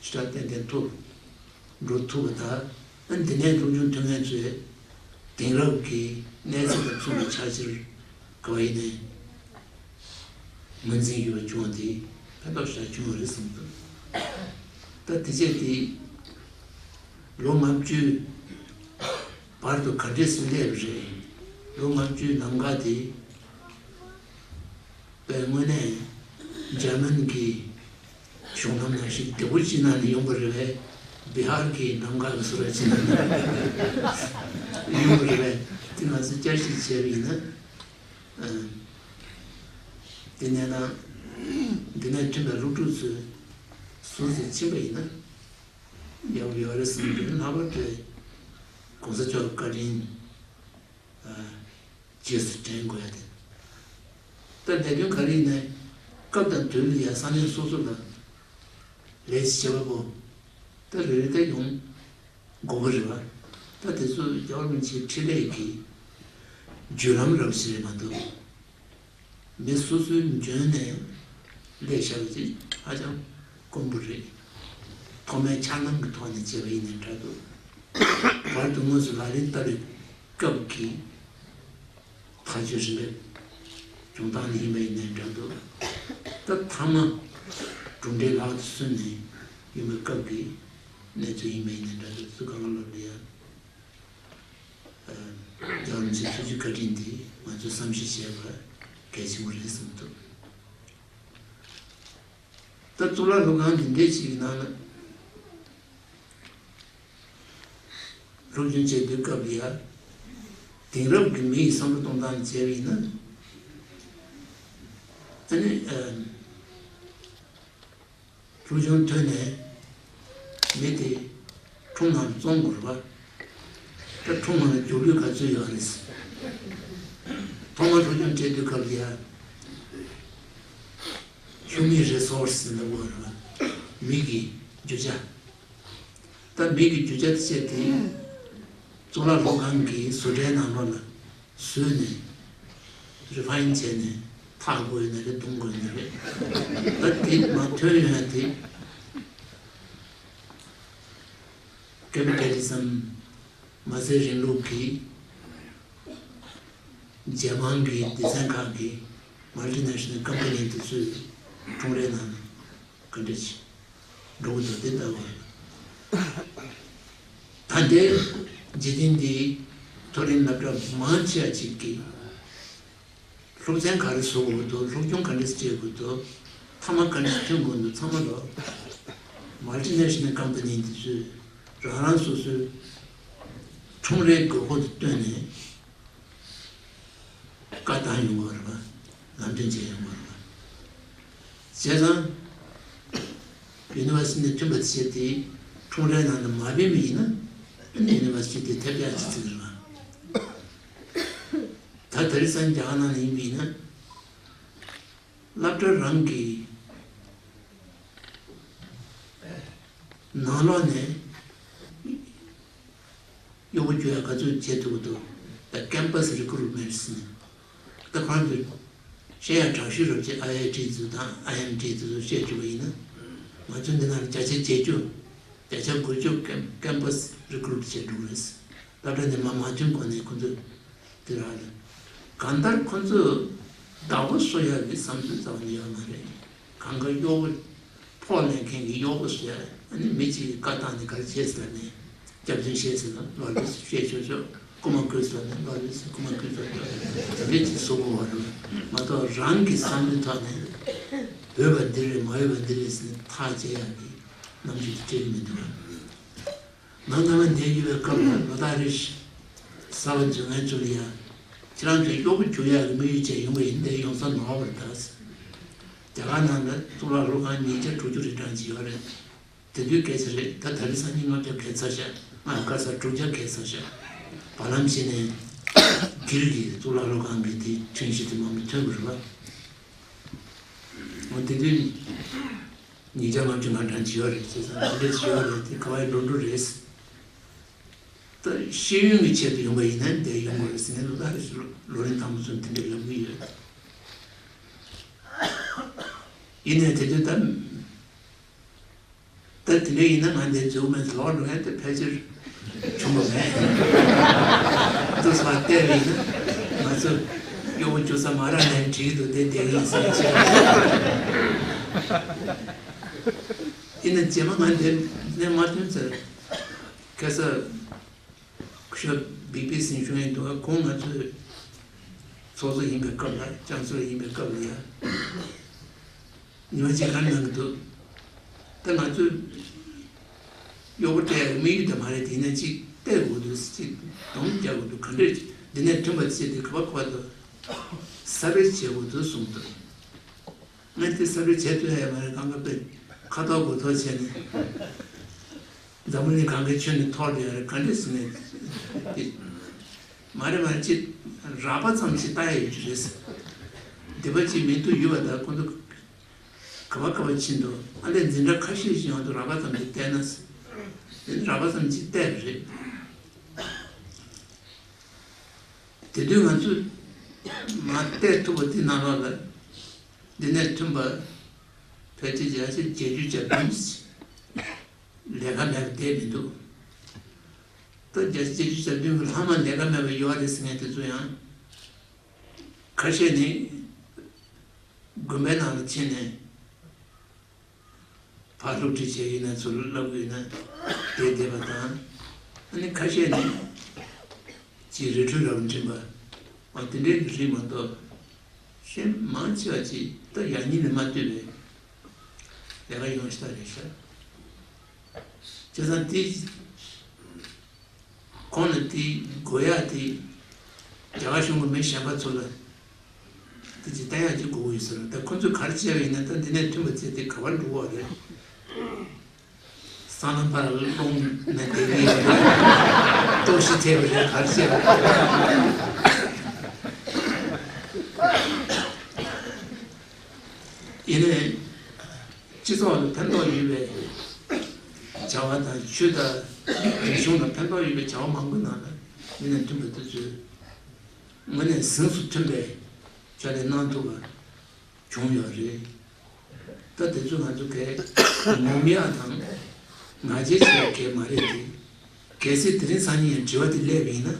ཞེ་དྲག་ཏན་ཏན་མཐོ་རུ་འགྲོ་ཐུབ་པ་དང་། ཨ་ནི་དེ་ནས་སློབ་སྦྱོང་ཐོན་མཁན་ཚོས་དེང་རབས་ཀྱི་གནས་ཚད་དང་མཚུངས་པའི་ཕྱག་ཕྱིར་ག་བ་ཡིན་ནའི་ངོས་འཛིན་ཡོད་པ་བྱུང་བ་དེ་ཕན་ཐོགས་ཤ་བྱུང་བ་རེད་བསམ་འདུག་ད་དེ་རྗེས་དེ་ལོ་ལྔ་བཅུའི་བར་དུ་ག་འདྲས་སེ་སླེབས་པ་རེད། ལོ་ལྔ་བཅུའི་ལམ་ཁ་དེ། པས་དངོས་གནས་འཇར་མན་གྱི་གཞུང་ལམ་ནང་བཞིན་བདེ་པོ་ཅིག་ནང་ནས་ཡོང་པ་རེད་པས། བི་ཧར་གྱི་ལམ་ཁ་གི་བཟོ་འདྲ་ཅིག་ནང་ནས་ཡོང་པ་རེད་པས། དེ་ང་ཚོས་བསྐྱར་ཞིབ་བྱས་པ་ཡིན་ན། ཨ། དེ་ནས་ན་འདི་ནས་ཐོན་པའི་སློབ་ཕྲུག་ཚོས་ཟུར་དུ་ཕྱིན་པ་ཡིན་ན་ཡག་པོ་ཡོད་རེད་བསམ་གྱི་འདུག་ལྷག་པར་དུ་གོང་ས་མཆོག་ལ་བཀའ་དྲིན། ཨ། རྗེས་སུ་དྲན་དགོས་ཡ་དེ། ད་ལས་དོན་ག་རེ་ཡིན་ནའི་སྐབས་དང་དུས་ལ་ཡ་ས་གནས་སོ་སོ་ལ་ལས་བྱེད་པ་པོ་ད་རེ་རེ་ད་ཡོང་དགོས་པ་རེད་བ། ད་དེ་ཚོ་རྒྱལ་བ་རིན་པོ་ཆེའི་འཕྲིན་ལས་ཀྱི་བརྒྱུད་ལམ་རབ་ཞིག་རེད་མ་གཏོགས། མི་སོ་སོའི་འཇོན་ནས་སླེབས་བཞག་པ་ཅིག་ཧ་ཅང་དཀོན་པོ་རེད། ཐོག་མའི་འཆར་སྣང་གི་ཐོག་ནས་བྱས་པ་ཡིན་ནའི་འདྲ་འདུག་བར་དུ་དངོས་སུ་ལག་ལེན་བསྟར་བའི་སྐབས་ཀྱི་ཐག་གཅོད་རིམ་པའི་བྱུང་སྟངས་ནི་ཡིན་པ་ཡིན་ནའི་འདྲ་འདུག་ད་ཐ་མ་ གྲུབ་འབྲས་ལག་ཏུ་སོན་ནས་ཡོང་བའི་སྐབས་ཀྱི་གནས་ཚུལ་ཡིན་པ་ཡིན་ན་འདྲ། དུས་ཚོད་གང་ག་ལོར་ལ་ཡང་རྒྱལ་བ་རིན་པོ་ཆེའི་ཐུགས་རྗེ་བཀའ་དྲིན་འདིས་ང་ཚོས་བསམ་གཞིག་བྱས་པ་གལ་ཆེན་པོ་རེད་བསམ་འདུག་ད་གཙུག་ལག་སློབ་ཁང་འདི་འདྲས་ཅིག་གི་ནང་ལ་སློབ་སྦྱོང་བྱེད་དུས་སྐབས་ལ་ཡ། དེང་རབས་ཀྱི་མི་ཡི་བསམ་བློ་གཏོང་སྟངས་བྱས་པ་ཡིན་ན། ཨ་ནི། ཨ། སློབ་སྦྱོང་ཐོན་ནས་མི་དེ་ཁྲོམ་ནང་བཙོང་དགོས་རེད་པ། ད་ཁྲོམ་ནང་ལ་རྒྱུགས་ལོས་ག་ཚོད་ཡོད་རེད། ཐོག་མར་སློབ་སྦྱོང་བྱེད་དུས་སྐབས་ལ་ཡ། Human Resource ཟེར་ལབ་དགོས་རེད་པ། མི་གི་རྒྱུ་ཆ། ད་མི་གི་རྒྱུ་ཆ་དེ་བྱས་ཏེ། གཙུག་ལག་སློབ་ཁང་གི་བཟོ་གྲྭའི་ནང་ལོགས་ལ་བཟོས་ནས་Refine བྱས་ནས་འཐག་དགོས་ཡོད་ན་རེད། བརྡུང་དགོས་ཡོད་ན་རེད། ད་དེ་མ་ཐོན་ཡོང་ཡ་དེ་Capitalism མ་ཟད་རིང་ལུགས་ཀྱི་རྒྱལ་མང་གི་སྡེ་ཚན་ཁག་གི་Multinational Company དེ་ཚོའི་ཁྲོམ་རའི་ནང་ནས་ག་འདྲ་ཞིག་འགྲོ་གི་འདུག་དེ་ལྟ་བུ་རེད། ད་ལྟའི་འཇིག་རྟེན་འདིའི་མཐོ་རིམ་སློབ་གྲྭ་མང་ཆེ་བ་ཅིག་གིས་སློབ་ཚན་ག་རེ་བཟོ་དགོས་འདུག་སློབ་སྦྱོང་ག་འདྲ་བྱེད་དགོས་འདུག་མཐའ་མ་ག་འདྲ་ཐོན་དགོས་འདུག་ཚང་མ་ལ་Multinational Company འདི་ཚོས་རང་རང་སོ་སོའི་ཁྲོམ་རའི་དགོས་མཁོ་དང་བསྟུན་ནས་བཀའ་བཏང་ཡོང་གི་རེད་པ། ལམ་སྟོན་བྱས་ཡོང་གི་རེད་པ། བྱས་ཙང་University ནས་ཐོན་པ་བྱས་ཏེ་ཁྲོམ་རའི་ནང་དུ་མ་ཕེབས་པ་ཡིན་ན་ཨ་ནི་University དེ་ཐེབས་ཡག་ཅིག་བརྩི་གི་རེད་པ། ད་དེ་རིང་སང་རྒྱ་གར་ནང་ལ་ཡིན་པ་ཡིན་ན། སློབ་གྲྭ་རང་གི་ནང་ལོགས་ནས་གཡོག་པོ་རྒྱུག་ཡ་ག་ཚོད་བྱེད་ཐུབ་ཀྱི་འདུག་ད་Campus Recruitment ཟེར་ནས། ད་གང་དུ་བཤད་ཡ་དྲག་ཤོས་རབ་ཅིག་ཨའི་ཨའི་ཊི་ཚོ་དང་ཨའི་ཨེམ་ཊི་ཚོ་བཤད་བཅུག་པ་ཡིན་ན། ང་ཚོ་འདི་ནང་ལ་བརྒྱ་ཆ་བརྒྱད་ཅུ། བརྒྱ་ཆ་དགུ་བཅུ་Cam- Campus Recruit བྱས་འགྲོ་གི་རེད། སློབ་གྲྭ་འདི་མ་མ་ཐོན་གོང་ནས་ཁོ་ཚོས་དེ་རང་ལ། གང་ལྟར་ཁོ་ཚོས་བདག་པོ་གསོ་ཡག་གི་བསམ་ཚུལ་རྩ་བ་ནས་ཡོད་མ་རེད། གང་ག་གཡོག་པོ་ཕོགས་ལེན་མཁན་གྱི་གཡོག་པོ་བཟོ་ཡག་ཨ་ནི་མི་གཅིག་གིས་བཀའ་བཏང་ནས་ག་རེ་བྱེད་ཟེར་ནས་སྐྱབས་བཅོལ་བཤད་ཟེར་ན་ལོ་ལོ་བཤད་ཆོག་ཆོག་རྐུ་མ་རྐུས་ཟེར་ན་ལོ་ལོ་རྐུ་མ་རྐུས་ཆོག་ཆོག་དེ་འདྲ་ཅིག་བཟོ་དགོས་པ་རེད། མ་གཏོགས་རང་གི་བསམ་བློའི་ཐོག་ནས་འོས་པ་འདི་རེད་མ་འོས་པ་འདི་རེད་ཟེར་ནས་ཐག་བཅད་ཡག་གི་རྣམ་འགྱུར་དེ་སྤྲད་ཀྱི་མི་འདུག་ང་སྔ་མ་འདིར་ཡོད་པའི་སྐབས་ལ་ལོ་ལྟར་རེ་བཞིན་གསར་པ་འཛུལ་མཁན་ཚོ་ལ་ཡང་ཁྱེད་རང་ཚོས་གཡོག་པོ་རྒྱུག་ཡག་གི་དམིགས་ཡུལ་བྱས་ཡོང་བ་ཡིན་ཏེ་ཡོང་ས་ནོར་བ་རེད་ད། རྒྱ་གར་ནང་ལ་གཙུག་ལག་སློབ་ཁང་ཉིས་བརྒྱ་དྲུག་ཅུ་རེ་གྲངས་ཅིག་ཡོད་རེད། དེ་དུས་སྐད་ཆ་རེད་ད། ད་རེས་སང་ཉིན་ལྔ་བརྒྱ་བརྒལ་ཚར་ཤག་ང་དགའ་ས་དྲུག་བརྒྱ་བརྒལ་ཚར་ཤག་བར་ལམ་ཕྱིན་ནས་སྒེར་གྱི་གཙུག་ལག་སློབ་ཁང་གི་དེ་ཁྲོན་གཞི་དེ་མང་པོ་ཐོན་དགོས་རེད་པ། འོ་དེ་དུས། ཉིས་བརྒྱ་ལྔ་བཅུ་ང་གྲངས་ཅིག་ཡོད་རེད་ཟེར་ཙང་དེ་འདྲས་ཅིག་ཡོད་རེད་དེ་ག་བའི་འགྲོ་འགྲོ་རེད། ད་ཤེས་ཡོན་གྱི་ཆེད་དུ་ཡོང་བ་ཡིན་ན་འདིར་ཡོང་དགོས་རེད་ཟེར་ནས་ལོ་ལྟར་རེ་བཞིན་ལོ་རིམ་དང་པོ་ཚོ་འདི་འདྲས་ལབ་ཀྱི་ཡོད། ཡིན་ནའི་དེ་དུས་ད་ད་དེ་འདྲས་ཡིན་ན་ང་འདིར་འཛུལ་མེད་ལོག་འགྲོ་ཡ་དེ་ཕལ་ཆེར་བྱུང་བ་མེད། ཏུ་ས་བལྟས་པ་ཡིན་ན་ང་ཚོ་གཡོག་པོ་རྒྱུག་ས་མ་རག་ནའི་འགྲིག་གི་འདུག་དེ་བསྡད་ཀྱི་ཡིན་ཟེར་བྱས། ཡིན་ན་རྗེས་མ་ང་འདིར་གནས་མ་ཐོན་ཚེ་ཁ་སང་ཤོ་བིག་པི་སིན་ཞུ་ཡིན་འདུག་ཁོང་ང་ཚོའི་ཚོགས་གཙོ་ཡིན་པའི་སྐབས་ལ་ཅང་སོ་ཡིན་པའི་སྐབས་ལ་ཡ། ཉི་མ་གཅིག་ག་རེ་གནང་གི་འདུག་ད་ང་ཚོས་གཡོག་པོ་སྤྲད་ཡག་དམིགས་ཡུལ་དེ་མ་རེད། དེ་ནས་གཅིག་བལྟ་དགོས་འདུག་གཅིག་སྡོམ་རྒྱག་དགོས་འདུག་ག་འདྲས་འདི་ནས་ཐོན་པ་བྱས་ཏེ་ག་པར་ག་པར་དུ་གསར་སྤེལ་བྱེད་དགོས་འདུག་གསུངས་འདུག་ངས་དེ་གསར་སྤེལ་བྱེད་ཐུབ་ཡག་མ་རེད། གང་ག་དཔེ་ཁ་ཐོག་མགོ་ཐོག་བྱས་ནས་འཛམ་བུ་གླིང་གང་གའི་ཁྱོན་ནས་ཐོར་བསྡད་ཡོད་རེད། ག་འདྲས་ཟེར་ནས་དེ། མ་རེད་མ་རེད། ཅིག་རགས་པ་ཙམ་ཞིག་ལྟ་ཡ་ཡོད་ཀྱི་རེད། སྡིག་པ་ཅིག་མི་འདུག་ཡོད་པ་ད་ཁོ་ཚོ་ག་པར་ག་པར་ཕྱིན་འདུག་ཨ་ལས་འཛིན་གྲྭ་ཁ་ཤས་ཤིག་ཡོང་འདུག་རགས་པ་ཙམ་ཞིག་བལྟས་ན། དེ་ནི་རགས་པ་ཙམ་ཞིག་བལྟས་པ་རེད། དེ་དུས་ང་ཚོས་མ་བལྟས་ཐུབ་པ་དེ་ནང་ལོགས་ལ་འདི་ནས་ཐོན་པ་ཕལ་ཆེར་བརྒྱ་ཆ་བརྒྱད་ཅུ་གྱ་བདུན་ལས་ཀ་མེད་པ་བསྡད་མི་འདུག་ད་བརྒྱ་ཆ་བརྒྱད་ཅུ་གྱ་བདུན་གྱི་ལྷག་མ་ལས་ཀ་མེད་པ་ཡོད་རེད་ཟེར་མཁན་དེ་ཚོ་ཡང་ཁ་ཤས་ནི་དགོན་པའི་ནང་ལ་ཕྱིན་ནས་ ཕར་སློབ་ཁྲིད་བྱས་ཡོད་ན་ཚུར་བསླབ་དགོས་ན་བསྡད་བསྡད་པ་དང་། ཨ་ནི་ཁ་ཤས་ནི་ཅིག་རི་ཁྲོད་རབ་འབྲིང་པ་འོ་དེ་འདྲའི་རིགས་མ་གཏོགས་གཞན་མང་ཆེ་བ་ཅིག་ད་ཡག་ཉིད་ནས་མ་བཏུས་པའི་ལས་ཀ་ཡོང་ཤ་རེད་ཤག་བྱས་ཙང་དེ། ཁོང་ལ་དེ་དགོས་ཡག་དེ་རྒྱ་གར་གཞུང་གི་མི་གཞན་པ་ཚོ་ལ་དེ་ཅིག་བསྟན་ཡག་ཅིག་དགོས་ཀྱི་ཡོད་ཟེར། ད་ཁོ་ཚོས་ག་རེ་བྱས་པ་ཡིན་ན་ད་འདི་ནས་མཐུན་པ་བྱས་ཏེ་ག་པར་འགྲོ་གི་རེད། སང་ལམ་ཕར་སློང་ནས་བསྡད་ཀྱི་ཡོད་རེད། ལྟོགས་ཤི་ཐེབས་པ་རེད། ག་རེ་བྱས་པ་ཡིན་ནའི། སྤྱི་ཚོགས་ལ་ཕན་ཐོགས་ཡོད་པའི་བྱ་བ་དང་ཆོས་དང་རིག་གཞུང་ལ་ཕན་ཐོགས་ཡོད་པའི་བྱ་བ་མང་པོའི་ནང་ལ་མི་ནས་མཐུན་པ་དེ་ཚོས་དངོས་གནས་གཟེངས་སུ་ཐོན་པའི་ཕྱག་ལས་གནང་ཐུབ་པ་བྱུང་ཡོད་རེད། ད་དེ་ཚོ་ང་ཚོ་གས་ངོམ་ཡག་དང་ང་རྒྱལ་བྱེད་ཡག་གས་མ་རེད་དེ། གལ་སྲིད་དེ་རིང་སང་ཉིན་ཡང་དྲི་བ་དེ་སླེབས་པ་ཡིན་ན།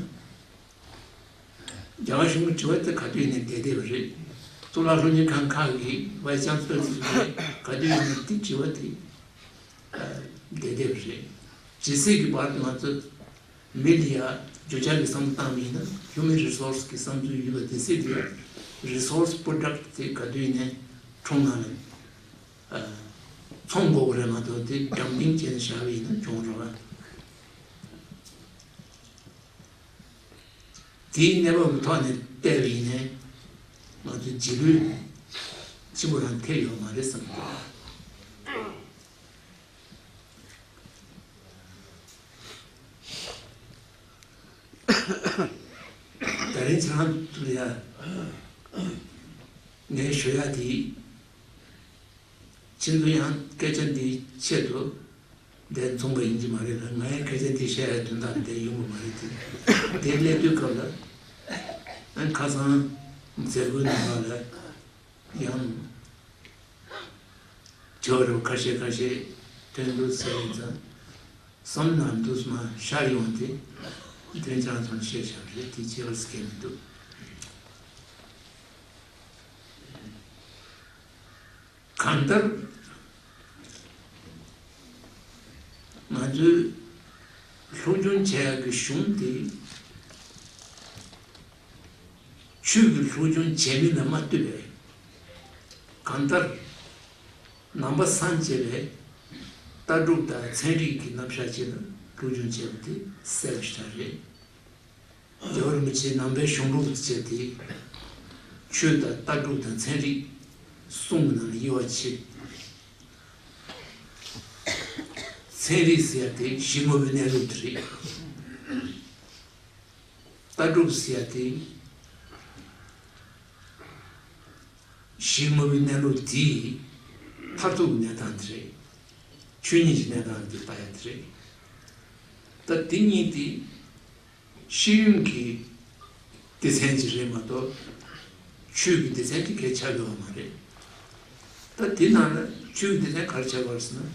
རྒྱ་གར་གཞུང་གི་དྲི་བ་དེ་ག་དུས་ཡིན་ནའི་བསྡད་བསྡད་པ་རེད། གཙུག་ལག་སློབ་གཉེར་ཁང་ཁག་གི་ཝའི་ཅན་སི་ལར་ཚོ་གིས་ག་དུས་ཡིན་ནའི་དེ་དྲི་བ་དེ་བསྡད་བསྡད་པ་རེད། ཇི་སྲིད་ཀྱི་བར་དུ་ང་ཚོ་མི་ལ་ཡ་རྒྱུ་ཆ་གི་བསམ་བློ་བཏང་བ་ཡིན་ན་ཧིའུ་མན་རི་སོར་སི་གི་བསམ་ཚུལ་ཡོད་པ་དེ་སྲིད་དུ་ཡ་རི་སོར་སི་པོ་རོ་ཌག་ཊི་དེ་ག་དུས་ཡིན་ནའི་ཁྲོམ་ནང་ལ་འཚོང་དགོས་པ་རེད་མ་གཏོགས་དེ་ཌམ་པིང་བྱས་ནས་བཞག་པ་ཡིན་ན་གྱོང་རག་པ། དེའི་གནས་བབ་ཀྱི་ཐོག་ནས་བལྟས་པ་ཡིན་ནའི་ང་ཚོའི་རྗེས་ལུས་ཆེན་པོ་རང་ཐེབས་ཡོད་མ་རེད་བསམ་གྱི་འདུག་ད་རིང་ཁྱེད་རང་ཚོ་ལ་ཡ་ངས་ཞུ་ཡ་དེ། ཁྱེད་ཚོ་ཡང་སྐད་ཆ་འདིའི་ཆེད་དུ་འདིར་འཛོམས་པ་ཡིན་གྱི་མ་རེད་ལ། ང་ཡང་སྐད་ཆ་འདི་བཤད་ཡའི་དོན་དག་འདིར་ཡོང་གི་མ་རེད་དེ། དེ་སླེབས་དུས་སྐབས་ལ་ཨ་ཁ་སང་མཛད་སྒོའི་ནང་ལ་ཡང་དྲི་བ་རུ་ཁ་ཤས་ཁ་ཤས་ཐོན་འདུག་ཟེར་ཡིན་ཙང་བསམ་ན་འདུག་མ་ཤར་ཡོང་དེ། དེ་ཅང་ཙམ་བཤད་བཞག་རེད། དེ་ཅི་ཡང་སྐད་མི་འདུག་གང་ལྟར་ང་ཚོའི་སློབ་སྦྱོང་བྱེད་ཡག་གི་གཞུང་དེ་ཆོས་ཀྱི་སློབ་སྦྱོང་བྱེད་མིན་ལ་མ་ལྟོས་པའི་གང་ལྟར་ནང་པ་སངས་རྒྱས་པའི་ལྟ་གྲུབ་དང་ཚན་རིག་གི་རྣམ་གཞག་ཅིག་ལ་སློབ་སྦྱོང་བྱས་པ་དེ་གསལ་པོ་ཞེ་དྲག་རེད། རྒྱལ་བ་རིན་པོ་ཆེའི་ནང་པའི་གཞུང་ལུགས་ཀྱི་ཆེད་དེ། ཆོས་དང་ལྟ་གྲུབ་དང་ཚན་རིག་གསུམ་གྱི་ནང་ལ་དབྱེ་བ་ཕྱེ། ཚན་རིག་ཟེར་ཡ་དེ་གཞི་དངོས་པོའི་གནས་ལུགས་དེ་རེད། ལྟ་གྲུབ་ཟེར་ཡ་དེ་གཞི་དངོས་པོའི་གནས་ལུགས་དེའི་མཐར་ཐུག་གི་གནས་སྟངས་དེ་རེད། ཆོས་ཉིད་ཀྱི་གནས་སྟངས་དེ་ལྟ་ཡ་དེ་རེད། ད་དེ་གཉིས་དེ། ཤེས་ཡོན་གྱི་སྡེ་ཚན་ཅིག་རེད་མ་གཏོགས། ཆོས་ཀྱི་སྡེ་ཚན་དེ་གས་ཆགས་ཡོད་པ་མ་རེད། ད་དེ་ནང་ལ་ཆོས་ཀྱི་སྡེ་ཚན་ག་རེ་ཆགས་ཡོད་རེད་ཟེར་ན།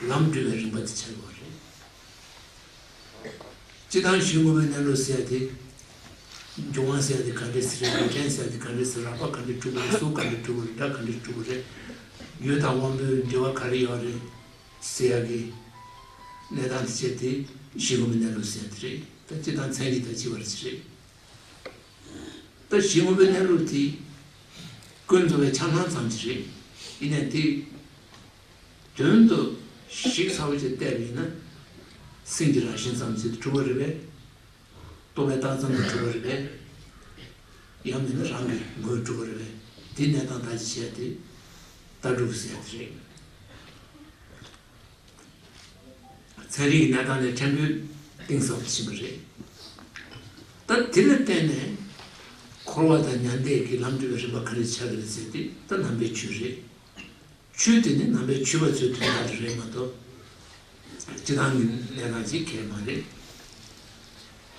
ལམ་འགྲོ་བའི་རིམ་པ་དེ་ཆགས་ཡོད་རེད། སྤྱིར་བཏང་གཞི་དངོས་པོའི་གནས་ལུགས་ཟེར་ཡ་དེ། འབྱུང་བ་ཟེར་ཡ་དེ་ག་འདྲས་ཟེར་རེད། འགྲོ་ཅན་ཟེར་ཡ་དེ་ག་འདྲས་ཟེར། རེག་པ་ག་འདྲས་གྲུབ་པ་རེད། གཟུགས་ག་འདྲས་གྲུབ་པ་རེད། སྒྲ་ག་འདྲས་གྲུབ་པ་རེད། ཡུལ་དང་དབང་པོའི་འབྲེལ་བ་ག་རེ་ཡོད་རེད། ཟེར་ཡག་གི་གནས་སྟངས་དེ་བྱས་ཏེ་གཞི་དངོས་པོའི་གནས་ལུགས་ཟེར་དེ་རེད། ད་སྤྱིར་བཏང་ཚན་རིག་དང་གཅིག་པ་རེད། ད་གཞི་དངོས་པོའི་གནས་ལུགས་དེ་ཀུན་རྫོབ་པའི་ཆ་སྣང་ཙམ་ཞིག་རེད། ཡིན་ནའི་དེ་དོན་དུ་ཞིབ་ཚགས་པོ་ཅིག་བལྟས་པ་ཡིན་ན་སེམས་ཀྱི་རང་བཞིན་ཙམ་ཞིག་ཏུ་གྲུབ་པ་རེད་པས། རྟོག་པས་བཏགས་ཙམ་དུ་གྲུབ་པ་རེད་པས། ཡང་མིན་ན་རང་གི་ངོས་གྲུབ་པ་རེད་པས། དེ་གནས་སྟངས་ད་ཅི་བྱས་ཏེ་ལྟ་གྲུབ་ཟེར་ཡ་དེ་རེད། ཚན་རིག་གི་གནས་སྟངས་ལས་ཕྲན་བུ་གཏིང་ཟབ་ཏུ་ཕྱིན་པ་རེད། ད་དེ་ལ་བརྟེན་ནས་འཁོར་བ་དང་མྱང་འདས་ཀྱི་ལམ་འགྲོ་བའི་རིམ་པ་ག་རེ་ཆགས་ཀྱི་རེད་ཟེར་ཏེ་ད་ནང་པའི་ཆོས་རེད། ཆོས་དེ་ནི་ནང་པའི་ཆོས་པ་ཚོའི་དོན་དག་དེ་རེད་མ་གཏོགས། སྤྱིར་བཏང་གི་གནས་སྟངས་ཅིག་གང་ཡང་མ་རེད།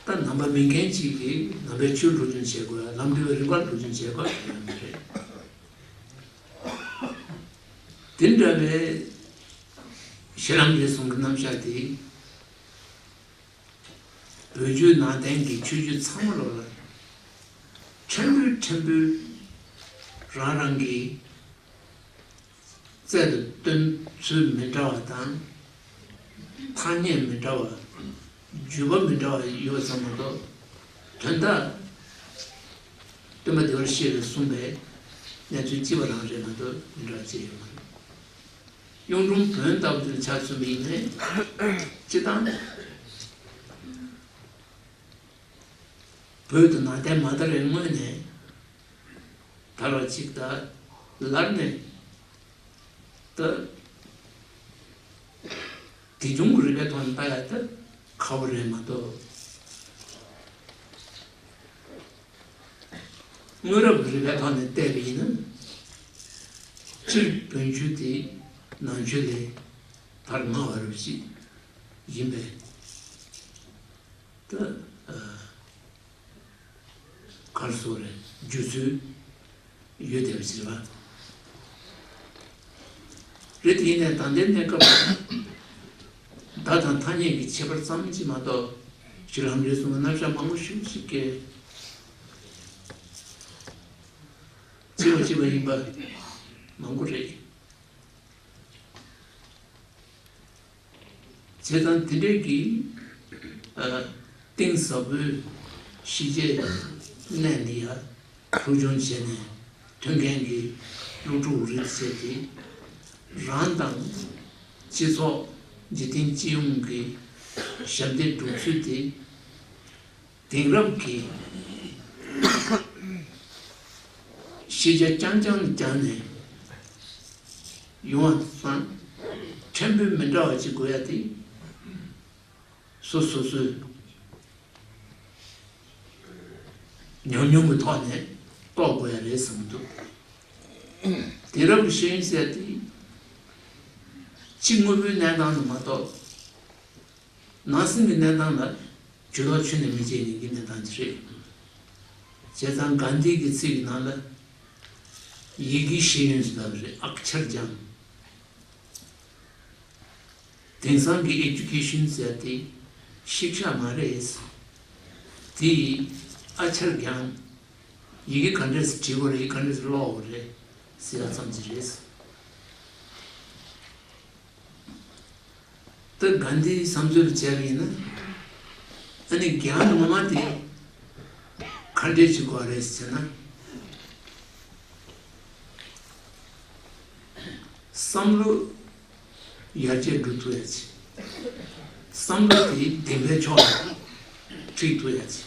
ད་ནང་པ་མིན་མཁན་ཅིག་གིས་ནང་པའི་ཆོས་སློབ་སྦྱོང་བྱེད་དགོས། ལམ་འགྲོ་བའི་རིམ་པ་སློབ་སྦྱོང་བྱེད་དགོས་གང་ཡང་མ་རེད། དེ་འདྲ་བའི་ཤེས་རབ་འབྲས་གསུམ་གྱི་རྣམ་གཞག་དེ། བོད་བརྒྱུད་ནང་བསྟན་གྱི་ཆོས་བརྒྱུད་ཚང་མ་ལོག་ལ་ཕྲན་བུ་ཕྲན་བུ་རང་རང་གི་ རྩལ་དུ་སྟོན་ཚུལ་མི་འདྲ་བ་དང་། ཐ་སྙད་མི་འདྲ་བ། བརྗོད་པ་མི་འདྲ་བ་ཡོད་ཙམ་མ་གཏོགས། དོན་དག་སྟོན་པ་བདེ་བར་གཤེགས་པས་གསུངས་པའི་གནས་ཚུལ་གཅིག་པ་རང་རེད་མ་གཏོགས་མི་འདྲ་བ་ཅི་ཡང་མ་རེད། གཡུང་དྲུང་བོན་ལྟ་བུ་དེ་ལ་ཆ་མཚོན་པ་ཡིན་ནའི། སྤྱིར་བཏང་བོད་དུ་ནང་བསྟན་མ་དར་བའི་སྔོན་ནས་དར་བ་ཅིག་དང་། ལར་ནས་ད་དེ་བྱུང་གི་རིག་པའི་ཐོག་ནས་ལྟ་ཡ་ད་ཁག་པོ་རེད་མ་གཏོགས། སྔོན་རབས་ཀྱི་རིག་པའི་ཐོག་ནས་བལྟས་པ་ཡིན་ན། སྤྱིར་བོན་ཆོས་དེ་ནང་ཆོས་ལས་བར་མངའ་བ་རབས་ཅིག་ཡིན་པས། ད་ཨ་གར་སོགས་རེད་རྒྱུ་ཚུལ་ཡོད་བསྡད་པ་ཞིག་རེད་པ། རེད་དེ་ཡིན་ནའི་ད་ལྟའི་གནས་སྐབས་ལ་བརྡ་དང་ཐ་སྙད་ཀྱི་ཁྱད་པར་ཙམ་ཅིག་མ་གཏོགས་ཞུ་ལམ་རེ་ཟུང་གི་རྣམ་གཞག་མང་པོ་ཞིག་ཅིག་གི་གཅིག་པ་གཅིག་པ་ཡིན་པ་མང་པོ་རེད། བྱས་ཙང་དེ་འདྲའི་གི་ཨ་གཏིང་ཟབ་པོའི་ཤེས་བྱའི་གནས་འདི་ཡ་སློབ་སྦྱོང་བྱས་ནས་ཐོན་མཁན་གྱི་སློབ་ཕྲུག་རིགས་བྱས་ཏེ། རང་དང་སྤྱི་ཚོགས་འཇིག་རྟེན་སྤྱི་ཡོངས་ཀྱི་ཞབས་འདེགས་སྒྲུབ་ཚུལ་དེ། དེང་རབས་ཀྱི་ཤེས་བྱ་རྐྱང་རྐྱང་སྦྱངས་ནས་ཡོང་བ་དང་། ཕྲན་བུ་མི་འདྲ་བ་ཅིག་དགོས་ཡ་དེ་སོ་སོ་སོའི་ཉམས་མྱོང་གི་ཐོག་ནས་རྟོགས་དགོས་ཡ་རེད་བསམ་གྱི་འདུག་དེང་རབས་ཀྱི་ཤེས་ཡོན་ཟེར་ཡ་དེ་སྤྱི་དངོས་པོའི་གནས་སྟངས་དུ་མ་གཏོགས། ནང་སེམས་ཀྱི་གནས་སྟངས་ལ་ཇུས་གཏོགས་ཁྱོན་ནས་མི་བྱེད་མཁན་གྱི་གནས་སྟངས་ཅིག་རེད། བྱས་ཙང་གྷན་དྷི་གི་ཚིག་གི་ནང་ལ་ཡི་གེ་ཤེས་ཡོན་ཟེར་བ་རེད། ཨག་ཆར་སྦྱང་། དེང་སང་གི་ཨེ་ཌུ་ཀེ་ཤན་ཟེར་ཏེ་ཤིག་ཤ་མ་རེད། དེ་ཨ་ཆར་སྦྱང་། ཡི་གེ་ག་འདྲས་སེ་བྲིས་དགོས་རེད། ཡི་གེ་ག་འདྲས་སེ་ཀློག་དགོས་རེད་ཟེར་ཡ་ཙམ་ཅིག་རེད། ད་གྷན་དྷིའི་བསམ་ཚུལ་བྱས་པ་ཡིན་ན། ཨ་ནི་རྒྱང་ངོ་མ་དེ་ག་འདྲས་བྱེད་དགོས་རེད་ཟེར་ན། བསམ་བློ་ཡར་རྒྱས་འགྲོ་ཐུབ་ཡ་ཆེ། བསམ་བློ་དེ་བདེན་པའི་ཕྱོགས་ལ་ཁྲིད་ཐུབ་ཡ་ཆེ།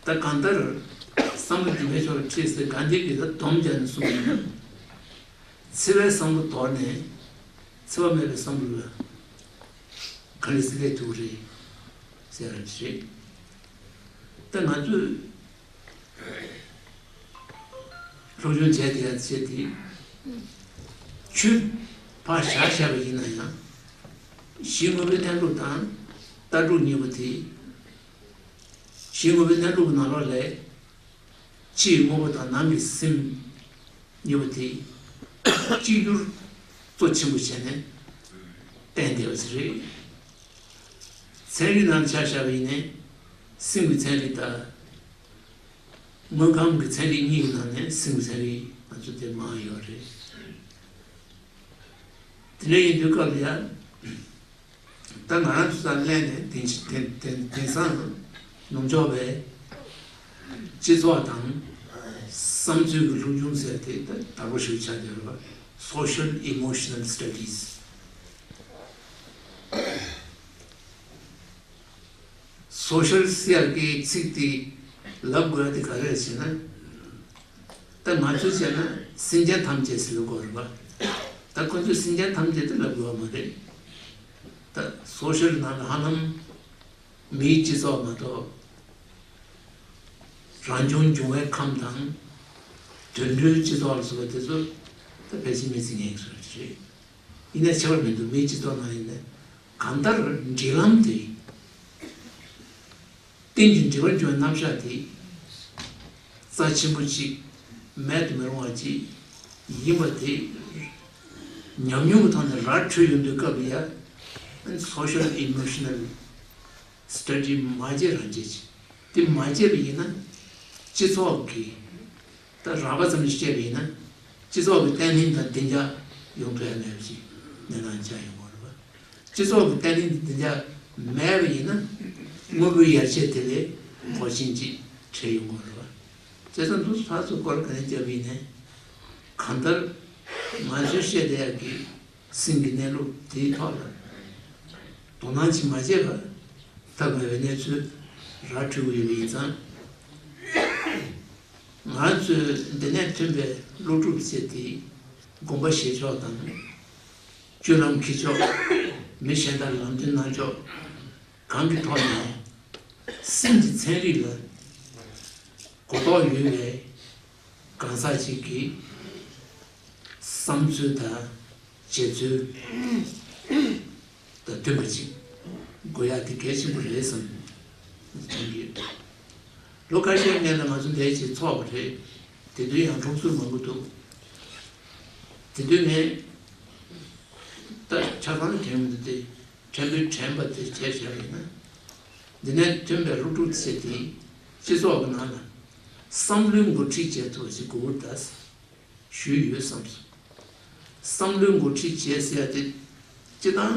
ད་གང་ལྟར་བསམ་བློ་བདེན་པའི་ཕྱོགས་ལ་ཁྲིད་ཟེར་གྷན་དྷི་གིས་ད་སྡོམ་རྒྱག་ནས་གསུངས་པ་ཡིན་ན། འཚེ་བའི་བསམ་བློ་དོར་ནས་འཚེ་བ་མེད་པའི་བསམ་བློ་ལ་ག་འདྲ་སེ་སླེབས་ཐུབ་རེད་ཟེར་ར་རེད། ད་ང་ཚོས་སློབ་སྦྱོང་བྱས་ཏེ་ཡང་བྱས་ཏེ་ཆོས་ཕར་བཞག་བཞག་པ་ཡིན་ན་ཡང་གཞི་དངོས་པོའི་གནས་ལུགས་དང་ལྟ་གྲུབ་གཉིས་པོ་དེ། གཞི་དངོས་པོའི་གནས་ལུགས་ཀྱི་ནང་ལོགས་ལས། ཕྱི་ཡི་དངོས་པོ་དང་ནང་གི་སེམས་གཉིས་པོ་དེ་གཅིག་གྱུར་གཙོ་ཆེན་པོ་བྱས་ནས་བསྟན་བསྡད་པ་ཞིག་རེད། ཚན་རིག་ནང་ཆ་བཞག་པ་ཡིན་ནའི་སེམས་ཀྱི་ཚན་རིག་དང་དངོས་ཁམས་ཀྱི་ཚན་རིག་གཉིས་ཀྱི་ནང་ནས་སེམས་ཀྱི་ཚན་རིག་ང་ཚོ་དེ་མང་ཡོད་རེད། དེ་འདྲ་ཡིན་དུས་སྐབས་ལ་ཡང་། ད་ང་རང་ཚོ་སར་སླེབས་ནས་དེང་དེང་དེང་དེང་སང་ནུབ་ཕྱོགས་པའི་སྤྱི་ཚོགས་དང་བསམ་ཚུལ་གྱི་སློབ་སྦྱོང་ཟེར་དེ་ད་དར་པོ་ཞིག་ཆགས་བསྡད་ཡོད་པ། Social Emotional Studies། Social ཟེར་གྱི་ཚིག་དེ་ལབ་དགོས་ཡ་དེ་ག་རེ་རེད་ཟེར་ན། ད་ང་ཚོས་བྱས་ན་སེམས་ཅན་ཐམས་ཅད་ཟེར་དགོས་རེད་པ། ད་ཁོ་ཚོས་སེམས་ཅན་ཐམས་ཅད་དེ་ལབ་དགོས་པ་མ་རེད། ད་social ནང་ལ་ཧ་ལམ་མིའི་སྤྱི་ཚོགས་མ་གཏོགས། རང་བྱུང་འབྱུང་བའི་ཁམས་དང་། དུད་འགྲོའི་སྤྱི་ཚོགས་ལ་སོགས་པ་དེ་ཚོ་ད་ཕལ་ཆེར་མི་ཚེ་ངན་གྱི་རེད། ཡིན་ན་ཁྱད་པར་མི་འདུག་མིའི་སྤྱི་ཚོགས་ནང་ཡིན་ན་གང་ལྟར་འབྲེལ་ལམ་དེ། རྟེན་ཅིང་འབྲེལ་བར་འབྱུང་བའི་རྣམ་གཞག་དེ། རྩ་ཆེན་པོ་གཅིག་མེད་དུ་མི་རུང་བ་གཅིག་ཡིན་པ་དེ། ཉམས་མྱོང་གི་ཐོག་ནས་ར་འཕྲོད་ཡོང་དུས་སྐབས་ལ་ཡ། Social Emotional Study མ་བྱས་རང་བྱས་ཀྱི་དེ་མ་བྱས་པ་ཡིན་ན། སྤྱི་ཚོགས་ཀྱི་ད་རགས་པ་ཙམ་ཞིག་བྱས་པ་ཡིན་ན། སྤྱི་ཚོགས་ཀྱི་བརྟན་ལྷིང་དང་བདེ་འཇགས་ ཡོང་ཐུབ་ཡ་མེད་པ་ཞིག་གནས་སྟངས་ཆགས་ཡོང་གི་རེད་པ། སྤྱི་ཚོགས་ཀྱི་བརྟན་ལྷིང་འདི་འདྲ་མེད་པ་ཡིན་ན་དངོས་པོའི་ཡར་རྒྱས་དེ་ལས་འཁོར་ཆེན་ཅིག་འཕྲད་ཡོང་གི་རེད་པ། བྱས་ཙང་འདུག་ཕར་ཚུར་སྐོར་ག་ནས་བརྒྱབ་ཡིན་ནའི་གང་ལྟར་ང་ཚོས་བཤད་བསྡད་ཡག་གི་སེམས་ཀྱི་གནས་ལུགས་དེའི་ཐོག་ལ་དོ་སྣང་ཅིག་མ་བྱས་པར་ཐབས་མེད་པའི་གནས་ཚུལ་ར་འཕྲོད་ཀྱི་ཡོད་པ་ཡིན་ཙང་། ང་ཚོས་འདི་ནས་ཐོན་པའི་ཀླུ་སྒྲུབ་ཟེར་དེ་དགོངས་པ་བཞེས་ཕྱོགས་དང་། སྤྱོད་ལམ་འཁྱེར་ཕྱོགས། མི་གཞན་དང་ལམ་སྟོན་གནང་ཕྱོགས་གང་གི་ཐོག་ནས་སེམས་ཀྱི་ཚན་རིག་ལ་གོ་རྟོགས་ཡོད་པའི་གང་ཟག་ཅིག་གི་བསམ་ཚུལ་དང་བྱེད་ཚུལ་དང་མཐུན་པ་ཅིག་དགོས་ཡ་དེ་གལ་ཆེན་པོ་རེད་བསམ་དྲན་གྱི་ཡོད། ལོ་ཁ་ཤས་སྔོན་ལ་ང་ཚོ་འདིར་ཅིག་ཚོགས་པ་རེད། དེ་དུས་ཡང་སྒྲུང་ཟུར་མང་པོ་འདུག་དེ་དུས་ངས་ད་ཆ་ཚང་དྲན་མི་འདུག་སྟེ། ཕྲན་བུ་དྲན་པ་དེ་བྱས་བཞག་ཡིན་ན། འདི་ནས་ཐོན་པའི་ཀླུ་སྒྲུབ་ཟེར་དེ་སྤྱི་ཚོགས་ཀྱི་ནང་ལ་བསམ་བློའི་འགོ་ཁྲིད་བྱེད་ཐུབ་པ་ཞིག་དགོས་ཀྱི་རེད་ད་ཞུས་ཡོད་བསམ་སོང་། བསམ་བློའི་འགོ་ཁྲིད་བྱེད་ཟེར་ཡ་དེ་སྤྱི་བཏང་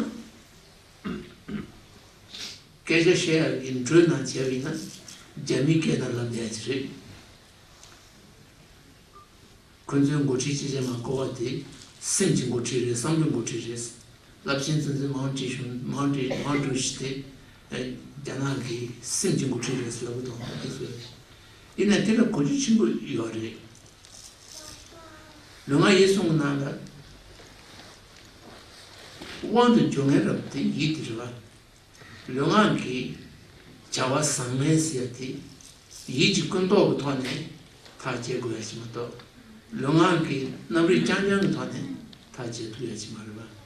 སྐད་ཆ་བཤད་ཡ་གི་འགྲོས་ནང་བྱས་པ་ཡིན་ན་རྒྱ་མིའི་སྐད་ནང་ལབ་བསྡད་ཡ་ཅིག་རེད། ཁོ་ཚོའི་འགོ་ཁྲིད་སྤྱི་བྱེ་མ་བསྐོ་བ་དེ་སེམས་ཀྱི་འགོ་ཁྲིད་རེད། བསམ་བློའི་འགོ་ཁྲིད་རེད། རླབས་ཆེན་གཙོ་འཛིན་མའོ་ཀྲི་ཞུང་མའོ་ཀྲི་མའོ་ཀྲུའུ་ཞི་དེ་རྒྱ་ནག་གི་སེམས་ཀྱི་འགོ་ཁྲིད་རེད་ལབ་གི་འདུག་དེ་ཚོས་ཡིན་ན་དེ་ལ་གོ་རྒྱུ་ཆེན་པོ་ཡོད་རེད། ལུས་ངག་ཡིད་གསུམ་གྱི་ནང་ལ་དབང་དུ་འགྱུར་མཁན་རབ་དེ་ཡིད་དེ་རེད་བ། ལུས་ངག་གི་བྱ་བ་བཟང་ངན་ཟེར་ཡ་དེ་ཡིད་ཀྱི་ཀུན་རྟོག་གི་ཐོག་ནས་ཐག་བཅད་དགོས་ཡ་ཞིག་མ་གཏོགས། ལུས་ངག་གི་རྣམ་རིག་རྐྱང་རྐྱང་གི་ཐོག་ནས་ཐག་བཅད་ཐུབ་ཡ་ཞིག་མ་རེད་པ།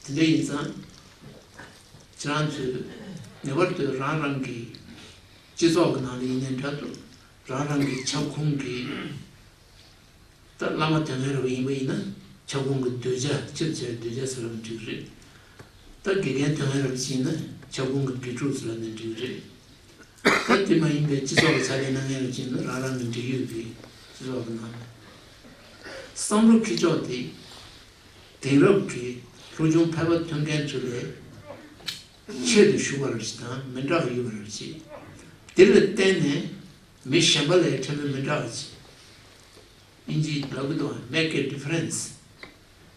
དེ་འདྲ་ཡིན་ཙང་། ཁྱེད་རང་ཚོས་ངེས་པར་དུ་རང་རང་གི་སྤྱི་ཚོགས་ཀྱི་ནང་ལ་ཡིན་ནའི་འདྲ་འདུག་རང་རང་གི་ཁྱབ་ཁོངས་ཀྱི། ད་བླ་མ་དོན་ལྡན་རབ་ཡིན་པ་ཡིན་ན་ཁྱབ་ཁོངས་ཀྱི་གདུལ་བྱ་ཕྱིར་བྱས་གདུལ་བྱ་ཟེར་བ་འགྲིག་རེད། ད་དགེ་རྒན་དོན་ལྡན་རབ་ཅིག་ཡིན་ན་ཁྱབ་ཁོངས་ཀྱི་དགེ་ཕྲུག་ཟེར་བ་ནི་འགྲིག་རེད། ད་དེ་མ་ཡིན་པའི་སྤྱི་ཚོགས་ལ་ཕྱག་ལས་གནང་མཁན་རབ་ཅིག་ཡིན་ན་རང་རང་གི་འབྲེལ་ཡོད་ཀྱི་སྤྱི་ཚོགས་ཀྱི་ནང་བསམ་བློ་འཁྱེར་ཕྱོགས་དེ་དེང་རབས་ཀྱི་སློབ་སྦྱོང་ཕལ་པ་ཐོན་མཁན་ཚོ་ལས་ཆེད་དུ་ཞུགས་པ་རབ་ཅིག་དང་མི་འདྲ་བ་ཡོད་པ་རབ་ཅིག་དེ་ལ་བརྟེན་ནས་མི་གཞན་པ་ལས་ཕྲན་བུ་མི་འདྲ་བ་ཅིག་ཨིན་ཇིའི་ལབ་གི་འདུག Make a difference།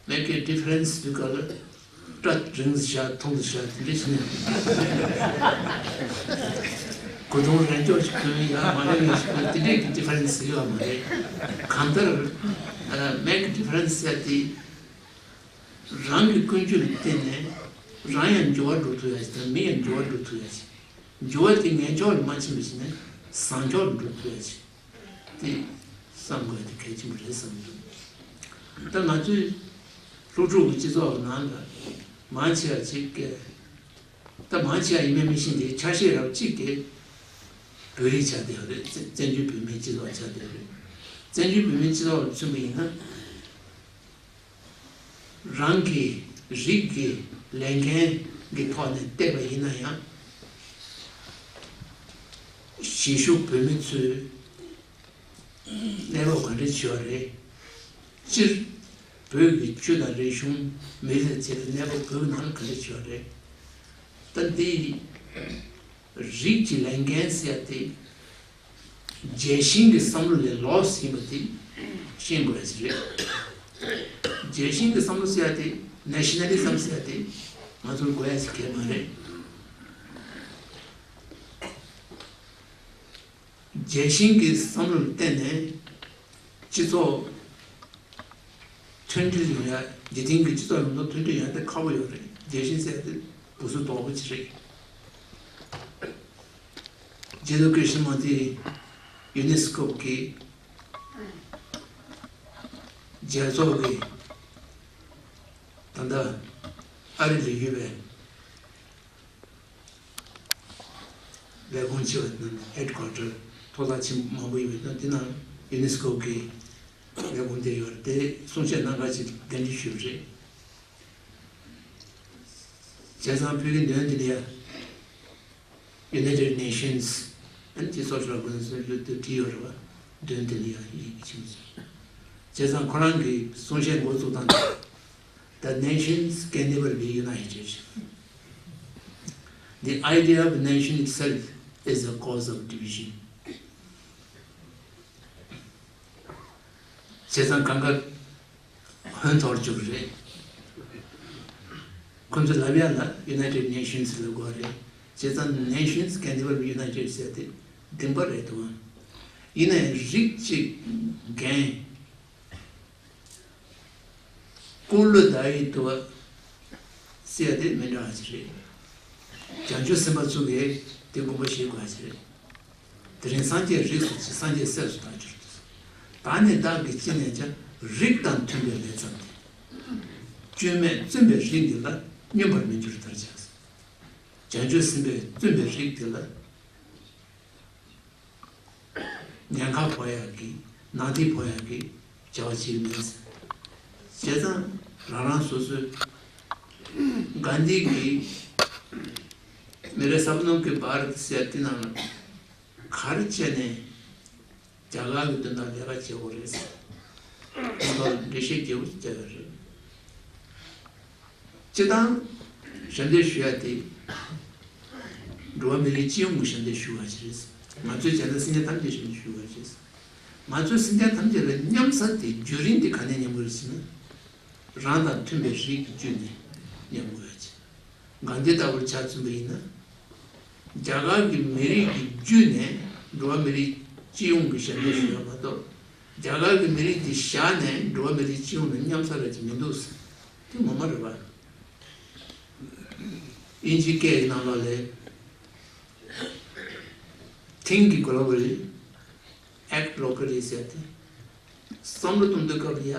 Make a difference ཟེར་དུས་སྐབས་ལ་སྐྲ་རིང་དུ་བཞག་ཐུང་དུ་བཞག་དེ་འདྲ་བྱས་ནས་གོས་ཐུང་རན་ཅོག་ཅིག་གོན་ཡ་མ་རན་ཡ་ཞིག་གོན་དེ་འདྲས་ཀྱི་difference ཡོད་མ་རེད། གང་ལྟར་make a difference ཟེར་དེ་རང་གི་ཀུན་སྤྱོད་ལ་བརྟེན་ནས་རང་ཡང་འགྱུར་བ་འགྲོ་ཐུབ་ཡ་ཞིག་དང་མི་ཡང་འགྱུར་བ་འགྲོ་ཐུབ་ཡ་ཞིག་འགྱུར་བ་དེ་ངན་ཕྱོགས་ལ་མ་ཕྱིན་པ་ཞིག་ནས་བཟང་ཕྱོགས་ལ་འགྲོ་ཐུབ་ཡ་ཞིག་དེ་བསམ་དགོས་དེ་གལ་ཆེན་པོ་རེད་བསམ་འདུག་ད་ང་ཚོའི་སློབ་ཕྲུག་གི་སྤྱི་ཚོགས་ནང་ལ་མང་ཆེ་བ་ཅིག་གིས་ད་མང་ཆེ་བ་ཡིན་མིན་མི་ཤེས་ཏེ་ཆ་ཤས་རབ་ཅིག་གིས་བོད་རིགས་ཆགས་བསྡད་ཡོད་རེད། བཙན་བཙན་བྱོལ་བོད་མིའི་སྤྱི་ཚོགས་ཆགས་བསྡད་ཡོད་རེད། བཙན་བྱོལ་བོད་མིའི་སྤྱི་ཚོགས་ལ་མཚོན་པ་ཡིན་ན། རང་གི་རིགས་ཀྱི་ལས་འགན་གྱི་ཐོག་ནས་བལྟས་པ་ཡིན་ན་ཡང་། གཞིས་བཞུགས་བོད་མི་ཚོས་གནས་བབ་ག་འདྲ་བྱས་པ་རེད། སྤྱིར་བོད་ཀྱི་ཆོས་དང་རིག་གཞུང་མི་རིགས་ཚོའི་གནས་བབ་བོད་ནང་ག་འདྲ་བྱས་པ་རེད། ད་འདི་རིགས་ཀྱི་ལས་འགན་ཟེར་ཡ་དེ། རྒྱལ་ཞེན་གྱི་བསམ་བློ་ལས་ལོགས་ཡིན་པ་དེ་ཤེས་དགོས་ཡ་ཞིག་རེད། རྒྱལ་ཞེན་གྱི་བསམ་བློ་ཟེར་ཡ་དེ་ནེ་ཤ་ནལ་ལི་ཛམ་ཟེར་ཡ་དེ་ང་ཚོར་དགོས་ཡ་ཞིག་གང་ཡང་མ་རེད། རྒྱལ་ཞེན་གྱི་བསམ་བློ་ལ་བརྟེན་ནས་སྤྱི་ཚོགས་མཐུན་སྒྲིལ་ཡོང་ཡ། འཇིག་རྟེན་གྱི་སྤྱི་ཚོགས་ཡོངས་རྫོགས་མཐུན་སྒྲིལ་ཡོང་ཡ་དེ་ཁག་པོ་ཡོད་རེད། རྒྱལ་ཞེན་ཟེར་ཡ་དེ་འུ་ཚོ་ལྡོག་པོ་ཅིག་རེད། རྗེ་བཙུན་ཀྲི་ཤི་ན་མུར་ཏི་ཡུ་ནེ་སི་ཀོ་གི་རྒྱལ་ཚོགས་ཀྱི་ད་ལྟ་ཨ་རི་ལ་ཡོད་པའི་ལས་ཁུངས་ཆེ་བ་དང་ཧེཌ་ཀོ་ཊར་ཐོག་ལ་ཆེན་མང་པོ་ཡོད་པའི་དེ་ནང་ཡུ་ནེ་སི་ཀོ་གི་ལས་ཁུངས་དེ་ཡོད་རེད། དེ་གསུང་བཤད་གནང་ག་ཅིག་གདན་འདྲེན་ཞུས་པ་རེད། བྱས་ཙང་བོད་ཀྱི་འདོན་དེ་ལ་ཡ་United Nations ཨན་ཅི་social organization ལུགས་དེ་བྲིས་ཡོད་རེད་བ། འདོན་དེ་ལ་ཡ་ཡིག་ཆེན་པོ་ཟེར། བྱས་ཙང་ཁོ་རང་གིས་གསུང་བཤད་འགོ་བཙུགས་སྟངས་དེ། The nations can never be united. The idea of nation itself is the cause of division. བྱས་ཙང་གང་ག་ཧོན་ཐོར་བཅུག་རེད། ཁོ་ཚོས་ལབ་ཡ་ལ་United Nations ལབ་དགོས་རེད། བྱས་ཙང་nations can never be united ཟེར་དེ་བདེན་པ་རེད་འདུག་ཡིན་ནའི་རིགས་གཅིག་འགན། ཀུ་ལུ་དཱ་ཡི་ཏུ་བ་ཟེར་ཡ་དེ་མི་འདྲ་བ་ཞིག་རེད། བྱང་ཆུབ་སེམས་དཔའ་ཚོ་གིས་དེ་དགོངས་པ་བཞེས་དགོས་པ་ཞིག་རེད། དེ་རིང་སངས་རྒྱས་རིགས་སུ་མཆི། སངས་རྒྱས་སྲས་སུ་བདག་གྱུར་ཏོ། ད་ནི་བདག་གིས་ཅི་ནས་ཀྱང་། རིགས་དང་མཐུན་པའི་ལས་བརྩམས་ཏེ། སྐྱོན་མེད་བཙུན་པའི་རིགས་འདི་ལ། སྙོམས་པར་མི་འགྱུར་ལྟར་བྱ། བྱང་ཆུབ་སེམས་དཔའི་བཙུན་པའི་རིགས་འདི་ལ། ཉེན་ཁ་ཕོག་ཡག་གི། ནག་ཐིག་ཕོག་ཡག་གི་བྱ་བ་བྱེད་ཀྱི་མེད། བྱས་ཙང་རང་རང་སོ་སོའི། གྷན་དྷི་གིས་མེ་རེ་སབ་ནོ་གི་བྷ་རཏ་ཟེར་དེ་ནང་ལ་ག་རེ་བྱས་ནས་རྒྱ་གར་གྱི་དོན་དག་ལས་ཀ་བྱེད་དགོས་རེད་ཟེར། ཁོང་ཚོར་འགྲེལ་བཤད་རྒྱས་པོ་ཞིག་བརྒྱབ་ཡོད་རེད། སྤྱིར་བཏང་ཞབས་འདེགས་ཞུ་ཡ་དེ། འགྲོ་བ་མི་རིགས་སྤྱི་ཡོངས་ཀྱི་ཞབས་འདེགས་ཞུ་བ་ཞིག་རེད། ང་ཚོས་བྱས་ན་སེམས་ཅན་ཐམས་ཅད་ཞབས་འདེགས་ཞུ་བ་ཞིག་རེད། ང་ཚོས་སེམས་ཅན་ཐམས་ཅད་ལ་མཉམ་ས་དེ་བརྒྱུད་རིམ་དེ་ག་ནས་ཉམས་དགོས་རེད་ཟེར་ན། རང་དང་མཐུན་པའི་རིགས་ཀྱི་བརྒྱུད་ནས་ཉམས་དགོས་ཡ་ཅིག་གྷན་དྷི་ལྟ་བུར་ཆ་མཚོན་པ་ཡིན་ན། རྒྱ་གར་གྱི་མི་རིགས་ཀྱི་བརྒྱུད་ནས་འགྲོ་བ་མི་རིགས་སྤྱི་ཡོངས་ཀྱི་ཞབས་འདེགས་ཞུ་ཡ་མ་གཏོགས། རྒྱ་གར་གྱི་མི་རིགས་དེ་བཞག་ནས་འགྲོ་བ་མི་རིགས་སྤྱི་ཡོངས་ལ་མཉམ་ས་ར་ཅིག་མི་འདུག་ཟེར། དེ་ངོ་མ་རེད་པ། དབྱིན་ཇིའི་སྐད་ཀྱི་ནང་ལོགས་ལ་Think globally, act locally ཟེར་ཏེ། བསམ་བློ་གཏོང་དུས་སྐབས་ལ་ཡ།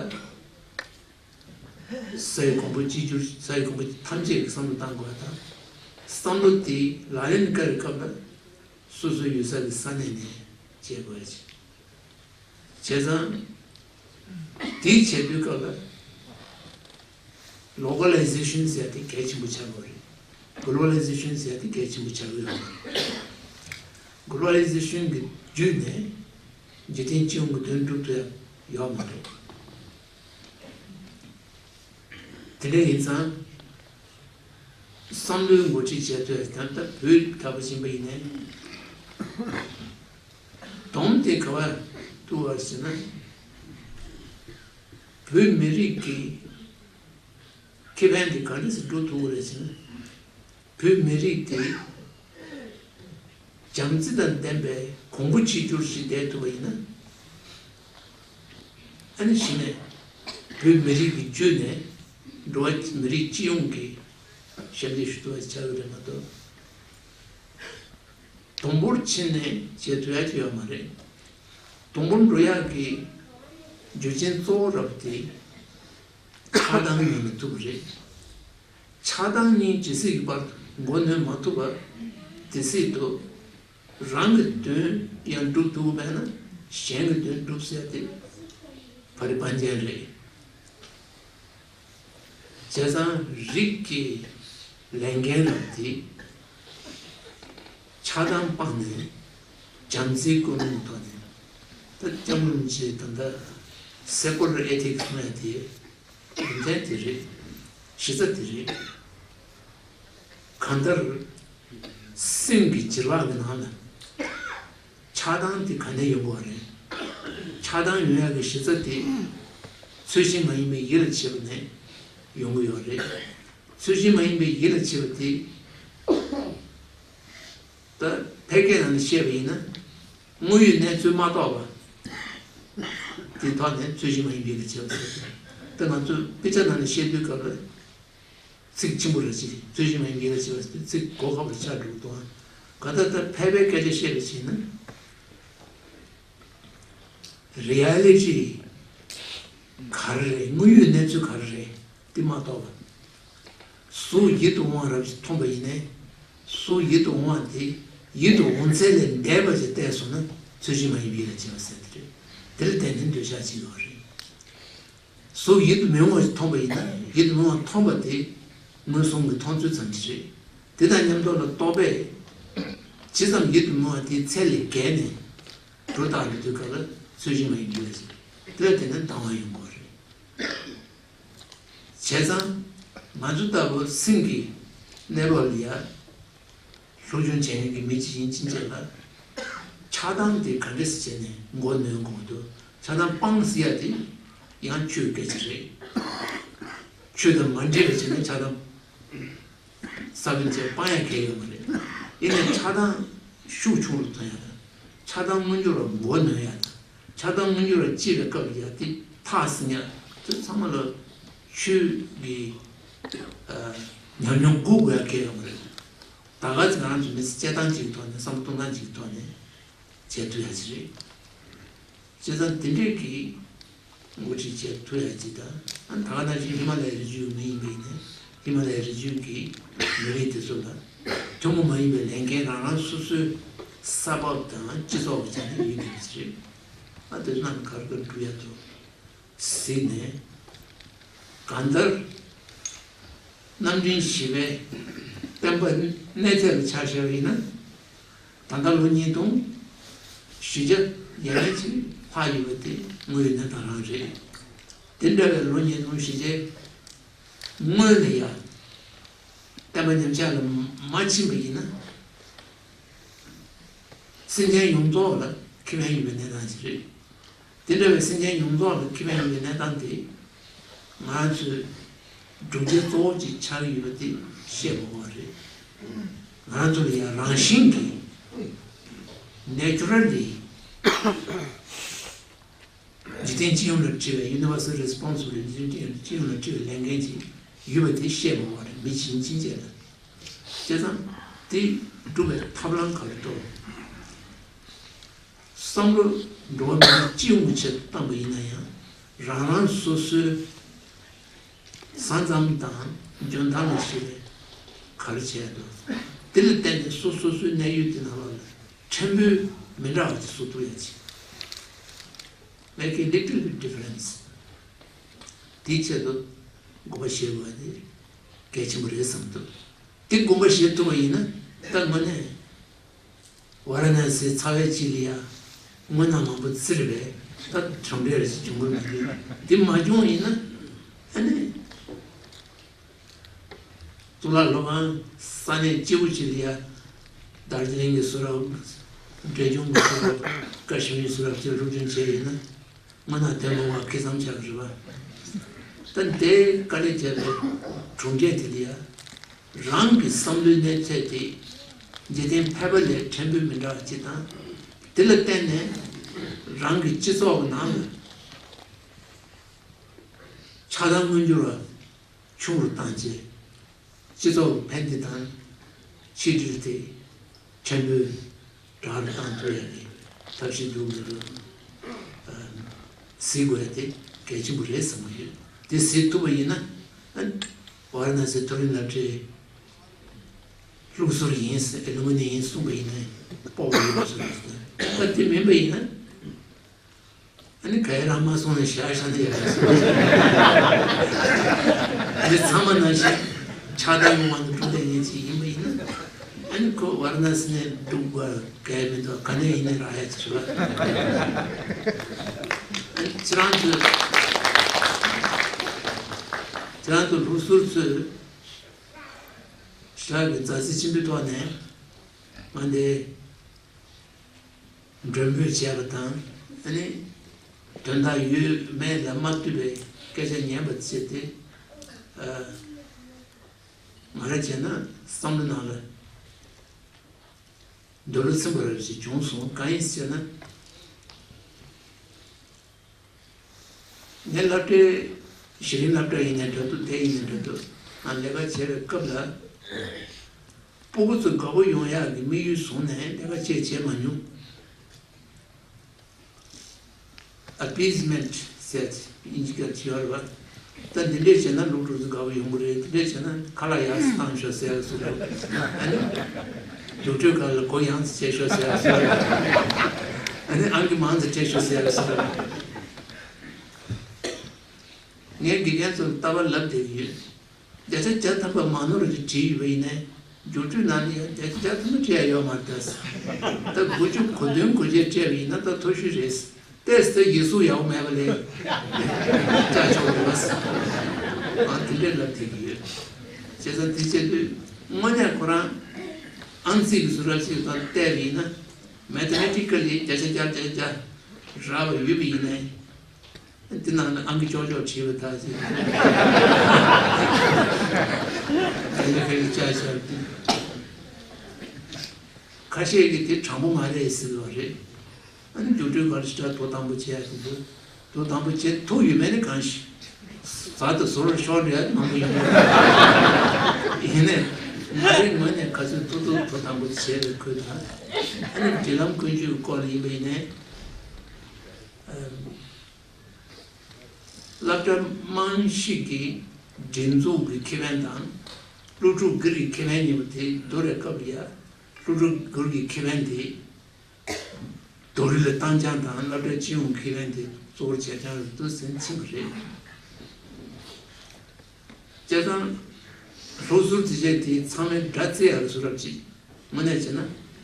ས་ཡི་གོང་བུ་གཅིག་གྱུར། ས་ཡི་གོང་བུ་ཐམས་ཅད་ཀྱི་བསམ་བློ་གཏང་དགོས་པ་དང་། བསམ་བློ་དེ་ལག་ལེན་བཀལ་བའི་སྐབས་ལ་སོ་སོའི་ཡོད་ས་ཀྱི་ས་གནས་ནས་བྱེད་དགོས་ཡ་ཅིག་བྱས་ཙང་། དེ་བྱེད་དུས་སྐབས་ལ་Localization ཟེར་དེ་གལ་ཆེན་པོ་ཆགས་ཡོད་རེད། Globalization ཟེར་དེ་གལ་ཆེན་པོ་ཆགས་ཡོད་མ་རེད། Globalization གི་བརྒྱུད་ནས་འཇིག་རྟེན་སྤྱི་ཡོངས་ཀྱི་དོན་སྒྲུབ་ཐུབ་ཡ་ཡོད་མ་རེད། དེ་འདྲ་ཡིན་ཙང་། བསམ་བློའི་འགོ་ཁྲིད་བྱས་ཐོས་ད་ལྟ་བོད་ལྟ་བུ་ཕྱིན་པ་ཡིན་ནའི། སྡོམ་དེ་ག་བ་བཏུག་པ་ཟེར་ན། བོད་མི་རིགས་ཀྱི་ཁེ་ཕན་དེ་ག་འདྲ་སེ་སྒྲུབ་ཐུབ་ཀྱི་རེད་ཟེར་ན། བོད་མི་རིགས་དེ་བྱམས་བརྩེ་དང་ལྡན་པའི་གོང་བུ་གཅིག་གྱུར་ཞིག་བསྡད་ཐུབ་པ་ཡིན་ན། ཨ་ནི་གཞི་ནས་བོད་མི་རིགས་ཀྱི་བརྒྱུད་ནས་འགྲོ་བ་མི་རིགས་སྤྱི་ཡོངས་ཀྱི་ཞབས་འདེགས་ཞུ་ཐུབ་པ་ཆགས་ཡོད་རེད་མ་གཏོགས། སྡོང་པོར་ཕྱིན་ནས་བྱེད་ཐུབ་ཡ་ཅིག་ཡོད་མ་རེད། སྡོང་པོར་འགྲོ་ཡག་གི་རྒྱུ་རྐྱེན་གཙོ་བོ་རབ་དེ་ཆགས་སྡང་གཉིས་ནས་ཐུག་གི་རེད། ཆགས་སྡང་གཉིས་ཇི་སྲིད་ཀྱི་བར་དུ་མགོ་གནོན་མ་ཐུབ་པ་དེ་སྲིད་དུ། རང་གི་དོན་ཡང་སྒྲུབ་ཐུབ་མེད་ན་གཞན་གྱི་དོན་སྒྲུབ་ཟེར་དེ་ཕ་རི་པན་ཅན་རེད། བྱས་ཙང་རིགས་ཀྱི་ལས་འགན་རབ་དེ་ཆགས་སྡང་སྤངས་ནས་བྱམས་བརྩེའི་ཀུན་སློང་ཐོག་ནས། ད་སྐྱབས་མགོན་རིན་པོ་ཆེས་ད་ལྟ་Secular Ethics གསུང་ཡ་དེ་རྒྱུ་མཚན་དེ་རེད། གཞི་རྩ་དེ་རེད། གང་ལྟར་སེམས་ཀྱི་སྦྱིན་ལག་གི་ནང་ལ་ཆགས་སྡང་དེ་ག་ནས་ཡོང་གི་རེད། ཆགས་སྡང་ཡོང་ཡག་གི་གཞི་རྩ་དེ་ཚུལ་བཞིན་མ་ཡིན་པའི་ཡིད་ལ་བྱེད་པ་ནས་ཡོང་གི་ཡོད་རེད། ཚུལ་བཞིན་མ་ཡིན་པའི་ཡིད་ལ་བྱེད་པ་དེ། ད་ཕལ་སྐད་ནང་ནས་བཤད་པ་ཡིན་ན། དངོས་ཡོད་གནས་ཚུལ་མ་རྟོགས་པ་དེ་ཐོག་ནས་ཚུལ་བཞིན་མ་ཡིན་པའི་ཡིད་ལ་བྱེད་པ་ཟེར་ཏེ། ད་ང་ཚོས་དཔེ་ཆ་ནང་ནས་བཤད་དུས་སྐབས་ལ། ཚིག་ཆེན་པོ་རེ་ཅིག་ཚུལ་བཞིན་མ་ཡིན་པའི་ཡིད་ལ་བྱེད་པ་ཟེར་ཏེ་ཚིག་གོ་ཁག་པོ་ཆགས་འགྲོ་གི་འདུག་ཨང་། གང་ལྟར་ད་ཕལ་པའི་སྐད་ཆ་བཤད་པ་བྱས་ན། Reality ག་རེ་རེད། དངོས་ཡོད་གནས་ཚུལ་ག་རེ་རེད། དེ་མ་རྟོགས་པ། གཟུགས་ཡིད་དུ་འོང་བ་རབ་ཅིག་མཐོང་པ་ཡིན་ནའི། གཟུགས་ཡིད་དུ་འོང་བ་དེ་ཡིད་དུ་འོང་ཚད་ལས་འདས་པ་ཞིག་བལྟས་སོང་ན་ཚུལ་བཞིན་མ་ཡིན་པའི་ཡིད་ལ་བྱེད་པ་ཟེར་དེ་རེད། དེ་ལ་བརྟེན་ནས་འདོད་ཆགས་སྐྱེ་ཡོད་རེད། གཟུགས་ཡིད་དུ་མི་འོང་བ་ཞིག་མཐོང་པ་ཡིན་ན། ཡིད་དུ་མི་འོང་བ་མཐོང་པ་དེ་མངོན་སུམ་གྱི་མཐོང་ཚུལ་ཙམ་ཞིག་རེད། དེ་དང་མཉམ་དུ་ལ་རྟོག་པས་ཇི་ཙམ་ཡིད་དུ་མི་འོང་བ་དེའི་ཚད་ལས་བརྒལ་ནས་སྒྲོ་བཏགས་ཡོང་དུས་སྐབས་ལ་ཚུལ་བཞིན་མ་ཡིན་པའི་ཡིད་ལ་བྱེད། དེ་ལ་བརྟེན་ནས་དྭངས་པ་ཡོང་གི་རེད། བྱས་ཙང་ང་ཚོ་ལྟ་བུ་སེམས་ཀྱི་གནས་བབ་ལ་ཡ། སློབ་སྦྱོང་བྱེད་མཁན་གྱི་མི་ཅིག་ཡིན་ཕྱིན་ཆད་ལ། ཆགས་སྡང་དེ་ག་འདྲ་སེ་བྱས་ནས་མགོ་གནོན་དགོས་འདུག་ཆགས་སྡང་སྤང་ཟེར་ཡ་དེ་ཡང་ཆོས་སྐད་ཆ་རེད། ཆོས་དང་མ་འདྲེས་པ་བྱས་ནས་ཆགས་སྡང་ས་བོན་ཅན་སྤང་ཡ་གལ་ཡོད་མ་རེད། ཡིན་ནའི་ཆགས་སྡང་ཤུགས་ཆུང་རུ་གཏོང་ཡ་དང་། ཆགས་སྡང་མངོན་འགྱུར་བ་མགོ་གནོན་ཡ་དང་། ཆགས་སྡང་མངོན་འགྱུར་བ་སྐྱེ་བའི་སྐབས་ལ་ཡ་དེ་ཐག་སྲིང་ཡ་དེ་ཚང་མ་ལ་ཆོས་ཀྱི་ཉམས་མྱོང་བསྒུག་དགོས་ཡ་གལ་ཡོད་མ་རེད། ད་ག་ཚོད་ང་རང་ཚོ་མི་ཚེ་སྐྱེལ་སྟངས་ཅིག་ཐོག་ནས་བསམ་བློ་གཏོང་སྟངས་ཅིག་ཐོག་ནས་བྱེད་ཐུབ་ཡ་ཅིག་རེད། བྱས་ཙང་དེ་འདྲས་ཀྱི་འགོ་ཁྲིད་བྱེད་ཐུབ་ཡ་ཅིག་དང་། ཨ་ད་ག་ནང་བཞིན་ཧི་མ་ལ་ཡའི་རི་རྒྱུད་མི་ཡིན་པ་ཡིན་ནའི་ཧི་མ་ལ་ཡའི་རི་རྒྱུད་ཀྱི་མི་རིགས་དེ་ཚོ་ལ་ཐུན་མོང་མ་ཡིན་པའི་ལས་འགན་རང་རང་སོ་སོའི་ས་བབ་དང་སྤྱི་ཚོགས་ཀྱི་ཆ་ནས་ཡོད་པ་ཅིག་རེད། ཨ་དེ་ཚོ་རྣམས་ག་རེ་ག་རེ་སྒྲུབ་ཡ་ཐུབ། གཟིགས་ནས། གང་ལྟར། རྣམ་འདྲེན་བཞི་པའི་བསྟན་པ་གནས་ཚད་ལ་ཆ་བཞག་པ་ཡིན་ན། ད་ལྟ་ལོ་ཉིས་སྟོང་བཞི་བརྒྱ་ཡན་ལ་ཅིག་ལྷག་ཡོད་པ་དེ་དངོས་ཡོད་གནས་སྟངས་རང་རེད། དེ་འདྲ་བའི་ལོ་ཉིས་སྟོང་བཞི་བརྒྱའི་སྔོན་ལ་ཡང་བསྟན་པ་ཉམས་ཆག་ལ་མ་ཕྱིན་པ་ཡིན་ན། སེམས་ཅན་ཡོངས་རྫོགས་ལ་ཁེ་ཕན་ཡོད་པའི་གནས་སྟངས་ཤིག་རེད། དེ་འདྲ་བའི་སེམས་ཅན་ཡོངས་རྫོགས་ལ་ཁེ་ཕན་ཡོད་པའི་གནས་སྟངས་དེ། ང་རང་ཚོའི་སྒྲུབ་བྱེད་གཙོ་བོ་ཅིག་ཆགས་ཀྱི་ཡོད་པ་དེ་བཤད་དགོས་པ་རེད། ང་རང་ཚོ་ལ་ཡང་རང་བཞིན་གྱིས་ནེ་ཅུ་རལ་ལི་འཇིག་རྟེན་སྤྱི་ཡོངས་ལ་འཁྲི་བའི་universal responsibility། འཇིག་རྟེན་སྤྱི་ཡོངས་ལ་འཁྲི་བའི་ལས་འགན་ཅིག་ཡོད་པ་དེ་བཤད་དགོས་པ་རེད། མི་བྱིན་ཕྱིན་ཆད་ལ། བྱས་ཙང་དེ་སྒྲུབ་པའི་ཐབས་ལམ་ག་རེ་འདུག་བསམ་བློ་འགྲོ་བ་མི་སྤྱི་ཡོངས་ཀྱི་ཆེད་དུ་བཏང་པ་ཡིན་ན་ཡང་། རང་རང་སོ་སོའི་ས་མཚམས་དང་འཇོན་ཐང་ལ་གཞིགས་ནས་ག་རེ་བྱས་འདུག་དེ་ལ་བརྟེན་ནས་སོ་སོ་སོའི་གནས་ཡུལ་དེ་ནང་ལོགས་ལ་ཕྲན་བུ་མི་འདྲ་བ་ཅིག་བཟོ་ཐུབ་ཡ་ཅིག Make a little bit difference། དེའི་ཆེད་དུ་དགོངས་པ་བཞེས་དགོས་པ་དེ་གལ་ཆེན་པོ་རེད་བསམ་འདུག་དེ་དགོངས་པ་བཞེས་ཐུབ་པ་ཡིན་ན། ད་དངོས་གནས་ཝཱ་ར་ཎ་སིའི་ཚ་བའི་དཀྱིལ་ལ་ཡ་དངོས་གནས་མང་པོ་བཙིར་བས་ད་གྲུབ་འབྲས་རེ་ཞིག་འབྱུང་གི་མི་འདུག་དེ་མ་བྱུང་བ་ཡིན་ན་ཨ་ནི། གཙུག་ལག་སློབ་ཁང་ས་གནས་སྐྱིད་པོ་ཅིག་ལ་ཡ། དར་ཇི་ལིང་གི་གསུང་རབ། འབྲས་ལྗོངས་ཀྱི་གསུང་རབ། ཀ་ཤི་མིར་གསུང་རབ་བཅས་སློབ་སྦྱོང་བྱས་ཡོད་ན། སྔོན་ན་དེ་མོ་བ་ཁེ་བཟང་ཆགས་ཀྱི་རེད་པ། ད་དེ་དཀའ་ལས་བརྒྱབ་པའི་གྲུབ་འབྲས་དེ་ལ་ཡ། རང་གི་བསམ་བློའི་གནས་ཚད་དེ་འཇིག་རྟེན་ཕལ་པ་ལས་ཕྲན་བུ་མི་འདྲ་བ་ཅིག་དང་། དེ་ལ་བརྟེན་ནས་རང་གི་སྤྱི་ཚོགས་ཀྱི་ནང་ལ་ཆགས་སྡང་མངོན་འགྱུར་བ་ཆུང་རུ་བཏང་རྗེས། སྤྱི་ཚོགས་ཕན་བདེ་དང་ཆིག་སྒྲིལ་དེ་ཕྲན་བུ་དྲག་རུ་བཏང་ཐུབ་ཡ་གི་ཐབས་ཤེས་འདུག་མི་འདུག་གཟིགས་དགོས་ཡ་དེ་གལ་ཆེན་པོ་རེད་བསམ་གྱི་ཡོད། དེ་གཟིགས་ཐུབ་པ་ཡིན་ན། ཝཱ་ར་ཎ་སིའི་མཐོ་རིམ་སློབ་གྲྭའི་ལུགས་སྲོལ་ཡིན། ཨེ་ལུ་མི་ནི་ཡིན་གསུངས་པ་ཡིན་ན་སྤོབས་པ་ཡོད་པ་བཟོ་འདུག་ད་དེ་མིན་པ་ཡིན་ན། ཨ་ནི་ག་ཡེ་རང་མ་སོང་ནས་ཞག་ཤ་ནས་ཡར་སོང་། ཨ་ནི་ཚང་མ་ནང་བཞིན་ཆགས་སྡང་ངོ་མ་དང་འཁྲུག་ལྡན་ངན་ཅིག་ཡིན་པ་ཡིན་ན། ཨ་ནི་ཁོ་ཝཱ་ར་ཎ་སི་ནས་འདུག་པར་གལ་མི་འདུག་ག་ནས་ཡིན་ནའི་རག་ཡ་ཅིག་རེད་པ། ཨ་ནི་ཁྱེད་རང་ཚོས་ཁྱེད་རང་ཚོ་ལུགས་སྲོལ་ཚོས་ཞག་གི་མཛའ་བརྩེ་ཆེན་པོའི་ཐོག་ནས་ང་འདི། མགྲོན་འབོད་བྱས་པ་དང་། ཨ་ནི། དོན་དག་ཡོད་མེད་ལ་མ་ལྟོས་པའི་སྐད་ཆ་ཉན་པ་བྱས་ཏེ། ཨ། ང་རང་བྱས་ན་བསམ་བློ་ནང་ལ་འདོད་བློ་ཚིམ་པ་རབ་ཅིག་བྱུང་སོང་། གང་ཡིན་ཟེར་ན། ངའི་སློབ་གྲྭའི་གཞི་རིམ་སློབ་གྲྭ་ཡིན་ནའི་འདྲ་འདུག་དེ་ཡིན་ནའི་འདྲ་འདུག་ང་ལས་ཀ་བྱེད་པའི་སྐབས་ལ། སྤུ་གུ་ཚོ་དགའ་པོ་ཡོང་ཡག་གི་དམིགས་ཡུལ་བཟུང་ནས་ལས་ཀ་བྱས་བྱས་མ་མྱོང་། Appeasement ཟེར་དབྱིན་ཇི་སྐད་བྱས་པ་རེད་པ། ད་འདི་འདྲས་བྱས་ན་སློབ་ཕྲུག་ཚོ་དགའ་པོ་ཡོང་གི་རེད། འདི་འདྲས་བྱས་ན་ཁ་ལག་ཡག་ཙམ་བཏང་ཤོག་ཟེར་ཡག་བཟོ་འདུག་ཨ་ནི། རྒྱུགས་སྤྲོད་སྒང་ལ་སྒོ་ཡངས་ཙམ་བྱས་ཤོག་ཟེར་ཡག་བཟོ་འདུག་ཨ་ནི་ཨང་ཀི་མང་ཙམ་སྤྲད་ཤོག་ཟེར་ཡག་བཟོ་འདུག་ངས་དགེ་རྒན་ཚོར་ལྟ་བ་ལབ་བསྡད་ཀྱི་ཡོད། བརྒྱ་ཆ་བརྒྱ་ཐམ་པ་མ་ནོར་གྱིས་བྲིས་ཡོད་པ་ཡིན་ནའི། རྒྱུགས་སྤྲོད་ནང་ལ་ཡང་བརྒྱ་ཆ་བརྒྱ་ཐམ་པ་བྲིས་ཡ་ཡོད་མ་རེད་ད། ད་དགུ་བཅུ་གོ་བདུན་གོ་བརྒྱད་སྤྲད་པ་ཡིན་ན་ད་མཐོ་ཤོས་རེད། ཏེས་ཏེ་ཡེ་སུ་ཡག་པོ་མེད་པ་ལས་ཅག་ཆོག་ཡོད་པ་ཟེར། ཨ་དེ་འདྲས་ལབ་བསྡད་ཀྱི་ཡོད། བྱས་ཙང་དེ་བྱེད་དུས་དངོས་གནས་ཁོ་རང་ཨང་རྩིས་ཀྱི་བཟོ་འདྲ་ཅིག་དང་བལྟས་པ་ཡིན་ན། མེ་ཐེ་མེ་ཊི་ཀལ་ལི་བརྒྱ་ཆ་བརྒྱ་བརྒྱ་ཆ་བརྒྱ་རག་པ་ཡོད་པ་ཡིན་ནའི། དེ་ནང་ནས་ཨང་ཀི་ཅོག་ཅོག་བྲིས་པ་དག་ཅིག་དེ་ལ་ཁ་ཡི་ཅག་ཆག་དེ། ཁ་ཤས་ཀྱིས་དེ་དྲང་པོ་མ་རེད་ཟེར་བ་རེད། ཨ་ནི་རྒྱུགས་སྤྲོད་ག་རེ་ཞིག་འདྲ་དོ་དམ་པོ་བྱེད་ཡ་དེ་ཚོ། དོ་དམ་པོ་བྱེད་ཐུབ་ཡོད་མེད་ནི་གང་ཞིག་ཟ་དང་ཟོར་ཤོར་འདྲ་མང་པོ་ཡོད། ཡིན་ནའི་ང་རའི་ངོས་ནས་ག་ཚོད་ཐུབ་ཐུབ་དོ་དམ་པོ་བྱས་པའི་ཁུལ་དང་། ཨ་ནི་འབྲེལ་ལམ་ཀུན་སྤྱོད་སྐོར་ལ་ཡིན་པ་ཡིན་ནའི། སློབ་གྲྭ་རྨང་གཞི་གི་སྒྲིག་འཛུགས་ཀྱི་ཁེ་ཕན་དང་། སློབ་ཕྲུག་སྒེར་གྱི་ཁེ་ཕན་གཉིས་པོ་དེ་བསྡུར་བའི་སྐབས་ལ་ཡ། སློབ་ཕྲུག་སྒེར་གྱི་ཁེ་ཕན་དེ། རྡོ་རིང་ལ་བཏང་རྐྱང་དང་སློབ་གྲྭའི་སྤྱི་ཡོངས་ཁེ་ཕན་དེ་གཙོ་བོར་བྱས་རྐྱང་རེད་འདུག་ཟེར་ཕྱིན་པ་རེད། བྱས་ཙང་། སློབ་ཟུར་དེ་བྱས་དེ་ཚང་མའི་སྒྲ་བརྩི་ཡག་གི་བཟོ་འདྲ་ཅིག་དངོས་གནས་བྱས་ན་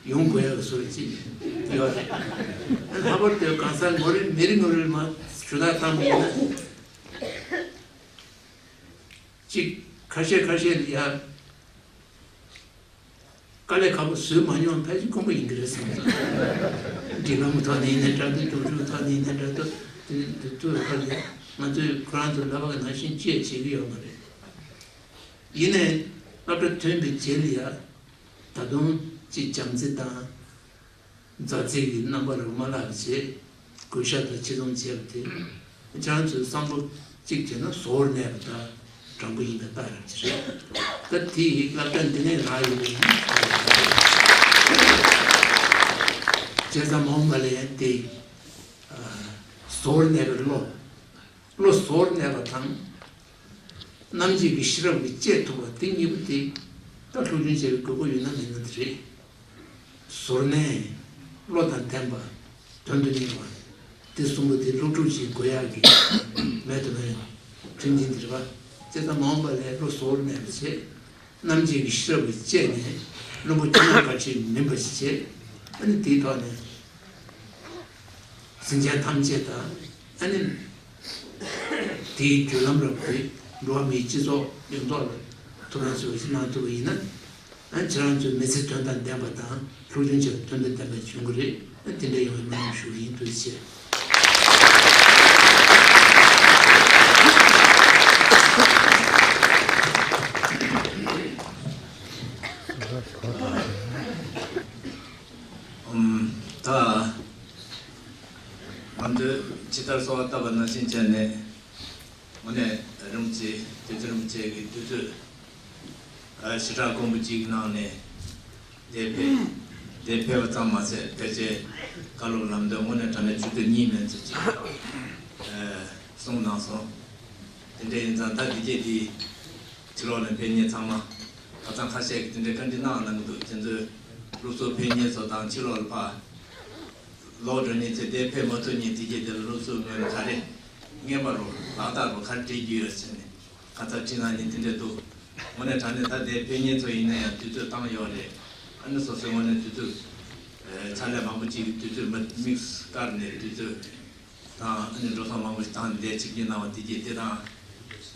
ཡོང་དགོས་ཡག་གི་བཟོ་འདྲ་ཅིག་ཡོད་རེད། ལྷག་པར་དུ་གང་ཟག་ངོ་རེ་མི་རེ་ངོ་རེར་མ་ཞུ་དག་བཏང་པ་ཡིན་ན། གཅིག་ཁ་ཤས་ཁ་ཤས་ལ་ཡ། དཀའ་ལས་ཁག་པོ་བཟོས་མ་མྱོང་ཕལ་ཆེར་དཀོན་པོ་ཡིན་གྱི་རེད་བསམ་སོང་། འབྲེལ་ལམ་ཐོག་ནས་ཡིན་ནའི་འདྲ་འདུག་རྒྱུགས་སྤྲོད་ཐོག་ནས་ཡིན་ནའི་འདྲ་འདུག་དེ་དེ་ཚོའི་ཁ་ནས་ང་ཚོས་ཁོ་རང་ཚོ་ལབ་པ་ནང་བཞིན་ཅི་ཡང་བྱེད་ཀྱི་ཡོད་མ་རེད། ཡིན་ནའི་སློབ་གྲྭ་ཐོན་པའི་རྗེས་ལ་ཡ། ད་དུང་ཅིག་བྱམས་བརྩེ་དང་། མཛའ་བརྩེ་གི་རྣམ་པ་རུ་མ་བརླག་པ་བྱས། གུས་ཞབས་དང་ཆེ་མཐོང་བྱས་པ་དེ། ཁྱེད་རང་ཚོའི་བསམ་བློ་གཅིག་བྱས་ན་ཟོར་གནས་པ་དང་དྲང་པོ་ཡིན་པའི་རྟགས་རང་ཅིག་རེད། ད་དེ་ཡི་སློབ་གྲྭ་འདི་ནས་རག་ཡོད་པ་ཡིན། བྱས་ཙང་མ་འོངས་པ་ལ་ཡང་དེ། ཟོར་གནས་པའི་བློ། བློ་ཟོར་གནས་པ་དང་། རྣམ་འབྱེད་ཀྱི་ཤེས་རབ་ཀྱིས་དཔྱད་ཐུབ་པ་དེ་གཉིས་པོ་དེ། ད་སློབ་སྦྱོང་བྱེད་པའི་དགོས་མཁོ་ཡོད་ན་མེད་ན་དེ་རེད། ཟོར་གནས། བློ་དང་ལྡན་པ། དོན་དུ་གཉེར་བ། དེ་གསུམ་པོ་དེ་སློབ་ཕྲུག་ཅིག་དགོས་ཡག་གི་མེད་དུ་མེད་མཐུན་རྐྱེན་དེ་རེད་པ། བྱས་ཙང་མ་འོངས་པ་ལ་བློ་ཟོར་གནས་པ་བྱས། རྣམ་འབྱེད་ཀྱི་ཤེས་རབ་ཀྱིས་དཔྱད་ནས་བླུན་པོ་ཁྱོད་རང་ག་ཆེ་མིན་པ་ཞིག་བྱས། ཨ་ནི་དེའི་ཐོག་ནས་སེམས་ཅན་ཐམས་ཅད་དང་། ཨ་ནི་དེའི་བརྒྱུད་ལམ་རབ་ཏུ་འགྲོ་བ་མིའི་སྤྱི་ཚོགས་ཡོངས་རྫོགས་ལ་ཐུགས་སྣང་ཆེན་པོ་ཞིག་གནང་ཐུབ་པ་ཡིན་ན། ཨ་ཁྱེད་རང་ཚོའི་མི་ཚེ་དོན་དང་ལྡན་པ་དང་སློབ་སྦྱོང་བྱེད་པ་དོན་དང་ལྡན་པ་བྱུང་གི་རེད། ཨ་དེ་འདྲ་ཡོང་བའི་སྨོན་ལམ་ཞུ་གི་ཡིན། ཐུགས་རྗེ་ཆེ། ད་ང་ཚོས་ཇི་ལྟར་གསོལ་བ་བཏབ་པ་ནང་བཞིན་བྱས་ནས། དངོས་གནས་རིན་པོ་ཆེ་དེ་ཚོ་རིན་པོ་ཆེ་གི་དུས་ཚོད་ཞེ་དྲག་དཀོན་པོ་གཅིག་གནང་ནས་འདིར་ཕེབས། འདིར་ཕེབས་པ་ཙམ་མ་ཟད་ཕལ་ཆེར་བཀའ་སློབ་ལམ་སྟོན་དངོས་གནས་དྲང་གནས་ཆུ་ཚོད་གཉིས་མན་ཙམ་ཅིག་གསུངས་གནང་སོང་། དེ་འདྲ་ཡིན་ཙང་ད་འདི་རྗེས་འདི་ཕྱི་ལོགས་ནས་ཕེབས་མཁན་ཚང་མ་ཁ་སང་ཁ་ཤས་ཀྱིས་དེ་འདྲའི་བཀའ་འདྲི་གནང་གནང་གི་འདུག་དེ་ཚོའི་སློབ་གསོ་ཕེབས་མཁན་ཚོ་དང་ཕྱི་ལོགས་ལ་ཕར་ལོག་འགྲོ་མཁན་ཚོས་དེར་ཕེབས་མ་ཐུབ་མཁན་དེ་གྱད་དེ་ལ་སློབ་གསོའི་ངོས་ནས་ག་རེ་རྔན་པ་རུ་ལག་རྟགས་རུ་ག་རེ་སྤྲད་རྒྱུ་ཡོད་ཟེར་ནས་ཁ་ཚ་དྲི་གནང་མཁན་དེ་འདྲ་འདུག་དངོས་གནས་དྲང་གནས་ད་དེར་ཕེབས་མཁན་ཚོ་ཡིན་ན་ཡང་དུས་ཚོད་བཏང་ཡོད་རེད། ཨ་ནི་སོ་སོའི་ངོས་ནས་དུས་ཚོད་ཕྱག་ལས་མང་པོ་ཅིག་གི་དུས་ཚོད་མ་དམིགས་བཀར་ནས་དུས་ཚོད་དང་ཨ་ནི་འགྲོ་སོང་མང་པོ་ཞིག་བཏང་ནས་འདིར་ཆིབས་བསྒྱུར་གནང་བ་དེ་གྱད་དེ་དང་།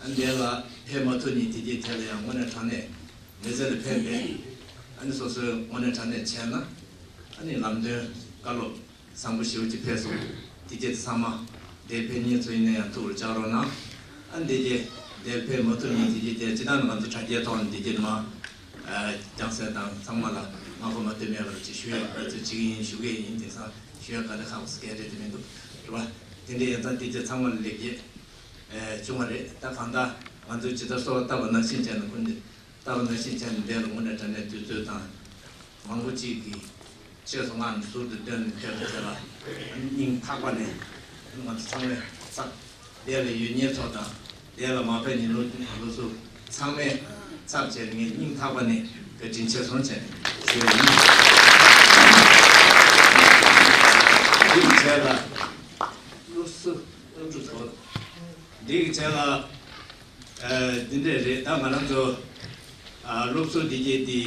ཨ་ནི་འདི་ལ་ཕེབས་མ་ཐུབ་མཁན་དེ་གྱད་དེ་ལ་ཡང་དངོས་གནས་དྲང་གནས་མི་ཚེ་ལ་ཕན་པའི་ཨ་ནི་སོ་སོའི་དངོས་གནས་དྲང་གནས་བྱས་ན་ཨ་ནི་ལམ་སྟོན་བཀའ་སློབ་བཟང་པོ་ཞེ་པོ་ཅིག་ཕེབས་སོང་། དེ་གྱད་དེ་ཚང་མ་འདིར་ཕེབས་མཁན་ཚོ་ཡིན་ན་ཡང་ཐུགས་ལ་འཇགས་རོགས་གནང་། ཨ་ནི་འདི་གྱད་འདིར་ཕེབས་མ་ཐུབ་མཁན་དེ་གྱད་དེ་སྤྱིར་བཏང་ནས་ང་ཚོ་དྲ་རྒྱའི་ཐོག་ནས་དེ་གྱད་མ། རྒྱང་སྲིང་དང་ཚང་མ་ལ་མ་གོ་མ་ཐོས་མེད་པར་ཅིག་ཞུ་ཡག་ང་ཚོས་བྱེད་ཀྱི་ཡིན་ཞུ་གི་ཡིན། དེང་སང་ཞུ་ཡག་ག་འདྲ་ཁག་པོ་སྐད་རེད་དེ་མི་འདུག་རེད་པ། དེ་འདྲ་ཡིན་ཙང་དེ་ཚོ་ཚང་མ་ལ་ལེགས་སྐྱེས་བྱུང་བ་རེད། ད་གང་ལྟར་ང་ཚོས་ཇི་ལྟར་གསོལ་བ་བཏབ་པ་ནང་བཞིན་བྱས་ནས་ཀུན་ཏུ་བཏབ་པ་ནང་བཞིན་བྱས་ནས་འདིར་དངོས་གནས་དྲང་གནས་དུས་ཚོད་དང་མང་པོ་ཅིག་གིས་ཆེད་སོང་ངམ་ཟུར་དུ་བཏོན་ནས་ཕེབས་པ་དེ་ལ་སྙིང་ཐག་པ་ནས་ང་ཚོ་ཚང་མས་ཚབ། འདི་ལ་ཡོད་མཁན་ཚོ་དང་འདི་ལ་མ་ཕེབས་མཁན་སློབ་སློབ་ཕྲུག་ཚང་མས་ཚབ་བྱས་ངས་སྙིང་ཐག་པ་ནས་བཀའ་དྲིན་ཆེ་གསུངས་བྱས་ཞུ་བ་ཡིན། འདི་གི་རྗེས་ལ་སློབ་གསོ་སློབ་ཕྲུག་ཚོ་འདི་གི་རྗེས་ལ་འདི་འདྲས་རེད། ད་ང་རང་ཚོ་སློབ་གསོ་འདི་གྱད་འདི་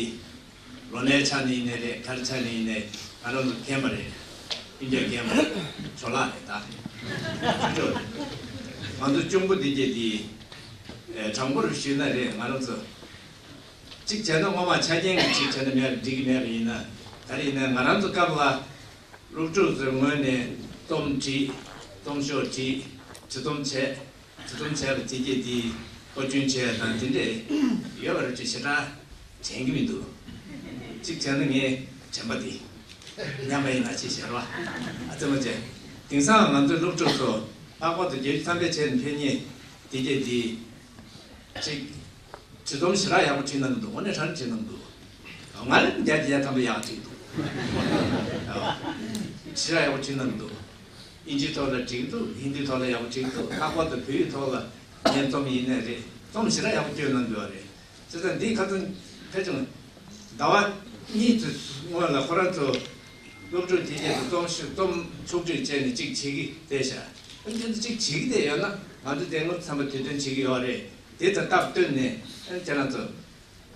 ལོ་ནའི་ཆ་ནས་ཡིན་ནའི་རེད། ག་རེ་ཆ་ནས་ཡིན་ནའི་ང་རང་ཚོ་མཁྱེན་པ་རེད། ཨིན་རྒྱ་རྒན་པ་ཇོ་ལགས་རེད་ད། ཅོ་ཅོ་རེད། ང་ཚོ་གཅུང་པོ་འདི་གྱད་འདི། ཨེ་དྲང་པོར་ཞུས་ན་རེད། ང་རང་ཚོ་གཅིག་བྱས་ན་སྔོན་མ་ཆ་རྐྱེན་གྱི་གཅིག་བྱས་ན་མེད་འགྲིག་གི་མེད་པ་ཡིན་ན། ད་རེས་ཡིན་ན་ང་རང་ཚོ་སྐབས་ལ་སློབ་ཕྲུག་ཚོའི་ངོས་ནས་རྩོམ་བྲིས། རྩོམ་ཤོག་བྲིས། བྲིས་རྩོམ་བྱས། བྲིས་རྩོམ་བྱས་པ་དེ་གྱད་དེ་པར་སྐྲུན་བྱས་དང་དེ་འདྲས་ཡོད་པ་རེད་ཅེས་ཞེ་དྲག་དྲན་གྱི་མི་འདུག་གཅིག་བྱས་ན་ངའི་དྲན་པ་དེ་ཉམས་པ་ཡིན་ན་ཅི་ཟེར་བ། ཨ་ཙི་མ་བྱས། དེང་སང་ང་ཚོའི་སློབ་ཕྲུག་ཚོ་ལྷག་པར་དུ་རྒྱལ་སྤྱི་ཐམས་ཅད་བྱས་ནས་ཕེབས་མཁན་དེ་གྱད་དེ་གཅིག་བྲིས་རྩོམ་ཞེ་དྲག་ཡག་པོ་བྲིས་གནང་གི་འདུག་དངོས་གནས་དྲང་བྲིས་གནང་གི་འདུག་ང་ལ་རྒྱ་རྒྱ་ཐམ་པ་ཡག་བྲིས་འདུག་ཞེ་དྲག་ཡག་པོ་བྲིས་གནང་གི་འདུག་ཨིན་ཇིའི་ཐོག་ལ་བྲིས་འདུག་ཧིན་དིའི་ཐོག་ལ་ཡག་པོ་བྲིས་འདུག་ལྷག་པར་དུ་བོད་ཡིག་ཐོག་ལ་ངའི་རྩོམ་ཡིན་ནའི་རེད། རྩོམ་ཞེ་དྲག་ཡག་པོ་བསྐྱོན་གནང་གི་ཡོད་རེད། བྱས་ཙང་འདིའི་ཁ་ཚོན་ཕལ་ཆེར་ཟླ་བ་གཉིས་ཙམ་སྔོན་ལ་ཁོ་རང་ཚོ་སློབ་ཕྲུག་དེ་གྱད་དུ་རྩོམ་ཞིག་རྩོམ་ཕྱོགས་སྒྲིག་བྱས་ནས་གཅིག་བྱེད་ཀྱི་བསྡད་ཤག་ཨ་ནི་དེ་ཚོ་གཅིག་བྱེད་ཀྱི་བསྡད་ཡོད་ན་ང་ཚོ་དེ་སྔོན་ཚང་མ་དུས་སྟོན་བྱེད་ཀྱི་ཡོད་རེད། དེ་དང་སྟབས་བསྟུན་ནས་ཨ་ནི་ཁྱེད་རང་ཚོ་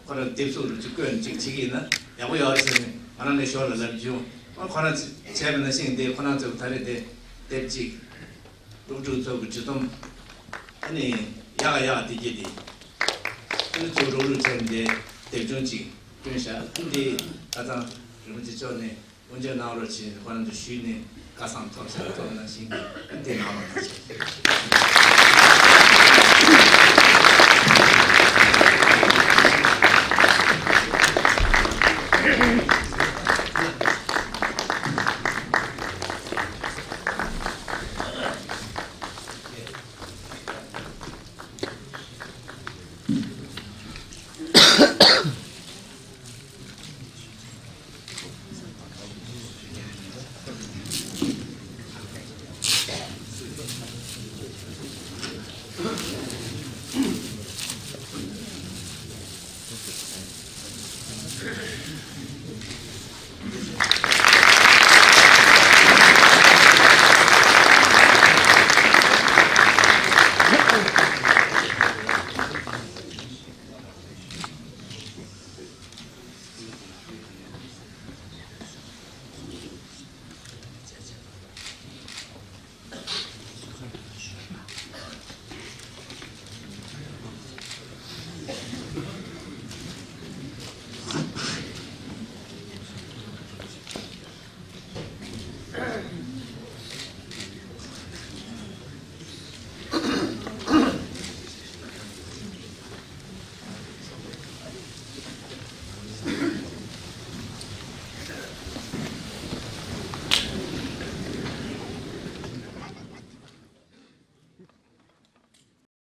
ཁོ་རང་དེབ་གཟུགས་རུ་ཅིག་བཀོད་ནས་ཅིག་བྱེད་ཀྱི་ཡིན་ན་ཡག་པོ་ཡོད་རེད་ཟེར་ནས་ང་རང་ནས་ཞོར་ལ་ལབ་བྱུང་། ཨ་ཁོ་རང་ཚོས་བྱས་པ་ནང་བཞིན་དེ་ཁོ་རང་ཚོས་ད་རེས་དེ་དེབ་ཅིག་སློབ་ཕྲུག་ཚོ་གི་བྲིས་རྩོམ་ཨ་ནི་ཡག་ཡག་དེ་གྱད་དེ་ཨ་ནི་ཚོ་རུག་རུག་བྱས་ནས་དེ་དེབ་ཆུང་ཅིག་བསྐྲུན་བཞག་ཨ་ནི་དེ་ཁ་སང་རིན་པོ་ཆེ་མཆོག་ནས་སྐུ་མཇལ་གནང་རོགས་བྱས་ནས་ཁོ་རང་ཚོ་ཞུས་ནས་བཀའ་བཟང་ཐོབ་ཟེར་ཐོབ་ནང་བཞིན་དེ་གནང་བ་དང་།